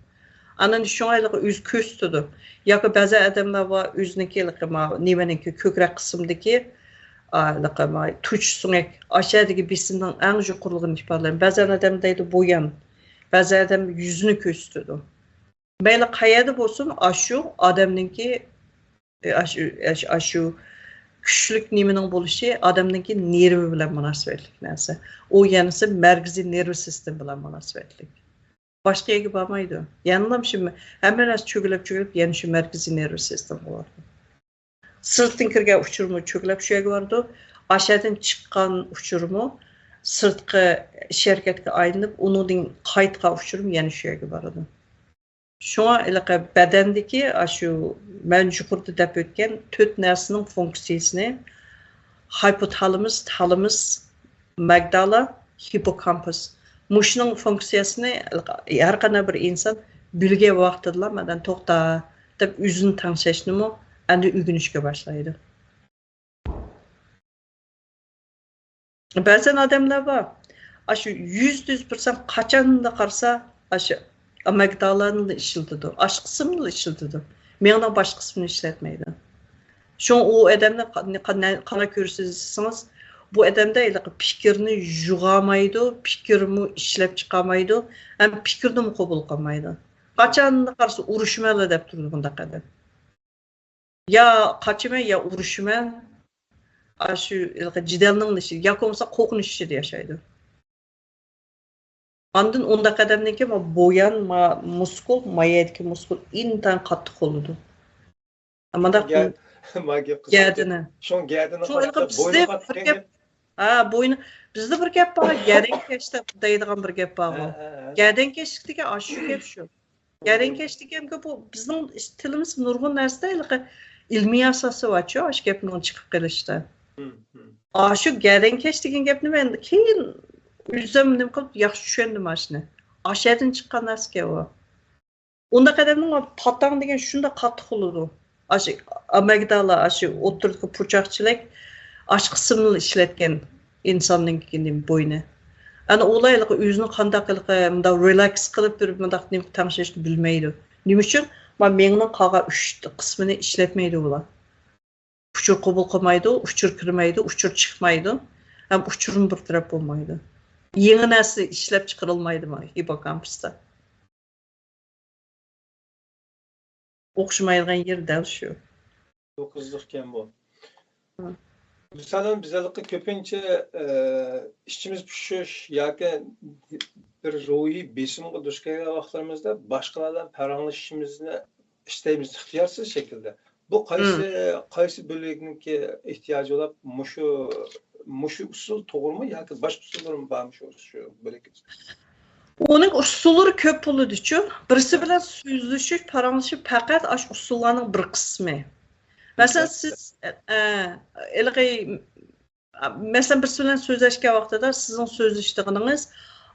ئاندىن شۇڭا ھېلىقى ئۆزى كۆرسىتىدۇ. ياكى بەزى ئادەملەر بار، ئۆزىنىڭكى ھېلىقى ما نېمىنىڭكى كۆكرەك قىسمىدىكى، ئا، ھېلىقى ما تۇچ سۆڭەك، ئاشۇ يەردىكى بېسىمنىڭ ئەڭ يۇقىرىلىقىنى ئىپادىلەيدۇ. بەزى ئادەم دەيدۇ بويان، بەزى ئادەم يۈزىنى كۆرسىتىدۇ. مەيلى قەيەردە بولسۇن، ئاشۇ ئادەمنىڭكى ئاشۇ، ئاشۇ، ئاشۇ كۈچلۈك نېمىنىڭ بولۇشى ئادەمنىڭكى نېرۋا بىلەن مۇناسىۋەتلىك نەرسە. ئۇ يەنىسى مەركىزىي نېرۋا سىستېما بىلەن مۇناسىۋەتلىك. باشقا يەرگە بارمايدۇ. يەنىلا شۇ ھەممە نەرسە چۆگىلەپ، چۆگىلەپ يەنە شۇ مەركىزىي نېرۋا سىستېمىغا بارىدۇ. سىرتتىن كىرگەن ئۇچۇرمۇ چۆگىلەپ شۇ يەرگە بارىدۇ. ئاشۇ يەردىن چىققان ئۇچۇرمۇ سىرتقى ئىش ھەرىكەتكە ئايلىنىپ، ئۇنىڭدىن قايتقان ئۇچۇرمۇ يەنە شۇ يەرگە بارىدۇ. شۇڭا ھېلىقى بەدەندىكى ئاشۇ مەن يۇقىرىدا دەپ ئۆتكەن تۆت نەرسىنىڭ فۇنكسىيىسىنى، ھايپوتالامۇس، تالامۇس، مەگدالا، ھىپپوكامپۇس، مۇشۇنىڭ فۇنكسىيەسىنى ھەر قانداق بىر ئىنسان بىلگەن ۋاقتىدىلا مەندىن توختا دەپ ئۆزىنى تەڭشەشنىمۇ ئەمدى ئۆگىنىشكە باشلايدۇ. بەزەن ئادەملەر بار، ئاشۇ يۈزدە يۈز پىرسەنت قاچاندا قارىسا، ئاشۇ ئامىگدالانى ئىشلىتىدۇ، ئاش قىسمىنى ئىشلىتىدۇ، مېڭىنىڭ باشقا قىسمىنى ئىشلەتمەيدۇ. شۇڭا ئۇ ئادەمنى قا-، قا-، نە-، قانداق كۆرىسىز دېسىڭىز، بۇ ئادەمدە ھېلىقى پىكىرنى يۇغالمايدۇ، پىكىرمۇ ئىشلەپ چىقالمايدۇ، ھەم پىكىرنىمۇ قوبۇل قىلمايدۇ. قاچاندا قارىسا ئۇرۇشىمەنلا دەپ تۇرىدۇ بۇنداق ئادەم. يا قاچىمەن، يا ئۇرۇشىمەن. ئاشۇ ھېلىقى جېدەلنىڭ ئىچىدە، ياكى بولمىسا قورقۇنچ ئىچىدە ياشايدۇ. ئاندىن ئۇنداق ئادەمنىڭكى ما بويان، ما مۇسكۇل، ما يەردىكى مۇسكۇل ئىنتايىن قاتتىق بولىدۇ. مانداق گە-، ما گەپ قىلساق، گەدىنى. شۇڭا گەدىنى شۇ قاتتىق، ھېلىقى بوينى بىزدە قاتتىق بىر دېگەن گەپ، گەپ. ھە، بوينى، بىزدە بىر گەپ بار، گەدەنكەش دەپ دەيدىغان بىر گەپ بارغۇ. ھە، ھە، ھە. گەدەنكەشلىك دېگەن ئاشۇ گەپ شۇ. گەدەنكەش دېگەن گەپ بۇ بىزنىڭ تىلىمىز نۇرغۇن نەرسىدە ھېلىقى ئىلمىي ئاساسى بارچۇ، ئاشۇ گەپنىڭ چىقىپ قېلىشتا. ئاشۇ گەدەنكەش دېگەن گەپنى مەن كېيىن ئۆزۈم نېمە قىلىپ ياخشى چۈشەندىم ئاشۇنى. ئاشۇ يەردىن چىققان نەرسىكەن ئۇ. ئۇنداق ئادەمنىڭ پاتاڭ دېگەن شۇنداق قاتتىق بولىدۇ. ئاشۇ ئامەگدالا، ئاشۇ ئوتتۇرىدىكى پۇرچاقچىلىك، ئاش قىسمىنى ئىشلەتكەن ئىنساننىڭكى بوينى. ئەنە ئۇلار ھېلىقى ئۆزىنى قانداق ھېلىقى مۇنداق رېلاكس قىلىپ بىر مۇنداق نېمە تەڭشەشنى بىلمەيدۇ. نېمە ئۈچۈن؟ ما مېڭىنىڭ قالغان ئۈچ قىسمىنى ئىشلەتمەيدۇ ئۇلار. ئۇچۇر قوبۇل قىلمايدۇ، ئۇچۇر كىرمەيدۇ، ئۇچۇر چىقمايدۇ. ھەم ئۇچۇرمۇ بىر تەرەپ بولمايدۇ. يېڭى نەرسە ئىشلەپ چىقىرىلمايدۇ ما ھىپپوكامپۇستا. ئوخشىمايدىغان يېرى دەل شۇ. بۇ قىزىقكەن بۇ. مىسالەن، بىز ھېلىقى كۆپىنچە، ئە، ئىچىمىز پۇشۇش ياكى بىر روھىي بېسىمغا دۇچ كەلگەن ۋاقىتلىرىمىزدا باشقىلار بىلەن پاراڭلىشىشىمىزنى ئىستەيمىز ئىختىيارسىز شەكىلدە. بۇ قايسى، قايسى بۆلەكنىڭكى ئېھتىياجى بولۇپ، مۇشۇ، مۇشۇ ئۇسۇل توغرىمۇ ياكى باشقا ئۇسۇللارمۇ بارمۇ شۇ، شۇ بۆلەك؟ ئۇنىڭ ئۇسۇللىرى كۆپ بولىدۇچۇ. بىرسى بىلەن سۆزلىشىش، پاراڭلىشىش پەقەت ئاشۇ ئۇسۇللارنىڭ بىر قىسمى. مەسىلەن، سىز، ئە، ھېلىقى، مەسىلەن، بىرسى بىلەن سۆزلەشكەن ۋاقتىدا سىزنىڭ سۆزلىشىدىغىنىڭىز،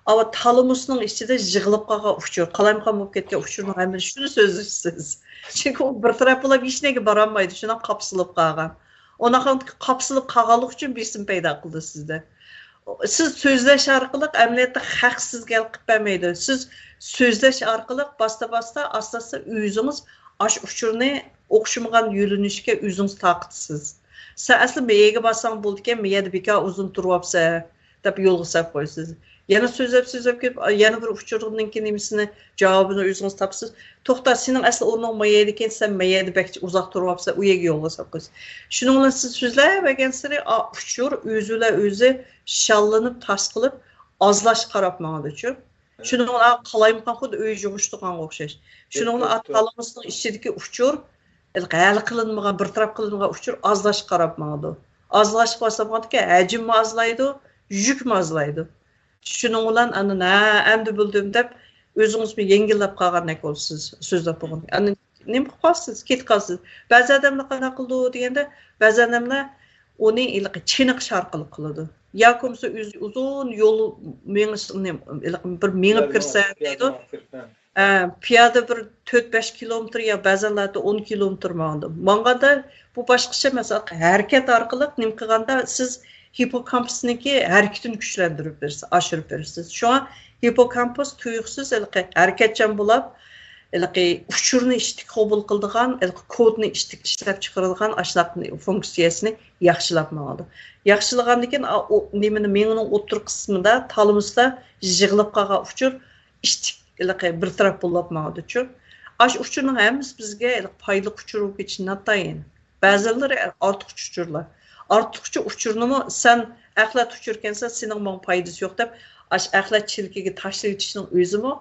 ئاۋۇ تالىمۇسنىڭ ئىچىدە يىغىلىپ قالغان ئۇچۇر، قالايمىقان بولۇپ كەتكەن ئۇچۇرنىڭ ھەممىسى شۇنى سۆزلىشىسىز. چۈنكى ئۇ بىر تەرەپ بولۇپ ھېچ نەگە بارالمايدۇ، شۇنداق قاپسىلىپ قالغان. ئۇنداق قاپسىلىپ قالغانلىقى ئۈچۈن بېسىم پەيدا قىلىدۇ سىزدە. سىز سۆزلەش ئارقىلىق ئەمەلىيەتتە خەق سىزگە ھەل قىلىپ بەرمەيدۇ. سىز سۆزلەش ئارقىلىق باستا-باستا، ئاستا-ئاستا ئۆزىڭىز ئاشۇ ئۇچۇرنى ئوخشىمىغان يۆنىلىشكە ئۆزىڭىز تارقىتىسىز. سەن ئەسلى مەيەگە بارساڭ بولىدىكەن، مەيەدە بىكار ئۇزۇن تۇرۇۋاپسەن، دەپ يولغا سەپ قويىسىز. يەنە سۆزلەپ، سۆزلەپ كېلىپ، يەنە بىر ئۇچۇرنىڭكى نېمىسىنى، جاۋابىنى ئۆزىڭىز تاپىسىز. توختا، سېنىڭ ئەسلى ئورنۇڭ مەيەدىكەن، سەن مەيەدە بەك ئۇزاق تۇرۇۋاپسەن، ئۇ يەرگە يولغا سەپ قويىسىز. شۇنىڭ بىلەن سىز سۆزلەۋەرگەنسېرى، ئا، ئۇچۇر ئۆزى بىلەن ئۆزى شاللىنىپ، تاس قىلىپ، ئازلاش قاراپ ماڭىدۇچۇ. شۇنىڭ بىلەن قالايمىقان خۇددى ئۆي يىغىشتۇرغانغا ئوخشاش. شۇنىڭ بىلەن تالىمۇسنىڭ ئىچىدىكى ئۇچۇر، ھېلىقى ھەل قىلىنمىغان، بىر تەرەپ قىلىنغان ئۇچۇر ئازلاشقا قاراپ ماڭىدۇ. ئازلاشقا باشلىغاندىكىن ھەجىممۇ ئازلايدۇ، يۈكمۇ ئازلايدۇ. شۇنىڭ بىلەن ئاندىن، ھە، ئەمدى بىلدىم دەپ، ئۆزىڭىزمۇ يەڭگىللەپ قالغاندەك بولىسىز، سۆزلەپ بولغان. ئاندىن نېمە قىلىپ قالىسىز؟ كېتىپ قالىسىز. بەزى ئادەملەر قانداق قىلىدۇ دېگەندە، بەزى ئادەملەر ئۇنى ھېلىقى چېنىقىش ئارقىلىق قىلىدۇ. ياكى بولمىسا ئۆزى ئۇزۇن يول مېڭىش، نېمە، ھېلىقى بىر مېڭىپ كىرسە دەيدۇ. ئە، پىيادە بىر تۆت بەش كىلومېتىر يا بەزەنلەردە ئون كىلومېتىر ماڭىدۇ. ماڭغاندا بۇ باشقىچە مەسىلە، ھەرىكەت ئارقىلىق نېمە قىلغاندا سىز ھىپپوكامپۇسنىڭكى ھەرىكىتىنى كۈچلەندۈرۈپ بېرىسىز، ئاشۇرۇپ بېرىسىز. شۇڭا ھىپپوكامپۇس تۇيۇقسىز ھېلىقى ھەرىكەتچان بولاپ، ھېلىقى ئۇچۇرنى ئىشتىك قوبۇل قىلىدىغان، ھېلىقى كودنى ئىشتىك ئىشلەپ چىقىرىدىغان ئاشۇنداق فۇنكسىيەسىنى ياخشىلاپ ماڭىدۇ. ياخشىلىغاندىن كېيىن، ئا، ئۇ نېمىنى، مېڭىنىڭ ئوتتۇرا قىسمىدا، تالامۇستا يىغىلىپ قالغان ئۇچۇر ئىشتىك، ھېلىقى بىر تەرەپ بولاپ ماڭىدۇچۇ. ئاشۇ ئۇچۇرنىڭ ھەممىسى بىزگە ھېلىقى پايدىلىق ئۇچۇر بولۇپ كېتىشى ناتايىن. بەزىلىرى ئارتۇقچە ئۇچۇرلار. ئارتۇقچە ئۇچۇرنىمۇ سەن ئەخلەت ئۇچۇركەنسەن، سېنىڭ ماڭا پايدىسى يوق دەپ، ئاشۇ ئەخلەت چېلىكىگە تاشلىۋېتىشنىڭ ئۆزىمۇ،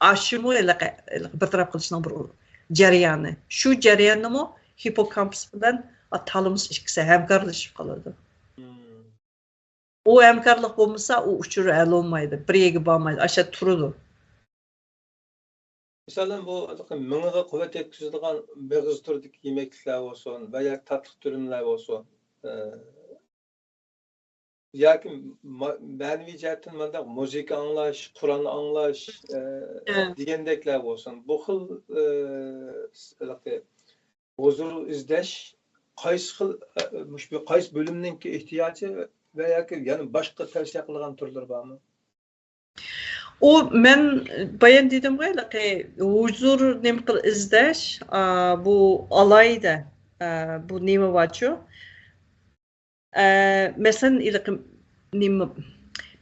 ئاشۇمۇ ھېلىقى، ھېلىقى بىر تەرەپ قىلىشنىڭ بىر جەريانى. شۇ جەرياننىمۇ ھىپپوكامپۇس بىلەن تالامۇس ئىككىسى ھەمكارلىشىپ قالىدۇ. مم. ئۇ ھەمكارلىق بولمىسا، ئۇ ئۇچۇر ھەل بولمايدۇ، بىر يەرگە بارمايدۇ، ئاشۇ يەردە تۇرىدۇ. مىسالەن، بۇ مېڭىغا قۇۋۋەت يەتكۈزىدىغان مېغىز تۈرىدىكى يېمەكلىكلەر بولسۇن ۋە ياكى تاتلىق تۈرۈملەر بولسۇن، ئە، ياكى ما-، مەنىۋى جەھەتتىن مانداق مۇزىكا ئاڭلاش، قۇرئان ئاڭلاش، ئە، ئە. دېگەندەكلەر بولسۇن. بۇ خىل، ئە، ھېلىقى ھۇزۇر ئىزدەش قايسى خىل، ئە، مۇشۇ قايسى بۆلۈمنىڭكى ئېھتىياجى ۋە ياكى يەنە باشقا تەۋسىيە قىلىدىغان تۈرلىرى بارمۇ؟ ئۇ مەن بايان دېدىمغۇ، ھېلىقى ھۇزۇر نېمە قىل ئىزدەش، ئا، بۇ ئالاھىدە، ئا، بۇ نېمە بارچۇ؟ ئە، مەسىلەن، ھېلىقى نېمە،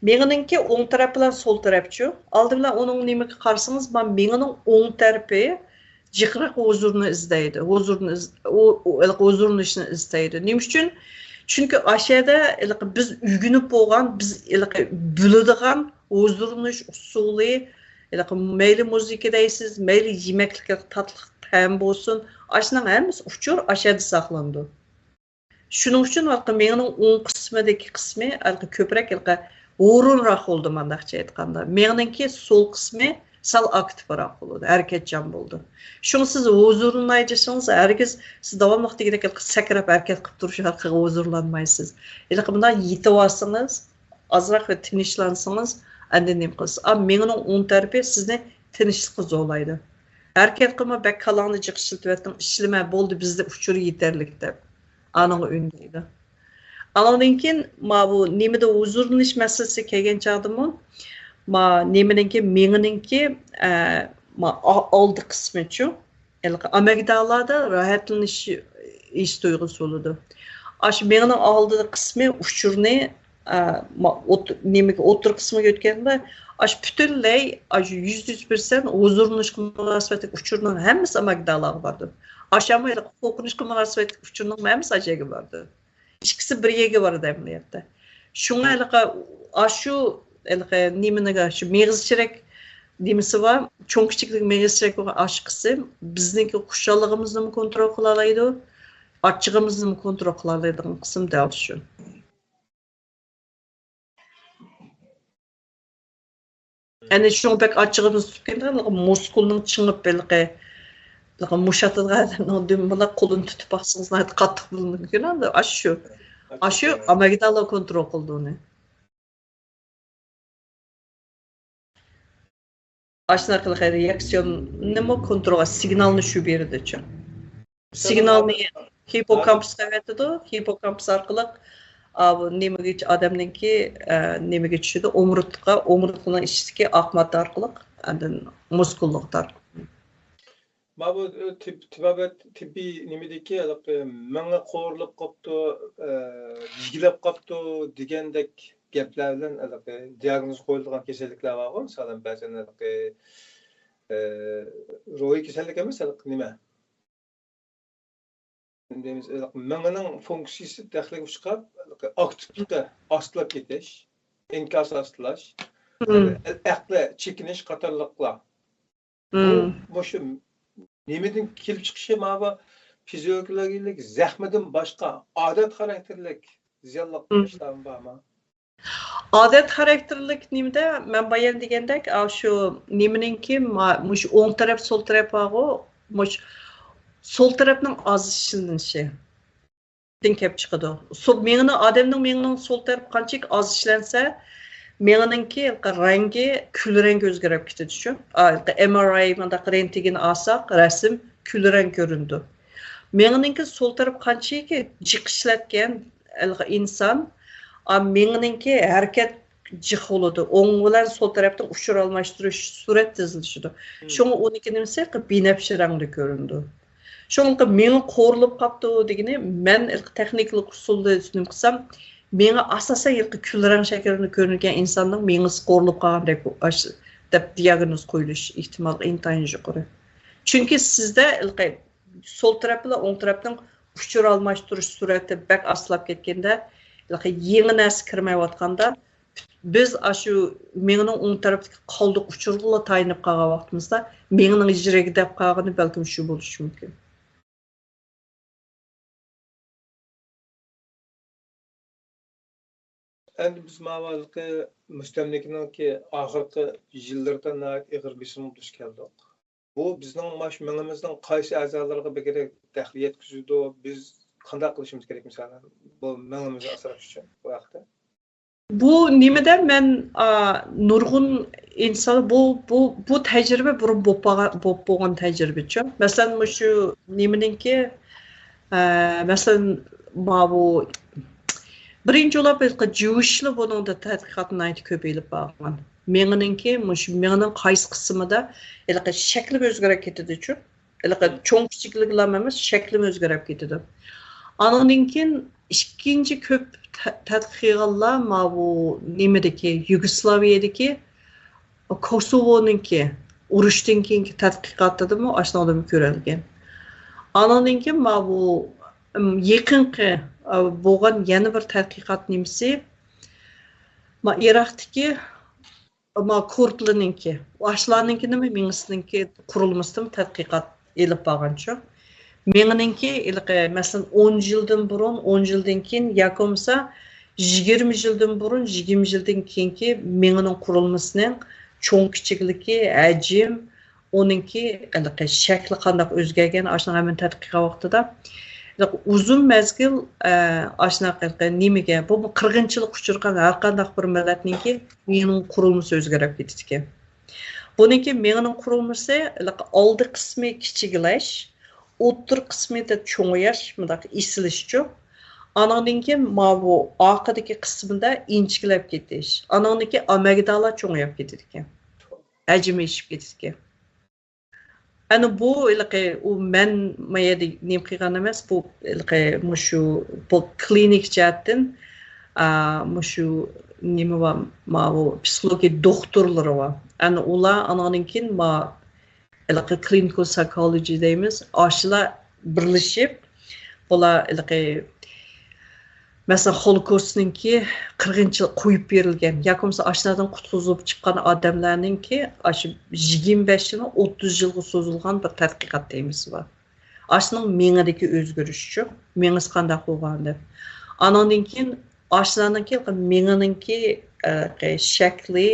مېڭىنىڭكى ئوڭ تەرەپ بىلەن سول تەرەپچۇ؟ ئالدى بىلەن ئۇنىڭ نېمىگە قارىسىڭىز، مانا مېڭىنىڭ ئوڭ تەرىپى جىقراق ھۇزۇرنى ئىزدەيدۇ. ھۇزۇرنى ئىز-، ئۇ، ئۇ، ھېلىقى ھۇزۇرلىنىشنى ئىزدەيدۇ. نېمە ئۈچۈن؟ چۈنكى ئاشۇ يەردە ھېلىقى بىز ئۆگىنىپ بولغان، بىز ھېلىقى بىلىدىغان ھۇزۇرلىنىش ئۇسۇلى، ھېلىقى مەيلى مۇزىكا دەيسىز، مەيلى يېمەكلىك تاتلىق تەم بولسۇن، ئاشۇنىڭ ھەممىسى ئۇچۇر ئاشۇ يەردە ساقلىنىدۇ. شۇنىڭ ئۈچۈن ھېلىقى مېڭىنىڭ ئوڭ قىسمىدىكى قىسمى ھېلىقى كۆپرەك ھېلىقى ھۇرۇنراق بولىدۇ، مانداقچە ئېيتقاندا. مېڭىنىڭكى سول قىسمى سەل ئاكتىپراق بولىدۇ، ھەرىكەتچان بولىدۇ. شۇڭا سىز ھۇزۇرلىناي دېسىڭىز، ھەرگىز سىز داۋاملىق دېگۈدەك ھېلىقى سەكرەپ ھەرىكەت قىلىپ تۇرۇش ئارقىلىق ھۇزۇرلانمايسىز. ھېلىقى مۇنداق يېتىۋالسىڭىز، ئازراق بىر تىنچلانسىڭىز، ئاندىن نېمە قىلىسىز؟ ئا، مېڭىنىڭ ئوڭ تەرىپى سىزنى تىنچلىققا زورلايدۇ. ھەرىكەت قىلما، بەك كالاڭنى جىق ئىشلىتىۋەتتىڭ، ئىشلىمە، بولدى، بىزدە ئۇچۇر يېتەرلىك دەپ. ئانىڭغا ئۈندەيدۇ. ئانىڭدىن كېيىن، ما بۇ نېمىدە ھۇزۇرلىنىش مەسىلىسى كەلگەن چاغدىمۇ، ما نېمىنىڭكى، مېڭىنىڭكى، ئە، ما ئا-، ئالدى قىسمىچۇ، ھېلىقى ئامىگدالادا راھەتلىنىش ھېس تۇيغۇسى بولىدۇ. ئاشۇ مېڭىنىڭ ئالدى قىسمى ئۇچۇرنى، ئە، ما-، ئوت-، نېمىگە، ئوتتۇرا قىسمىغا ئۆتكەندە، ئاشۇ پۈتۈنلەي، ئاشۇ يۈزدە يۈز پىرسەنت ھۇزۇرلىنىشقا مۇناسىۋەتلىك ئۇچۇرنىڭ ھەممىسى ئامىگدالاغا بارىدۇ. ئاشۇ ھەممە ھېلىقى قورقۇنچقا مۇناسىۋەتلىك ئۇچۇرنىڭ ھەممىسى ئاشۇ يەرگە بارىدۇ. ئىككىسى بىر يەرگە بارىدۇ ئەمەلىيەتتە. شۇڭا ھېلىقى ئاشۇ، ھېلىقى نېمىنىگە، شۇ مېغىز چىرەك نېمىسى بار، چوڭ كىچىكلىك مېغىز چىرەك بولغان ئاشۇ قىسىم بىزنىڭكى خۇشاللىقىمىزنىمۇ كونترول قىلالايدۇ، ئاچچىقىمىزنىمۇ كونترول قىلالايدىغان قىسىم دەل شۇ. ئەنە شۇڭا بەك ئاچچىقىمىز تۇتۇپ كېتىدىغان مۇسكۇلنىڭ چىڭىپ ھېلىقى، ھېلىقى مۇشاتىدىغان ئادەمنىڭ دۈمبىلا قولىنى تۇتۇپ باقسىڭىز ناھايىتى قاتتىق بولۇشى مۇمكىن. ئەمدى ئاشۇ شۇ، ئاشۇ شۇ ئامەگدالا كونترول قىلىدۇ ئۇنى. ئاشۇنداق قىلغان رېئاكسىيوننىمۇ كونترول، سىگنالنى شۇ بېرىدۇچۇ. سىگنالنى ھىپوكامپۇسقا ئەۋەتىدۇ. ھىپوكامپۇس ئارقىلىق، ئا، بۇ نېمىگە، ئادەمنىڭكى، ئە، نېمىگە چۈشىدۇ؟ ئومۇرتقا، ئومۇرتقىنىڭ ئىچىدىكى ئاق ماددا ئارقىلىق ئاندىن مۇسكۇللۇققا تارتىدۇ. ما بۇ، ئە، تېب-، تېبابەت، تېببىي نېمىدىكى ھېلىقى مېڭە قورۇلۇپ قاپتۇ، ئە، يېگىلەپ قاپتۇ دېگەندەك گەپلەر بىلەن ھېلىقى دىياگنوز قويۇلىدىغان كېسەللىكلەر بارغۇ، مىسالەن، بەزەن ھېلىقى، ئە، روھىي كېسەللىك ئەمەس، ھېلىقى نېمە؟ دەيمىز، مېڭىنىڭ فۇنكسىيىسى دەخلىگە ئۇچراپ، ئاكتىپلىقى ئاستىلاپ كېتىش، ئىنكاسى ئاستىلاش، ئەقلى چېكىنىش قاتارلىقلار. بۇ مۇشۇ نېمىدىن كېلىپ چىقىشى، ماۋۇ فىزىيولوگىيەلىك زەخمىدىن باشقا ئادەت خاراكتېرلىك زىيانلىق ئىشلارمۇ بارمۇ؟ ئادەت خاراكتېرلىك نېمىدە، مەن بايان دېگەندەك، ئا، شۇ نېمىنىڭكى، ما-، مۇشۇ ئوڭ تەرەپ، سول تەرەپ بارغۇ، مۇشۇ سول تەرەپنىڭ ئاز ئىشلىنىشىدىن كېلىپ چىقىدۇ. سول، مېڭىنىڭ، ئادەمنىڭ مېڭىنىڭ سول تەرىپى قانچىلىك ئاز ئىشلەنسە، مېڭىنىڭكى رەڭگى كۈل رەڭگە ئۆزگىرىپ كېتىدۇ شۇ. ئا، ئېم ئار ئاي مۇنداق رېنتگېن ئالساق، رەسىم كۈل رەڭ كۆرۈنىدۇ. مېڭىنىڭكى سول تەرىپى قانچىلىك جىق ئىشلەتكەن ئىنسان، ئا، مېڭىنىڭكى ھەرىكەت جىق بولىدۇ. ئوڭ بىلەن سول تەرەپتىن ئۇچۇر ئالماشتۇرۇش سۈرئەت تېزلىشىدۇ. شۇڭا ئۇنىڭكى نېمىسى بىنەپشە رەڭدە كۆرۈنىدۇ. شۇڭا مېڭە قورۇلۇپ قاپتۇ دېگىنى، مەن تېخنىكىلىق ئۇسۇلدا نېمە قىلسام، مېڭە ئاساسەن ھېلىقى كۈل رەڭ شەكلىدە كۆرۈنگەن ئىنساننىڭ مېڭىسى قورۇلۇپ قالغاندەك دەپ دىياگنوز قويۇلۇش ئېھتىمالى ئىنتايىن يۇقىرى. چۈنكى سىزدە ھېلىقى سول تەرەپ بىلەن ئوڭ تەرەپنىڭ ئۇچۇر ئالماشتۇرۇش سۈرئىتى بەك ئاستىلاپ كەتكەندە، ھېلىقى يېڭى نەرسە كىرمەيۋاتقاندا، بىز ئاشۇ مېڭىنىڭ ئوڭ تەرەپتىكى قالدۇق ئۇچۇرغىلا تايىنىپ قالغان ۋاقتىمىزدا، مېڭىنىڭ يىرىكىدەپ قالغىنى بەلكىم شۇ بولۇشى مۇمكىن. ئەمدى بىز ماۋۇ ھېلىقى مۇستەملىكىنىڭكى ئاخىرقى يىللىرىدا ناھايىتى ئېغىر بېسىمغا دۇچ كەلدۇق. بۇ بىزنىڭ ماش مېڭىمىزنىڭ قايسى ئەزالىرىغا بەكرەك دەخلى يەتكۈزىدۇ؟ بىز قانداق قىلىشىمىز كېرەك، مىسالەن، بۇ مېڭىمىزنى ئاسراش ئۈچۈن بۇ ھەقتە؟ بۇ نېمىدە مەن، ئا، نۇرغۇن ئىنسان، بۇ، بۇ، بۇ تەجرىبە بۇرۇن بولۇپ بولغان، بولۇپ بولغان تەجرىبىچۇ. مەسىلەن، مۇشۇ نېمىنىڭكى، ئە، مەسىلەن، ماۋۇ بىرىنچى بولۇپ ھېلىقى جويىشلا بۇنىڭدا تەتقىقات ناھايىتى كۆپ ئېلىپ بارغان. مېڭىنىڭكى، مۇشۇ مېڭىنىڭ قايسى قىسمىدا ھېلىقى شەكلى ئۆزگىرىپ كېتىدىچۇ. ھېلىقى چوڭ كىچىكلىكلەرمۇ ئەمەس، شەكلىمۇ ئۆزگىرىپ كېتىدۇ. ئانىڭدىن كېيىن ئىككىنچى كۆپ تە-، تەتقىق قىلغانلار ماۋۇ نېمىدىكى، يۇگوسلاۋىيەدىكى كوسوۋونىڭكى، ئۇرۇشتىن كېيىنكى تەتقىقاتىدىمۇ ئاشۇنىڭدىمۇ كۆرۈلگەن. ئانىڭدىن كېيىن ماۋۇ، ئىم، يېقىنقى، ئا، بولغان يەنە بىر تەتقىقات نېمىسى، ما، ئىراقتىكى، ما، كۇردلىرنىڭكى، ئاشۇلارنىڭكىنىمۇ مېڭىسىنىڭكى قۇرۇلمىسىدىمۇ تەتقىقات ئېلىپ بارغانچۇ. مېڭىنىڭكى ھېلىقى، مەسىلەن، ئون يىلدىن بۇرۇن، ئون يىلدىن كېيىن ياكى بولمىسا يىگىرمە يىلدىن بۇرۇن، يىگىرمە يىلدىن كېيىنكى مېڭىنىڭ قۇرۇلمىسىنىڭ چوڭ كىچىكلىكى، ھەجىم، ئۇنىڭكى ھېلىقى شەكلى قانداق ئۆزگەرگەن، ئاشۇنىڭ ھەممىنى تەتقىق قىلغان ۋاقتىدا، ھېلىقى ئۇزۇن مەزگىل، ئە، ئاشۇنداق ھېلىقى نېمىگە، بۇ قىرغىنچىلىققا ئۇچرىغان ھەر قانداق بىر مىللەتنىڭكى مېڭىنىڭ قۇرۇلمىسى ئۆزگىرىپ كېتىدىكەن. بۇنىڭكى مېڭىنىڭ قۇرۇلمىسى ھېلىقى ئالدى قىسمى كىچىكلەش، ئوتتۇرا قىسمىدا چوڭىيىش، مۇنداق ئېسىلىشچۇ. ئانىڭدىن كېيىن ماۋۇ ئارقىدىكى قىسمىدا ئىنچىكىلەپ كېتىش. ئانىڭدىن كېيىن ئامەگدالا چوڭىيىپ كېتىدىكەن. ھەجمى ئېشىپ كېتىدىكەن. ئەنە بۇ ھېلىقى، ئۇ مەن ما يەردە نېمە قىلغان ئەمەس، بۇ ھېلىقى مۇشۇ بۇ كلىنىك جەھەتتىن، ئا، مۇشۇ نېمە بار، ماۋۇ پسىخولوگىيە دوختۇرلىرى بار. ئەنە ئۇلار ئانىڭدىن كېيىن ما ھېلىقى كلىنىكال سايكولوجى دەيمىز، ئاشۇلار بىرلىشىپ، بۇلار ھېلىقى، مەسىلەن، خولوكوستنىڭكى قىرغىنچىلىق قويۇپ بېرىلگەن ياكى بولمىسا ئاشۇلارنىڭ قۇتقۇزۇلۇپ چىققان ئادەملەرنىڭكى ئاشۇ يىگىرمە بەش يىلدىن ئوتتۇز يىلغا سوزۇلغان بىر تەتقىقات تېمىسى بار. ئاشۇنىڭ مېڭىدىكى ئۆزگىرىشچۇ، مېڭىسى قانداق بولغان دەپ. ئانىڭدىن كېيىن ئاشۇلارنىڭكى مېڭىنىڭكى، ئە، شەكلى،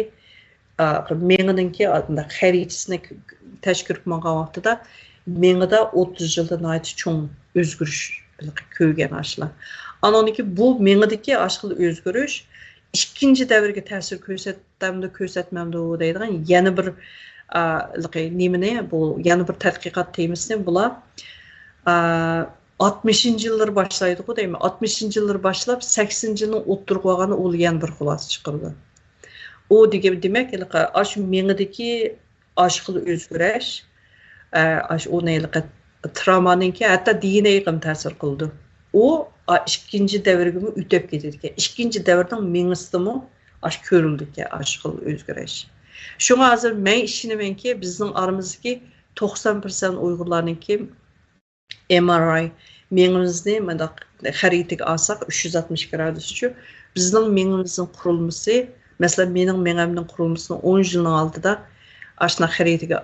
مېڭىنىڭكى خەرىتىسىنى تەشكىل قىلىپ ماڭغان ۋاقتىدا مېڭىدا ئوتتۇز يىلدا ناھايىتى چوڭ ئۆزگىرىش كۆرگەن ئاشۇلار. ئانىڭدىكى بۇ مېڭىدىكى ئاشۇ ئۆزگىرىش ئىككىنچى دەۋرگە تەسىر كۆرسەتتىمدۇ، كۆرسەتمەمدۇ دەيدىغان يەنە بىر نېمىنى، بۇ يەنە بىر تەتقىقات تېمىسىنى بۇلار ئاتمىشىنچى يىللىرى باشلايدىغۇ دەيمەن. ئاتمىشىنچى يىللىرى باشلاپ سەكسىنىنچى يىلنىڭ ئوتتۇرىغا بارغاندا ئۇ يەنە بىر خۇلاسە چىقىرىدۇ. ئۇ دېگەن دېمەك ئاشۇ مېڭىدىكى ئاشۇ خىل ئۆزگىرىش، ئاشۇ ئۇنى تراۋمانىڭكى ھەتتا دېئېنئېغىمۇ تەسىر قىلىدۇ. ئۇ ئىككىنچى دەۋرگىمۇ ئۆتۈپ كېتىدىكەن. ئىككىنچى دەۋرنىڭ مېڭىسىدىمۇ ئاشۇ كۆرۈلىدىكەن ئاشۇ خىل ئۆزگىرىش. شۇڭا ھازىر مەن ئىشىنىمەنكى بىزنىڭ ئارىمىزدىكى توقسان پىرسەنت ئۇيغۇرلارنىڭكى ئېم ئار ئاي مېڭىمىزنى مۇنداق خەرىتىگە ئالساق، ئۈچ يۈز ئاتمىش گرادۇسچۇ، بىزنىڭ مېڭىمىزنىڭ قۇرۇلمىسى، مەسىلەن، مېنىڭ مېڭەمنىڭ قۇرۇلمىسىنى ئون يىلنىڭ ئالدىدا ئاشۇنداق خەرىتىگە،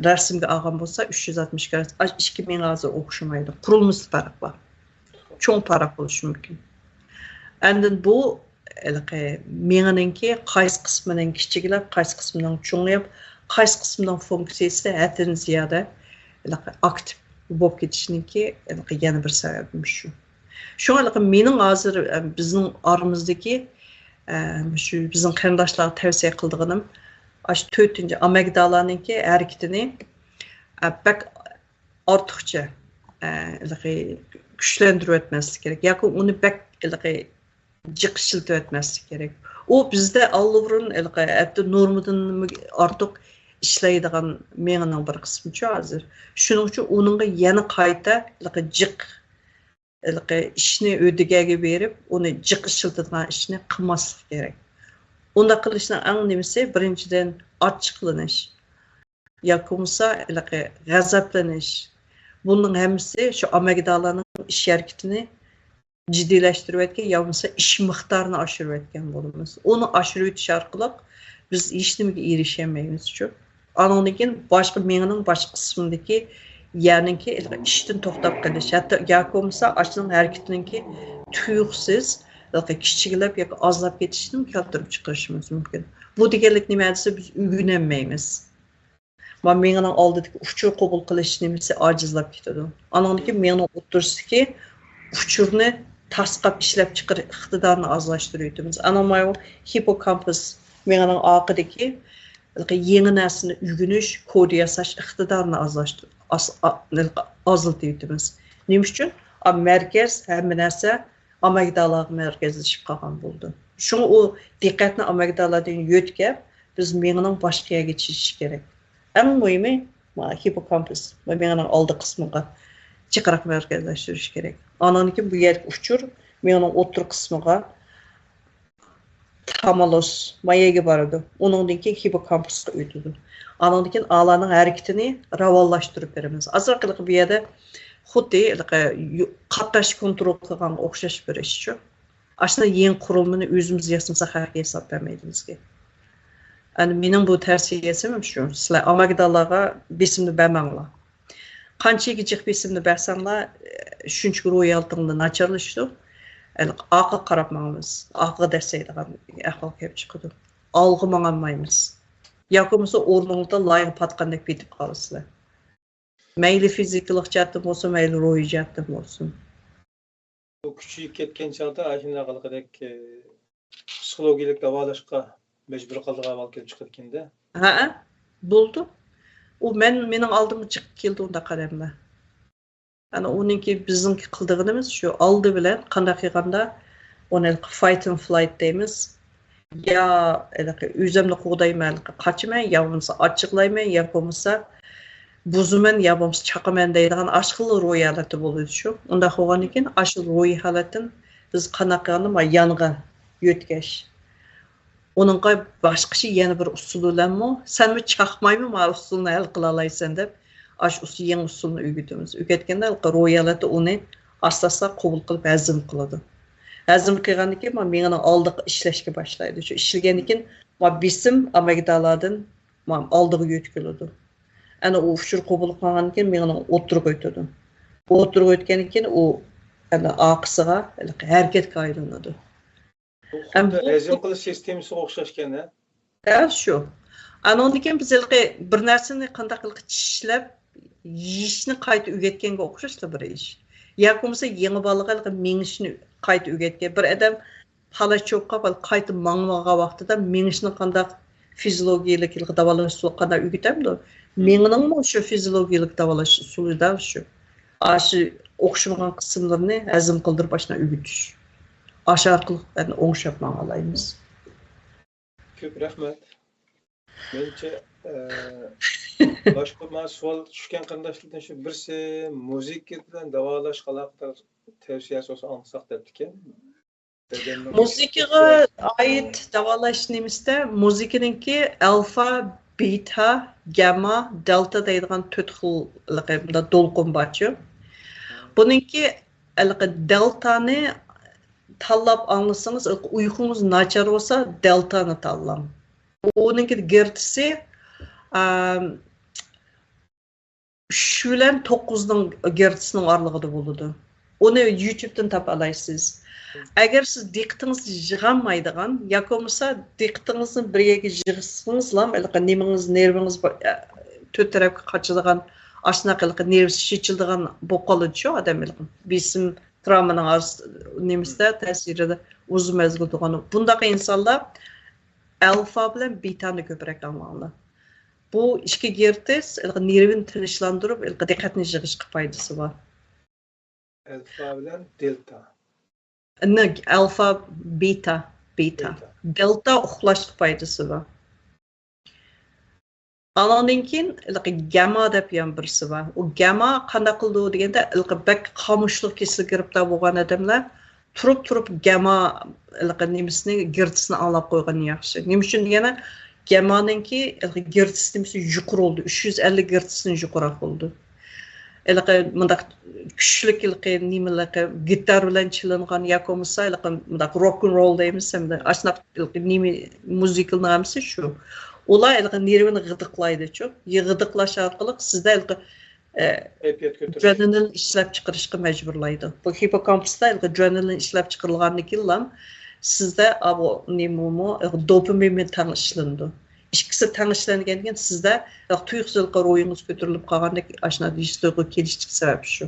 رەسىمگە ئالغان بولسا، ئۈچ يۈز ئاتمىش گرادۇس، ئىككى مېڭە ھازىر ئوخشىمايدۇ. قۇرۇلمىسىدا پەرق بار. چوڭ پەرق بولۇشى مۇمكىن. ئاندىن بۇ ھېلىقى مېڭىنىڭكى قايسى قىسمىنىڭ كىچىكلەپ، قايسى قىسمىنىڭ چوڭىيىپ، قايسى قىسمىنىڭ فۇنكسىيىسى ھەددىدىن زىيادە ھېلىقى ئاكتىپ بولۇپ كېتىشىنىڭكى ھېلىقى يەنە بىر سەۋەبىمۇ شۇ. شۇڭا ھېلىقى مېنىڭ ھازىر، ئە، بىزنىڭ ئارىمىزدىكى، ئە، شۇ بىزنىڭ قېرىنداشلارغا تەۋسىيە قىلىدىغىنىم، ئاشۇ تۆتىنچى ئامىگدالانىڭكى ھەرىكىتىنى، ئە، بەك ئارتۇقچە، ئە، ھېلىقى كۈچلەندۈرۈۋەتمەسلىك كېرەك ياكى ئۇنى بەك ھېلىقى جىق ئىشلىتىۋەتمەسلىك كېرەك. ئۇ بىزدە ئاللىبۇرۇن ھېلىقى ھەتتا نورمىدىن ئارتۇق ئىشلەيدىغان مېڭىنىڭ بىر قىسمىچۇ ھازىر. شۇنىڭ ئۈچۈن ئۇنىڭغا يەنە قايتا ھېلىقى جىق، ھېلىقى ئىشنى ھۆددىگە بېرىپ، ئۇنى جىق ئىشلىتىدىغان ئىشنى قىلماسلىق كېرەك. ئۇنداق قىلىشنىڭ ئەڭ نېمىسى، بىرىنچىدىن، ئاچچىقلىنىش ياكى بولمىسا ھېلىقى غەزەپلىنىش. بۇنىڭ ھەممىسى شۇ ئامىگدالانىڭ ئىش ھەرىكىتىنى جىددىيلەشتۈرۈۋەتكەن يا بولمىسا ئىش مىقدارىنى ئاشۇرۇۋەتكەن بولىمىز. ئۇنى ئاشۇرۇۋېتىش ئارقىلىق بىز ھېچنېمىگە ئېرىشەلمەيمىزچۇ. ئانىڭدىن كېيىن باشقا مېڭىنىڭ باشقا قىسمىدىكى يەرنىڭكى ئىشتىن توختاپ قېلىش، ھەتتا ياكى بولمىسا ئاشۇنىڭ ھەرىكىتىنىڭكى تۇيۇقسىز كىچىكلەپ ياكى ئازلاپ كېتىشىنى كەلتۈرۈپ چىقىرىشىمىز مۇمكىن. بۇ دېگەنلىك نېمە دېسە، بىز ئۆگىنەلمەيمىز. مانا مېڭىنىڭ ئالدىدىكى ئۇچۇر قوبۇل قىلىش نېمىسى ئاجىزلاپ كېتىدۇ. ئانىڭدىن كېيىن مېڭىنىڭ ئوتتۇرىسىدىكى ئۇچۇرنى تاسقاپ ئىشلەپ چىقىرىش ئىقتىدارىنى ئازلاشتۇرۇۋېتىمىز. ئانا ماۋۇ ھىپپوكامپۇس مېڭىنىڭ ئارقىدىكى يېڭى نەرسىنى ئۆگىنىش، كودا ياساش ئىقتىدارىنى ئازلاشتۇر-، ئاز-، ئا-، ئازلىتىۋېتىمىز. نېمە ئۈچۈن؟ ئا، مەركەز، ھەممە نەرسە ئامىگدالاغا مەركەزلىشىپ قالغان بولىدۇ. شۇڭا ئۇ دىققەتنى ئامىگدالادىن يۆتكەپ، بىز مېڭىنىڭ باشقا يەرگە چېچىش كېرەك. ئەڭ مۇھىمى، مانا ھىپپوكامپۇس، مېڭىنىڭ ئالدى قىسمىغا جىقراق مەركەزلەشتۈرۈش كېرەك. ئانىڭدىن كېيىن بۇ يەردىكى ئۇچۇر مېڭىنىڭ ئوتتۇرا قىسمىغا، تامالوس، ما يەرگە بارىدۇ. ئۇنىڭدىن كېيىن ھىپپوكامپۇسقا ئۆتىدۇ. ئانىڭدىن كېيىن ئالانىڭ ھەرىكىتىنى راۋانلاشتۇرۇپ بېرىمىز. ئازراق ھېلىقى بۇ يەردە خۇددى ھېلىقى يۇ-، قاتناش كونترول قىلغانغا ئوخشاش بىر ئىشچۇ. ئاشۇنداق يېڭى قۇرۇلمىنى ئۆزىمىز ياسىمىساق ھەققى ھېساب بەرمەيدۇ بىزگە. ئەنە مېنىڭ بۇ تەۋسىيەسىم شۇ، سىلەر ئامىگداللارغا بېسىمنى بەرمەڭلار. قانچىكى جىق بېسىمنى بەرسەڭلار، شۇنچىكى روھىي ھالىتىڭلار ناچارلىشىدۇ. ئارقىغا قاراپ ماڭىمىز. ئارقىغا دەسسەيدىغان ئەھۋال كېلىپ چىقىدۇ. ئالغا ماڭالمايمىز. ياكى بولمىسا ئورنۇڭلاردا لايغا پاتقاندەك پېتىپ قالىسىلەر. مەيلى فىزىكىلىق جەھەتتىن بولسۇن، مەيلى روھىي جەھەتتىن بولسۇن. بۇ كۈچىيىپ كەتكەن چاغدا ئاشۇنداق ھېلىقىدەك، ئە، پسىخولوگىيەلىك داۋالاشقا مەجبۇر قالىدىغان ئەھۋال كېلىپ چىقىدىكەن-دە. ھەئە، بولىدۇ. ئۇ مەن، مېنىڭ ئالدىمغا جىق كېلىدۇ ئۇنداق ئادەملەر. ئەنە ئۇنىڭكى بىزنىڭكى قىلىدىغىنىمىز شۇ، ئالدى بىلەن قانداق قىلغاندا ئۇنى فايت ئېند فلايت دەيمىز. يا ھېلىقى ئۆزۈمنى قوغدايمەن، ھېلىقى قاچىمەن، يا بولمىسا ئاچچىقلايمەن، يا بولمىسا بۇزىمەن، يا بولمىسا چاقىمەن دەيدىغان ئاشۇ خىل روھىي ھالەتتە بولىدۇ شۇ. ئۇنداق بولغاندىن كېيىن ئاشۇ روھىي ھالەتتىن بىز قانداق قىلغاندا ما يانغا يۆتكەش. ئۇنىڭغا باشقىچە يەنە بىر ئۇسۇل بىلەنمۇ، سەنمۇ چاقمايمۇ ما ئۇسۇلنى ھەل قىلالايسەن دەپ، ئاشۇ ئۇسۇل، يېڭى ئۇسۇلنى ئۆگىتىمىز. ئۆگەتكەندە ھېلىقى روھىي ھالەتتە ئۇنى ئاستا-ئاستا قوبۇل قىلىپ ھەزىم قىلىدۇ. ھەزىم قىلغاندىن كېيىن ما مېڭىنىڭ ئالدىغا ئىشلەشكە باشلايدۇ. شۇ ئىشلىگەندىن كېيىن ما بېسىم ئامىگدالادىن ما ئالدىغا يۆتكىلىدۇ. ئەنە ئۇ ئۇچۇر قوبۇل قىلغاندىن كېيىن مېڭىنىڭ ئوتتۇرىغا ئۆتىدۇ. ئوتتۇرىغا ئۆتكەندىن كېيىن ئۇ ئەنە ئارقىسىغا ھېلىقى ھەرىكەتكە ئايلىنىدۇ. بۇ خۇددى ھەزىم قىلىش سىستېمىسىغا ئوخشاشكەن-ھە؟ دەل شۇ. ئانىڭدىن كېيىن بىز ھېلىقى بىر نەرسىنى قانداق ھېلىقى چىشلەپ يېيىشنى قايتا ئۆگەتكەنگە ئوخشاشلا بىر ئىش. ياكى بولمىسا يېڭى بالىغا ھېلىقى مېڭىشنى قايتا ئۆگەتكەن. بىر ئادەم پالەچ بولۇپ قاپ، قايتا ماڭمىغان ۋاقتىدا مېڭىشنىڭ قانداق فىزىولوگىيەلىك ھېلىقى داۋالاش ئۇسۇلى قانداق ئۆگىتەمدۇ؟ مېڭىنىڭمۇ شۇ فىزىولوگىيەلىك داۋالاش ئۇسۇلى دەل شۇ. ئاشۇ ئوخشىمىغان قىسىملىرىنى ھەزىم قىلدۇرۇپ ئاشۇنداق ئۆگىتىش. ئاشۇ ئارقىلىق ئەنە ئوڭشاپ ماڭالايمىز. كۆپ رەھمەت. مېنىڭچە، ئە، باشقا مانا سوئال چۈشكەن قېرىنداشلاردىن شۇ بىرسى مۇزىكا بىلەن داۋالاشقا ئالاقىدار تەۋسىيەسى بولسا ئاڭلىساق دەپتىكەن. بەدەننىڭ مۇزىكىغا ئائىت داۋالاش نېمىسىدە مۇزىكىنىڭكى ئەلفا، بېتا، گامما، دېلتا دەيدىغان تۆت خىل ھېلىقى مۇنداق دولقۇن بارچۇ. بۇنىڭكى ھېلىقى دېلتانى تاللاپ ئاڭلىسىڭىز، ئۇيقۇڭىز ناچار بولسا، دېلتانى تاللاڭ. ئۇنىڭكى گېرتسى، ئام، ئۈچ بىلەن توققۇزنىڭ گېرتسنىڭ ئارىلىقىدا بولىدۇ. ئۇنى يۇتيۇبتىن تاپالايسىز. ئەگەر سىز دىققىتىڭىزنى يىغالمايدىغان ياكى بولمىسا دىققىتىڭىزنى بىر يەرگە يىغسىڭىزلا، ھېلىقى نېمىڭىز، نېرۋىڭىز بىر، ئە، تۆت تەرەپكە قاچىدىغان ئاشۇنداق ھېلىقى نېرۋىسى چېچىلىدىغان بولۇپ قالىدۇ شۇ ئادەم ھېلىقى. بېسىم تىراۋمىنىڭ ئارىسى نېمىسىدە تەسىرىدە ئۇزۇن مەزگىل تۇرغان. بۇنداق ئىنسانلار ئەلفا بىلەن بېتانى كۆپرەك ئاڭلاڭلار. بۇ ئىككى گېرتس ھېلىقى نېرۋىنى تىنچلاندۇرۇپ، ھېلىقى دىققەتنى يىغىشقا پايدىسى بار. ئەلفا بىلەن دېلتا. نە، ئەلفا، بېتا، بېتا. بېتا. دېلتا ئۇخلاشقا پايدىسى بار. ئانىڭدىن كېيىن ھېلىقى گامما دەپ يەنە بىرسى بار. ئۇ گامما قانداق قىلىدۇ دېگەندە، ھېلىقى بەك خامۇشلۇق كېسىلىگە گىرىپتار بولغان ئادەملەر تۇرۇپ تۇرۇپ گامما ھېلىقى نېمىسىنى، گىرتسنى ئاڭلاپ قويغىنى ياخشى. نېمە ئۈچۈن دېگەندە، گاممانىڭكى ھېلىقى گىرتس نېمىسى يۇقىرى بولىدۇ، ئۈچ يۈز ئەللىك گىرتستىن يۇقىرىراق بولىدۇ. ھېلىقى مۇنداق كۈچلۈك ھېلىقى نېمىلىقى گىتار بىلەن چېلىنغان ياكى بولمىسا ھېلىقى مۇنداق روك ئېند رول دەيمىز ھەمدە ئاشۇنداق ھېلىقى نېمە مۇزىكىنىڭ ھەممىسى شۇ. ئۇلار ھېلىقى نېرۋىنى غىدىقلايدۇچۇ. غىدىقلاش ئارقىلىق سىزدە ھېلىقى، ئە، كەيپىيات كۆتۈرۈش. ئادرېنالىن ئىشلەپ چىقىرىشقا مەجبۇرلايدۇ. بۇ ھىپپوكامپۇستا ھېلىقى ئادرېنالىن ئىشلەپ چىقىرىلغاندىن كېيىنلا سىزدە، ئا، بۇ نېمىمۇ، ھېلىقى دوپامىنمۇ تەڭ ئىشلىنىدۇ. ئىككىسى تەڭ ئىشلەنگەندىن كېيىن سىزدە ھېلىقى تۇيۇقسىز ھېلىقى روھىڭىز كۆتۈرۈلۈپ قالغاندەك ئاشۇنداق ھېس تۇيغۇ كېلىشلىك سەۋەب شۇ.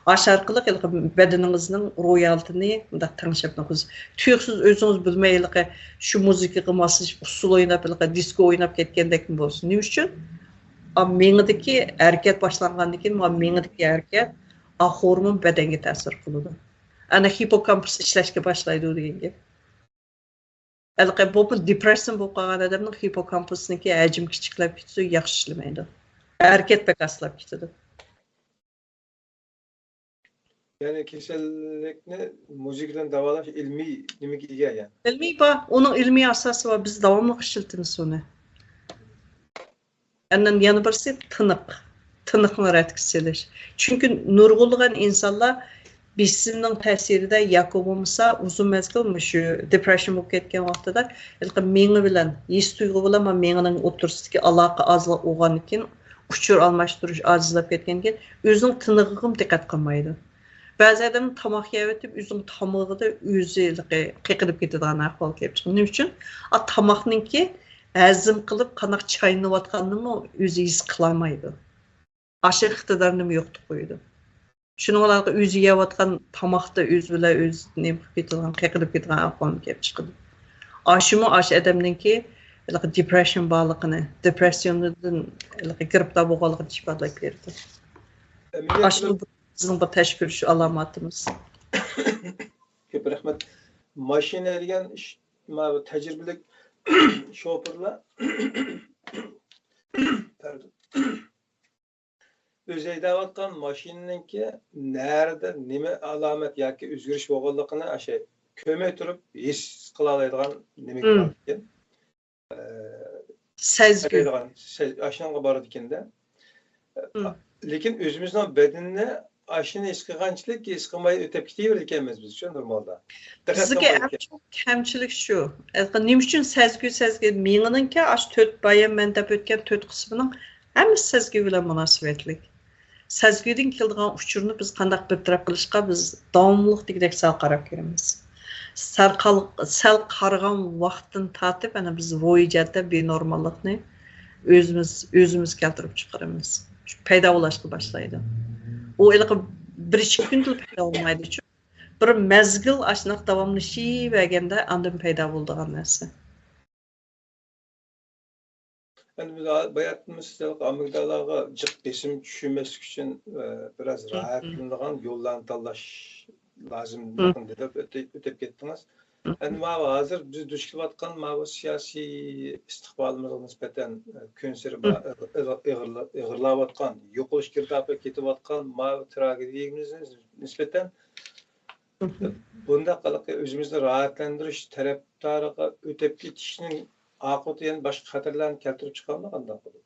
ئاشۇ ئارقىلىق ھېلىقى بەدىنىڭىزنىڭ روھىي ھالىتىنى مۇنداق تەڭشەپ نۇقىز. تۇيۇقسىز ئۆزىڭىز بىلمەي ھېلىقى شۇ مۇزىكىغا ماسلىشىپ ئۇسسۇل ئويناپ ھېلىقى دىسكو ئويناپ كەتكەندەكمۇ بولسۇن. نېمە ئۈچۈن؟ ئا، مېڭىدىكى ھەرىكەت باشلانغاندىن كېيىن، ما مېڭىدىكى ھەرىكەت، ئا، ھورمون بەدەنگە تەسىر قىلىدۇ. ئەنە ھىپپوكامپۇس ئىشلەشكە باشلايدۇ دېگەن گەپ. ھېلىقى بولۇپمۇ دېپرېسسىيە بولۇپ قالغان ئادەمنىڭ ھىپپوكامپۇسنىڭكى ھەجمى كىچىكلەپ كېتىدۇ، ياخشى ئىشلىمەيدۇ. ھەرىكەت بەك ئاستىلاپ كېتىدۇ. يەنى كېسەللىكنى مۇزىكا بىلەن داۋالاش ئىلمىي نېمىگە ئىگە يەنى؟ ئىلمىي بار، ئۇنىڭ ئىلمىي ئاساسى بار، بىز داۋاملىق ئىشلىتىمىز ئۇنى. ئاندىن يەنە بىرسى تىنىق. تىنىقنى رەتكە سېلىش. چۈنكى نۇرغۇنلىغان ئىنسانلار بېسىمنىڭ تەسىرىدە ياكى بولمىسا ئۇزۇن مەزگىل مۇشۇ دېپرېسسىيە بولۇپ كەتكەن ۋاقتىدا ھېلىقى مېڭە بىلەن ھېس تۇيغۇ بىلەن مېڭىنىڭ ئوتتۇرىسىدىكى ئالاقە ئازلىق بولغاندىن كېيىن ئۇچۇر ئالماشتۇرۇش ئاجىزلاپ كەتكەندىن كېيىن ئۆزىنىڭ تىنىقىغىمۇ دىققەت قىلمايدۇ. بەزى ئادەم تاماق يەۋېتىپ ئۆزىنىڭ تامىقىدا ئۆزى ھېلىقى قېقىلىپ كېتىدىغان ئەھۋال كېلىپ چىقىدۇ. نېمە ئۈچۈن؟ ئا، تاماقنىڭكى ھەزىم قىلىپ قانداق چاينىۋاتقاننىمۇ ئۆزى ھېس قىلالمايدۇ. ئاشۇ ئىقتىدارنىمۇ يوقىتىپ قويىدۇ. شۇنىڭ بىلەن ئۆزى يەۋاتقان تاماقتا ئۆزى بىلەن ئۆزى نېمە قىلىپ كېتىدىغان، قېقىلىپ كېتىدىغان ئەھۋالمۇ كېلىپ چىقىدۇ. ئاشۇمۇ ئاشۇ ئادەمنىڭكى ھېلىقى دېپرېسسىيە بارلىقىنى، دېپرېسسىيەدىن ھېلىقى گىرىپتار بولغانلىقىنى ئىپادىلەپ بېرىدۇ. ئاشۇمۇ بىزنىڭ بىر تەشۋىش ئالامىتىمىز. كۆپ رەھمەت. ماشىنا ھەيدىگەن ئىش، مانا بۇ تەجرىبىلىك شوپۇرلار، پەردىن، ئۆزى ھەيدەۋاتقان ماشىنىنىڭكى نەدە نېمە ئالامەت ياكى ئۆزگىرىش بولغانلىقىنى ئاشۇ كۆرمەي تۇرۇپ ھېس قىلالايدىغان نېمە بار ئىكەن. سەزگۈ. ئاشۇنىڭغا بارىدىكەندە. لېكىن ئۆزىمىزنىڭ بەدىنىنى ئاشۇنى ھېس قىلغانچىلىك ھېس قىلماي ئۆتۈپ كېتىۋېرىدىكەنمىز بىز شۇ نورمالدا. بىزدىكى ئەڭ چوڭ كەمچىلىك شۇ. نېمە ئۈچۈن سەزگۈ، سەزگۈ؟ مېڭىنىڭكى ئاشۇ تۆت بايام مەن دەپ ئۆتكەن تۆت قىسمىنىڭ ھەممىسى سەزگۈ بىلەن مۇناسىۋەتلىك. سەزگۈدىن كېلىدىغان ئۇچۇرنى بىز قانداق بىر تەرەپ قىلىشقا بىز داۋاملىق دېگۈدەك سەل قاراپ كۆرىمىز. سەل قال-، سەل قارىغان ۋاقىتتىن تارتىپ، ئەنە بىز روھىي جەھەتتە بىنورماللىقنى ئۆزىمىز، ئۆزىمىز كەلتۈرۈپ چىقىرىمىز. پەيدا بولاشقا باشلايدۇ. ئۇ ھېلىقى بىر ئىككى كۈندىلا پەيدا بولمايدۇ. بىر مەزگىل ئاشۇنداق داۋاملىشىۋەرگەندە ئاندىن پەيدا بولىدىغان نەرسە. ئەمدى بىز ھا-، باياتىن سىز ئامىگدالاغا جىق بېسىم چۈشمەسلىك ئۈچۈن، ئە، بىراز راھەتلىنىدىغان يوللارنى تاللاش لازىملىقىنى دەپ ئۆتە-، ئۆتۈپ كەتتىڭىز. ئەمدى ماۋۇ ھازىر بىز دۇچ كېلىۋاتقان ماۋۇ سىياسىي ئىستىقبالىمىزغا نىسبەتەن، ئە، كۈنسېرى با-، ئېغىر-، ئېغىرلا-، ئېغىرلاۋاتقان، يوقىلىش گىردابىغا كېتىۋاتقان ماۋۇ تراگېدىيەمىزگە نىسبەتەن بۇنداق ھېلىقى ئۆزىمىزنى راھەتلەندۈرۈش تەرەپدارىغا ئۆتۈپ كېتىشنىڭ ئاقىۋىتى يەنە باشقا خەتەرلەرنى كەلتۈرۈپ چىقارمىدى، قانداق بولىدۇ؟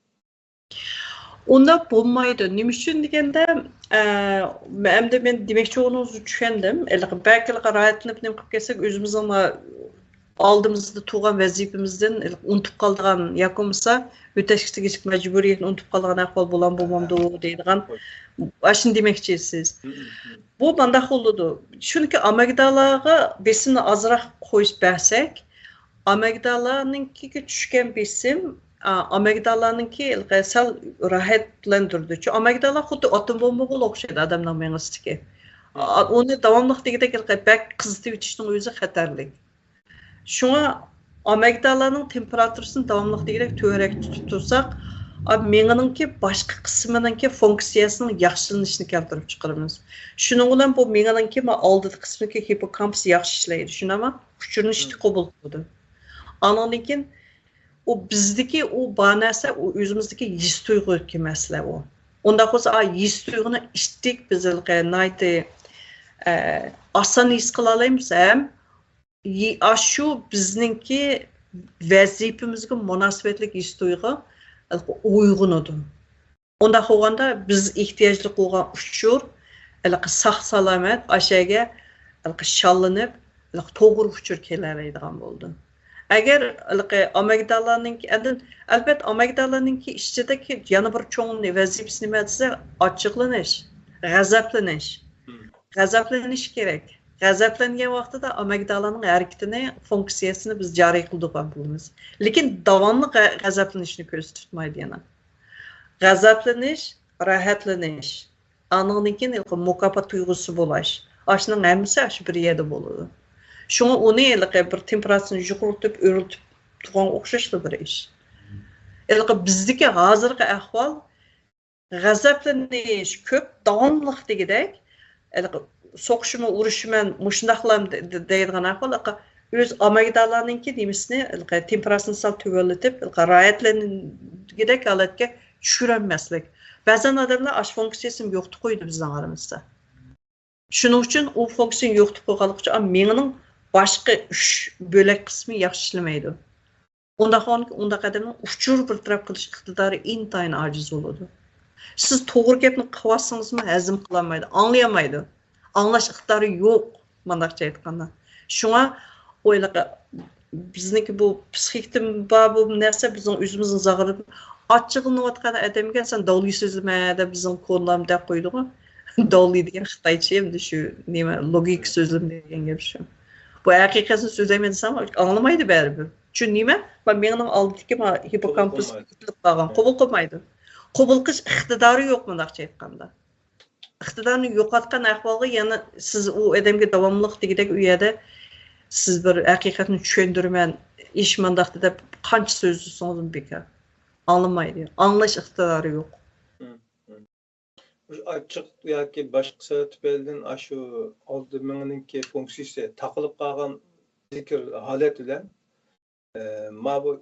ئۇنداق بولمايدۇ. نېمە ئۈچۈن دېگەندە، ئە، ئەمدى مەن دېمەكچى بولغىنىڭىزنى چۈشەندىم. ھېلىقى بەك ھېلىقى راھەتلىنىپ نېمە قىلىپ كەتسەك، ئۆزىمىزنىڭ ئالدىمىزدا تۇرغان ۋەزىپىمىزدىن ئۇنتۇپ قالىدىغان ياكى بولمىسا ئۆتەشكە تېگىشلىك مەجبۇرىيەتنى ئۇنتۇپ قالىدىغان ئەھۋال بولام بولمامدۇ دەيدىغان ئاشۇنى دېمەكچىسىز. بۇ مانداق بولىدۇ. چۈنكى ئامەگدالارغا بېسىمنى ئازراق قويۇپ بەرسەك، ئامەگدالارنىڭكىگە چۈشكەن بېسىم، ئا، ئامەگدالارنىڭكى سەل راھەتلەندۈرىدۇ. چۈنكى ئامەگدالار خۇددى ئاتوم بومبىغا ئوخشايدۇ ئادەمنىڭ مېڭىسىدىكى. ئا، ئۇنى داۋاملىق دېگۈدەك بەك قىزىتىۋېتىشنىڭ ئۆزى خەتەرلىك. شۇڭا ئامەگدالارنىڭ تېمپېراتۇرىسىنى داۋاملىق دېگۈدەك تۆۋەنرەك تۇتۇپ تۇرساق، ئا، مېڭىنىڭكى باشقا قىسمىنىڭكى فۇنكسىيەسىنىڭ ياخشىلىنىشىنى كەلتۈرۈپ چىقىرىمىز. شۇنىڭ بىلەن بۇ مېڭىنىڭكى ما ئالدىدا قىسمىدىكى ھىپپوكامپۇس ياخشى ئىشلەيدۇ، شۇنداقمۇ؟ ئۇچۇرۇنى قوبۇل قىلىدۇ. ئانىڭدىن كېيىن ئۇ بىزدىكى ئۇ بار نەرسە، ئۇ ئۆزىمىزدىكى ھېس تۇيغۇدىكى مەسىلە ئۇ. ئۇنداق بولسا، ئا، ھېس تۇيغۇنى ئىتتىك بىز ھېلىقى ناھايىتى، ئە، ئاسان ھېس قىلالايمىز ھەم يى-، ئاشۇ بىزنىڭكى ۋەزىپىمىزگە مۇناسىۋەتلىك ھېس تۇيغۇ ھېلىقى ئويغىنىدۇ. ئۇنداق بولغاندا بىز ئېھتىياجلىق بولغان ئۇچۇر ھېلىقى ساق-سالامەت ئاشەگە ھېلىقى شاللىنىپ، ھېلىقى توغرا ئۇچۇر كېلەلەيدىغان بولىدۇ. ئەگەر ھېلىقى ئامەگدالارنىڭكى، ئەندىن، ئەلبەتتە، ئامەگدالارنىڭكى ئىچىدىكى يەنە بىر چوڭ ۋەزىپىسى نېمە دېسە، ئاچچىقلىنىش، غەزەپلىنىش. غەزەپلىنىش كېرەك. غەزەپلەنگەن ۋاقتىدا ئامەگدالانىڭ ھەرىكىتىنى، فۇنكسىيەسىنى بىز جارى قىلىدىغان بولىمىز. لېكىن داۋاملىق غە-، غەزەپلىنىشنى كۆرسىتىپ تۇرمايدۇ يەنە. غەزەپلىنىش، راھەتلىنىش. ئانىڭدىن كېيىن ھېلىقى مۇكاپات تۇيغۇسى بولاش. ئاشۇنىڭ ھەممىسى ئاشۇ بىر يەردە بولىدۇ. شۇڭا ئۇنى ھېلىقى بىر تېمپېراتۇرىسىنى يۇقىرىتىپ، ئۆرلىتىپ تۇرغانغا ئوخشاشلا بىر ئىش. ھېلىقى بىزدىكى ھازىرقى ئەھۋال غەزەپلىنىش كۆپ، داۋاملىق دېگۈدەك، ھېلىقى سوقۇشىمۇ، ئۇرۇشىمەن، مۇشۇنداقلام دە-، دە-، دەيدىغان ئەھۋال، ھېلىقى ئۆز ئامەگدالارنىڭكى نېمىسىنى، ھېلىقى تېمپېراتۇرىسىنى سەل تۆۋەنلىتىپ، ھېلىقى راھەتلەنگۈدەك ھالەتكە چۈشۈرەلمەسلىك. بەزەن ئادەملەر ئاشۇ فۇنكسىيەسىنى يوقىتىپ قويىدۇ بىزنىڭ ئارىمىزدا. شۇنىڭ ئۈچۈن ئۇ فۇنكسىيەنى يوقىتىپ قويغانلىقى ئۈچۈن، ئا، مېڭىنىڭ باشقا ئۈچ بۆلەك قىسمى ياخشى ئىشلىمەيدۇ. ئۇنداق بولغاندىكىن، ئۇنداق ئادەمنىڭ ئۇچۇر بىر تەرەپ قىلىش ئىقتىدارى ئىنتايىن ئاجىز بولىدۇ. سىز توغرا گەپنى قىلىۋاتسىڭىزمۇ ھەزىم قىلالمايدۇ، ئاڭلىيالمايدۇ. ئاڭلاش ئىقتىدارى يوق، مانداقچە ئېيتقاندا. شۇڭا ئويلىغا بىزنىڭكى بۇ پسىخىكتىن بار بۇ نەرسە بىزنىڭ ئۆزىمىزنىڭ زاغرىدىن ئاچچىقلىنىۋاتقان ئادەمگە سەن داۋلى سۆزلىمە دەپ بىزنىڭ كونىلارمۇ دەپ قويىدىغۇ. داۋلى دېگەن خىتايچە، ئەمدى شۇ نېمە، لوگىكا سۆزلىمە دېگەن گەپ شۇ. بۇ ھەقىقەتنى سۆزلەيمەن دېسەم ئاڭلىمايدۇ بەرىبىر. چۈنكى نېمە؟ ما مېڭىنىڭ ئالدىدىكى ما ھىپپوكامپۇس قوبۇل قىلمايدۇ. قوبۇل قىلىش ئىقتىدارى يوق، مۇنداقچە ئېيتقاندا. ئىقتىدارنى يوقاتقان ئەھۋالغا يەنە سىز ئۇ ئادەمگە داۋاملىق دېگۈدەك ئۇ يەردە سىز بىر ھەقىقەتنى چۈشەندۈرىمەن، ئىش مانداقتا دەپ قانچە سۆزلىسىڭىزمۇ بىكار. ئاڭلىمايدۇ. ئاڭلاش ئىقتىدارى يوق. مۇشۇ ئاچچىق ياكى باشقا سەۋەب تۈپەيلىدىن ئاشۇ ئالدى مېڭىنىڭكى فۇنكسىيىسى تاقىلىپ قالغان ھالەت بىلەن، ئە، ماۋۇ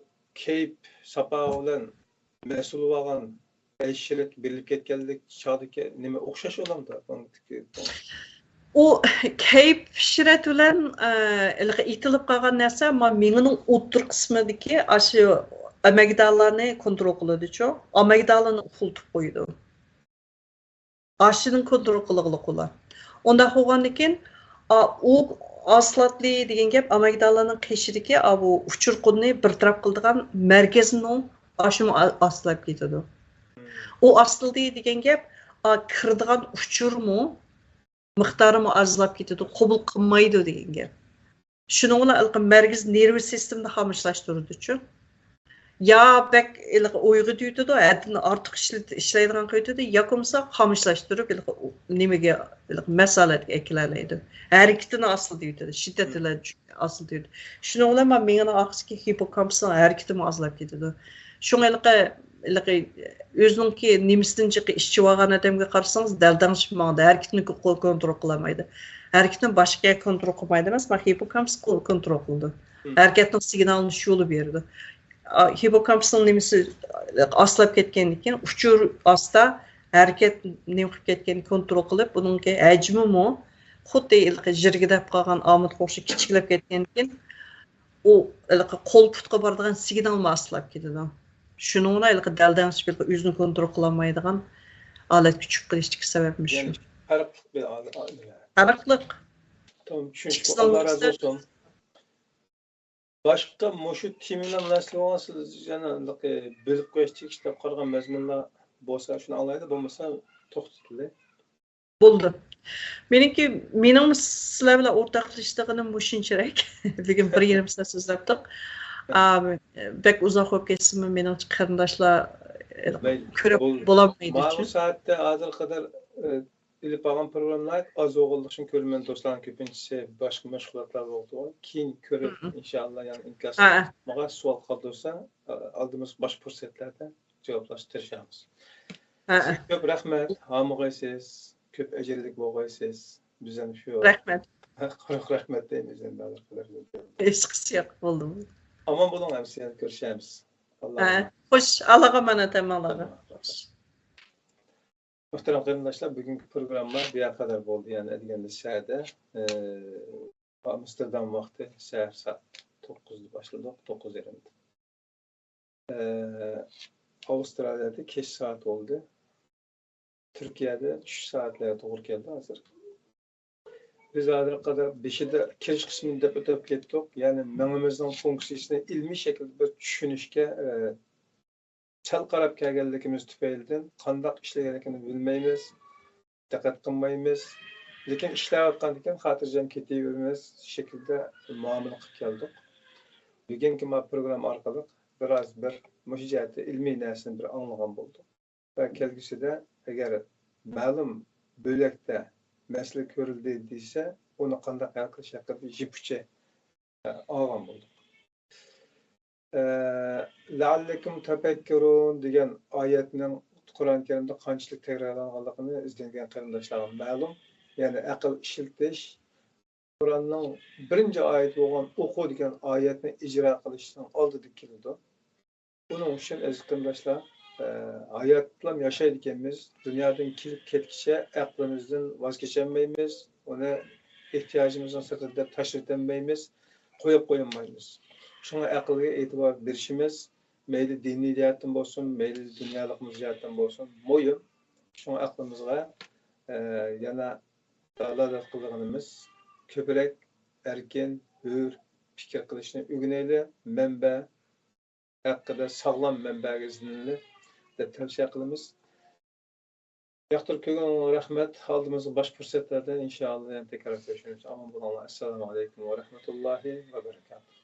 كەيپ ساپا بىلەن مەسئۇل بولغان بەش يىللىق بېرىلىپ كەتكەنلىك چاغدىكى نېمە ئوخشاش بولامدۇ؟ ئۇ كەيپ ئىشرەت بىلەن، ئە، ھېلىقى ئېيتىلىپ قالغان نەرسە ما مېڭىنىڭ ئوتتۇرا قىسمىدىكى ئاشۇ ئامەگدالانى كونترول قىلىدۇچۇ، ئامەگدالانى ئۇخلىتىپ قويىدۇ. ئاشۇنى كونترول قىلغىلىق ئۇلار. ئۇنداق بولغاندىكىن، ئا، ئۇ ئاسلاتلى دېگەن گەپ ئامەگدالانىڭ قېشىدىكى، ئا، بۇ ئۇچۇر قۇرنى بىر تەرەپ قىلىدىغان مەركەزنىڭ ئاشۇمۇ ئا-، ئاستىلاپ كېتىدۇ. ئۇ ئاستىلدى دېگەن گەپ، ئا، كىرىدىغان ئۇچۇرمۇ، مىقدارىمۇ ئازلاپ كېتىدۇ، قوبۇل قىلمايدۇ دېگەن گەپ. شۇنىڭ بىلەن ھېلىقى مەركىزىي نېرۋا سىستېمىنى خامۇشلاشتۇرىدۇچۇ. يا بەك ھېلىقى ئويغىتىۋېتىدۇ، ھەددىدىن ئارتۇق ئىشلىتىدۇ، ئىشلەيدىغان قىلىۋېتىدۇ، ياكى بولمىسا خامۇشلاشتۇرۇپ، ھېلىقى ئۇ نېمىگە، ھېلىقى مەسلىھەتكە ئەكېلەلەيدۇ. ھەرىكىتىنى ئاستىلىتىۋېتىدۇ، شىددەت بىلەن ئاستىلىتىۋېتىدۇ. شۇنىڭ بىلەن مانا مېڭىنىڭ ئارقىسىدىكى ھىپپوكامپۇسنىڭ ھەرىكىتىمۇ ئازلاپ كېتىدۇ. شۇڭا ھېلىقى، ھېلىقى ئۆزىنىڭكى نېمىسىدىن جىقى ئىچىۋالغان ئادەمگە قارىسىڭىز، دەلدەڭشىپ ماڭىدۇ. ھەرىكىتىنى كو-، كونترول قىلالمايدۇ. ھەرىكىتىنى باشقا كونترول قىلمايدۇ ئەمەس، مانا ھىپپوكامپۇس كو-، كونترول قىلىدۇ. ھەرىكەتنىڭ سىگنالىنى شۇ بېرىدۇ. ئا، ھىپپوكامپۇسنىڭ نېمىسى ئاستىلاپ كەتكەندىن كېيىن، ئۇچۇر ئاستا، ھەرىكەت نېمە قىلىپ كەتكەننى كونترول قىلىپ، ئۇنىڭكى ھەجمىمۇ خۇددى ھېلىقى جىرگىدەپ قالغان ئامۇتقا ئوخشاپ كىچىكلەپ كەتكەندىن كېيىن، ئۇ ھېلىقى قول پۇتقا بارىدىغان سىگنالمۇ ئاستىلاپ كېتىدۇ. شۇنىڭ بىلەن ھېلىقى دەلدەڭشىپ ھېلىقى ئۆزىنى كونترول قىلالمايدىغان ھالەتكە چۈشۈپ قېلىشتىكى سەۋەبمۇ شۇ. يەنى پەرقلىق بىر ئادەم. پەرقلىق. تامام، چۈشىنىشكە ئىككىسىنىڭ ئاللا رازى بولسۇن. باشقا مۇشۇ تېما بىلەن مۇناسىۋەتلىك بولغان سىز يەنە ھېلىقى بۆلۈپ قويۇش تېگىشلىك دەپ قارىغان مەزمۇنلار بولسا شۇنى ئالايلى، بولمىسا توختىتىلى. بولدى. مېنىڭكى، مېنىڭ سىلەر بىلەن ئورتاقلىشىدىغىنىم مۇشۇنچىرەك. بۈگۈن بىر يېرىم سائەت سۆزلەپتۇق. ئا، بەك ئۇزاق بولۇپ كەتسىمۇ، مېنىڭچە قېرىنداشلار، ئە، مەيلى، كۆرۈپ بولدى. بولالمايدۇ ماۋۇ ئۈچۈن. سائەتتە ھازىرغا قەدەر، ئە، ئېلىپ بارغان پروگرامما ئاز بولغانلىقى ئۈچۈن كۆرۈرمەن دوستلارنىڭ كۆپىنچىسى باشقا مەشغۇلاتلار بولىدۇ. كېيىن كۆرۈپ، مم. ئىنشائاللا، يەنە ئىنكاس ھە. ماڭا سوئال قالدۇرسا، ئە، ئالدىمىزغا باشقا پۇرسەتلەردە جاۋابلاشقا تىرىشارمىز. ھە. سىزگە كۆپ رەھمەت، ھامىغايسىز، كۆپ ئەجىرلىك بولغايسىز. بىز ھەم شۇ رەھمەت. قۇرۇق رەھمەت دەيمىز ئەمدى ھازىرقى دەرىجىدە. ھېچقىسى يوق، بولدى. ئامان بولۇڭ، ئەمىسە يەنە كۆرۈشەرمىز. ئاللا ھە، رەھمەت. خوش، ئاللاغا ئامانەت ھەممىڭلارغا. ئاللا رەھمەت. خوش. مۇھتەرەم قېرىنداشلار، بۈگۈنكى پروگرامما بۇ يەرگە قەدەر بولدى. يەنى ئەتىگەندە سەھەردە، ئە، ئامستېردام ۋاقتى سەھەر سائەت توققۇزدا باشلىدۇق، توققۇز يېرىمدا. ئە، ئاۋسترالىيەدە كەچ سائەت بولدى. تۈركىيەدە چۈش سائەتلەرگە توغرا كەلدى ھازىر. بىز ھازىرغا قەدەر بېشىدا كىرىش قىسمىنى دەپ ئۆتۈپ كەتتۇق. يەنى مېڭىمىزنىڭ فۇنكسىيىسىنى ئىلمىي شەكىلدە بىر چۈشىنىشكە، ئە، سەل قاراپ كەلگەنلىكىمىز تۈپەيلىدىن قانداق ئىشلىگەنلىكىنى بىلمەيمىز، دىققەت قىلمايمىز. لېكىن ئىشلەۋاتقاندىكىن خاتىرجەم كېتىۋېرىمىز شەكىلدە مۇئامىلە قىلىپ كەلدۇق. بۈگۈنكى ما پروگرامما ئارقىلىق بىراز بىر مۇشۇ جەھەتتە ئىلمىي نەرسىنى بىر ئاڭلىغان بولدۇق. ۋە كەلگۈسىدە ئەگەر مەلۇم بۆلەكتە مەسىلە كۆرۈلدى دېسە، ئۇنى قانداق ھەل قىلىش ھەققىدە يىپ ئۇچى ئالغان بولدۇق. ئە، لەئەللىكۇم تەپەككۇرۇن دېگەن ئايەتنىڭ قۇرئان كەرىمدە قانچىلىك تەكرارلانغانلىقىنى ئىزدەنگەن قېرىنداشلارغا مەلۇم. يەنى ئەقىل ئىشلىتىش قۇرئاننىڭ بىرىنچى ئايىتى بولغان ئوقۇ دېگەن ئايەتنى ئىجرا قىلىشنىڭ ئالدىدا كېلىدۇ. بۇنىڭ ئۈچۈن ئەزىز قېرىنداشلار، ئە، ھاياتلام ياشايدىكەنمىز، دۇنيادىن كېلىپ كەتكىچە ئەقلىمىزدىن ۋاز كېچەلمەيمىز، ئۇنى ئېھتىياجىمىزنىڭ سىرتىدا دەپ تاشلىۋېتەلمەيمىز، قويۇپ قويالمايمىز. شۇڭا ئەقىلگە ئېتىبار بېرىشىمىز، مەيلى دىنىي جەھەتتىن بولسۇن، مەيلى دۇنيالىقىمىز جەھەتتىن بولسۇن، مۇھىم. شۇڭا ئەقلىمىزغا، ئە، يەنە دالالەت قىلىدىغىنىمىز كۆپرەك ئەركىن، ھۆر پىكىر قىلىشنى ئۆگىنەيلى. مەنبە ھەققىدە ساغلام مەنبەگە ئىزدىنىلى دەپ تەۋسىيە قىلىمىز. ياقتۇرۇپ كۆرگىنىڭلارغا رەھمەت. ئالدىمىزدا باشقا پۇرسەتلەردە ئىنشائاللا يەنە تەكرار كۆرۈشىمىز. ئامان بولۇڭلار. ئەسسالامۇ ئەلەيكۇم ۋە رەھمەتۇللاھى ۋە بەرىكاتۇھ.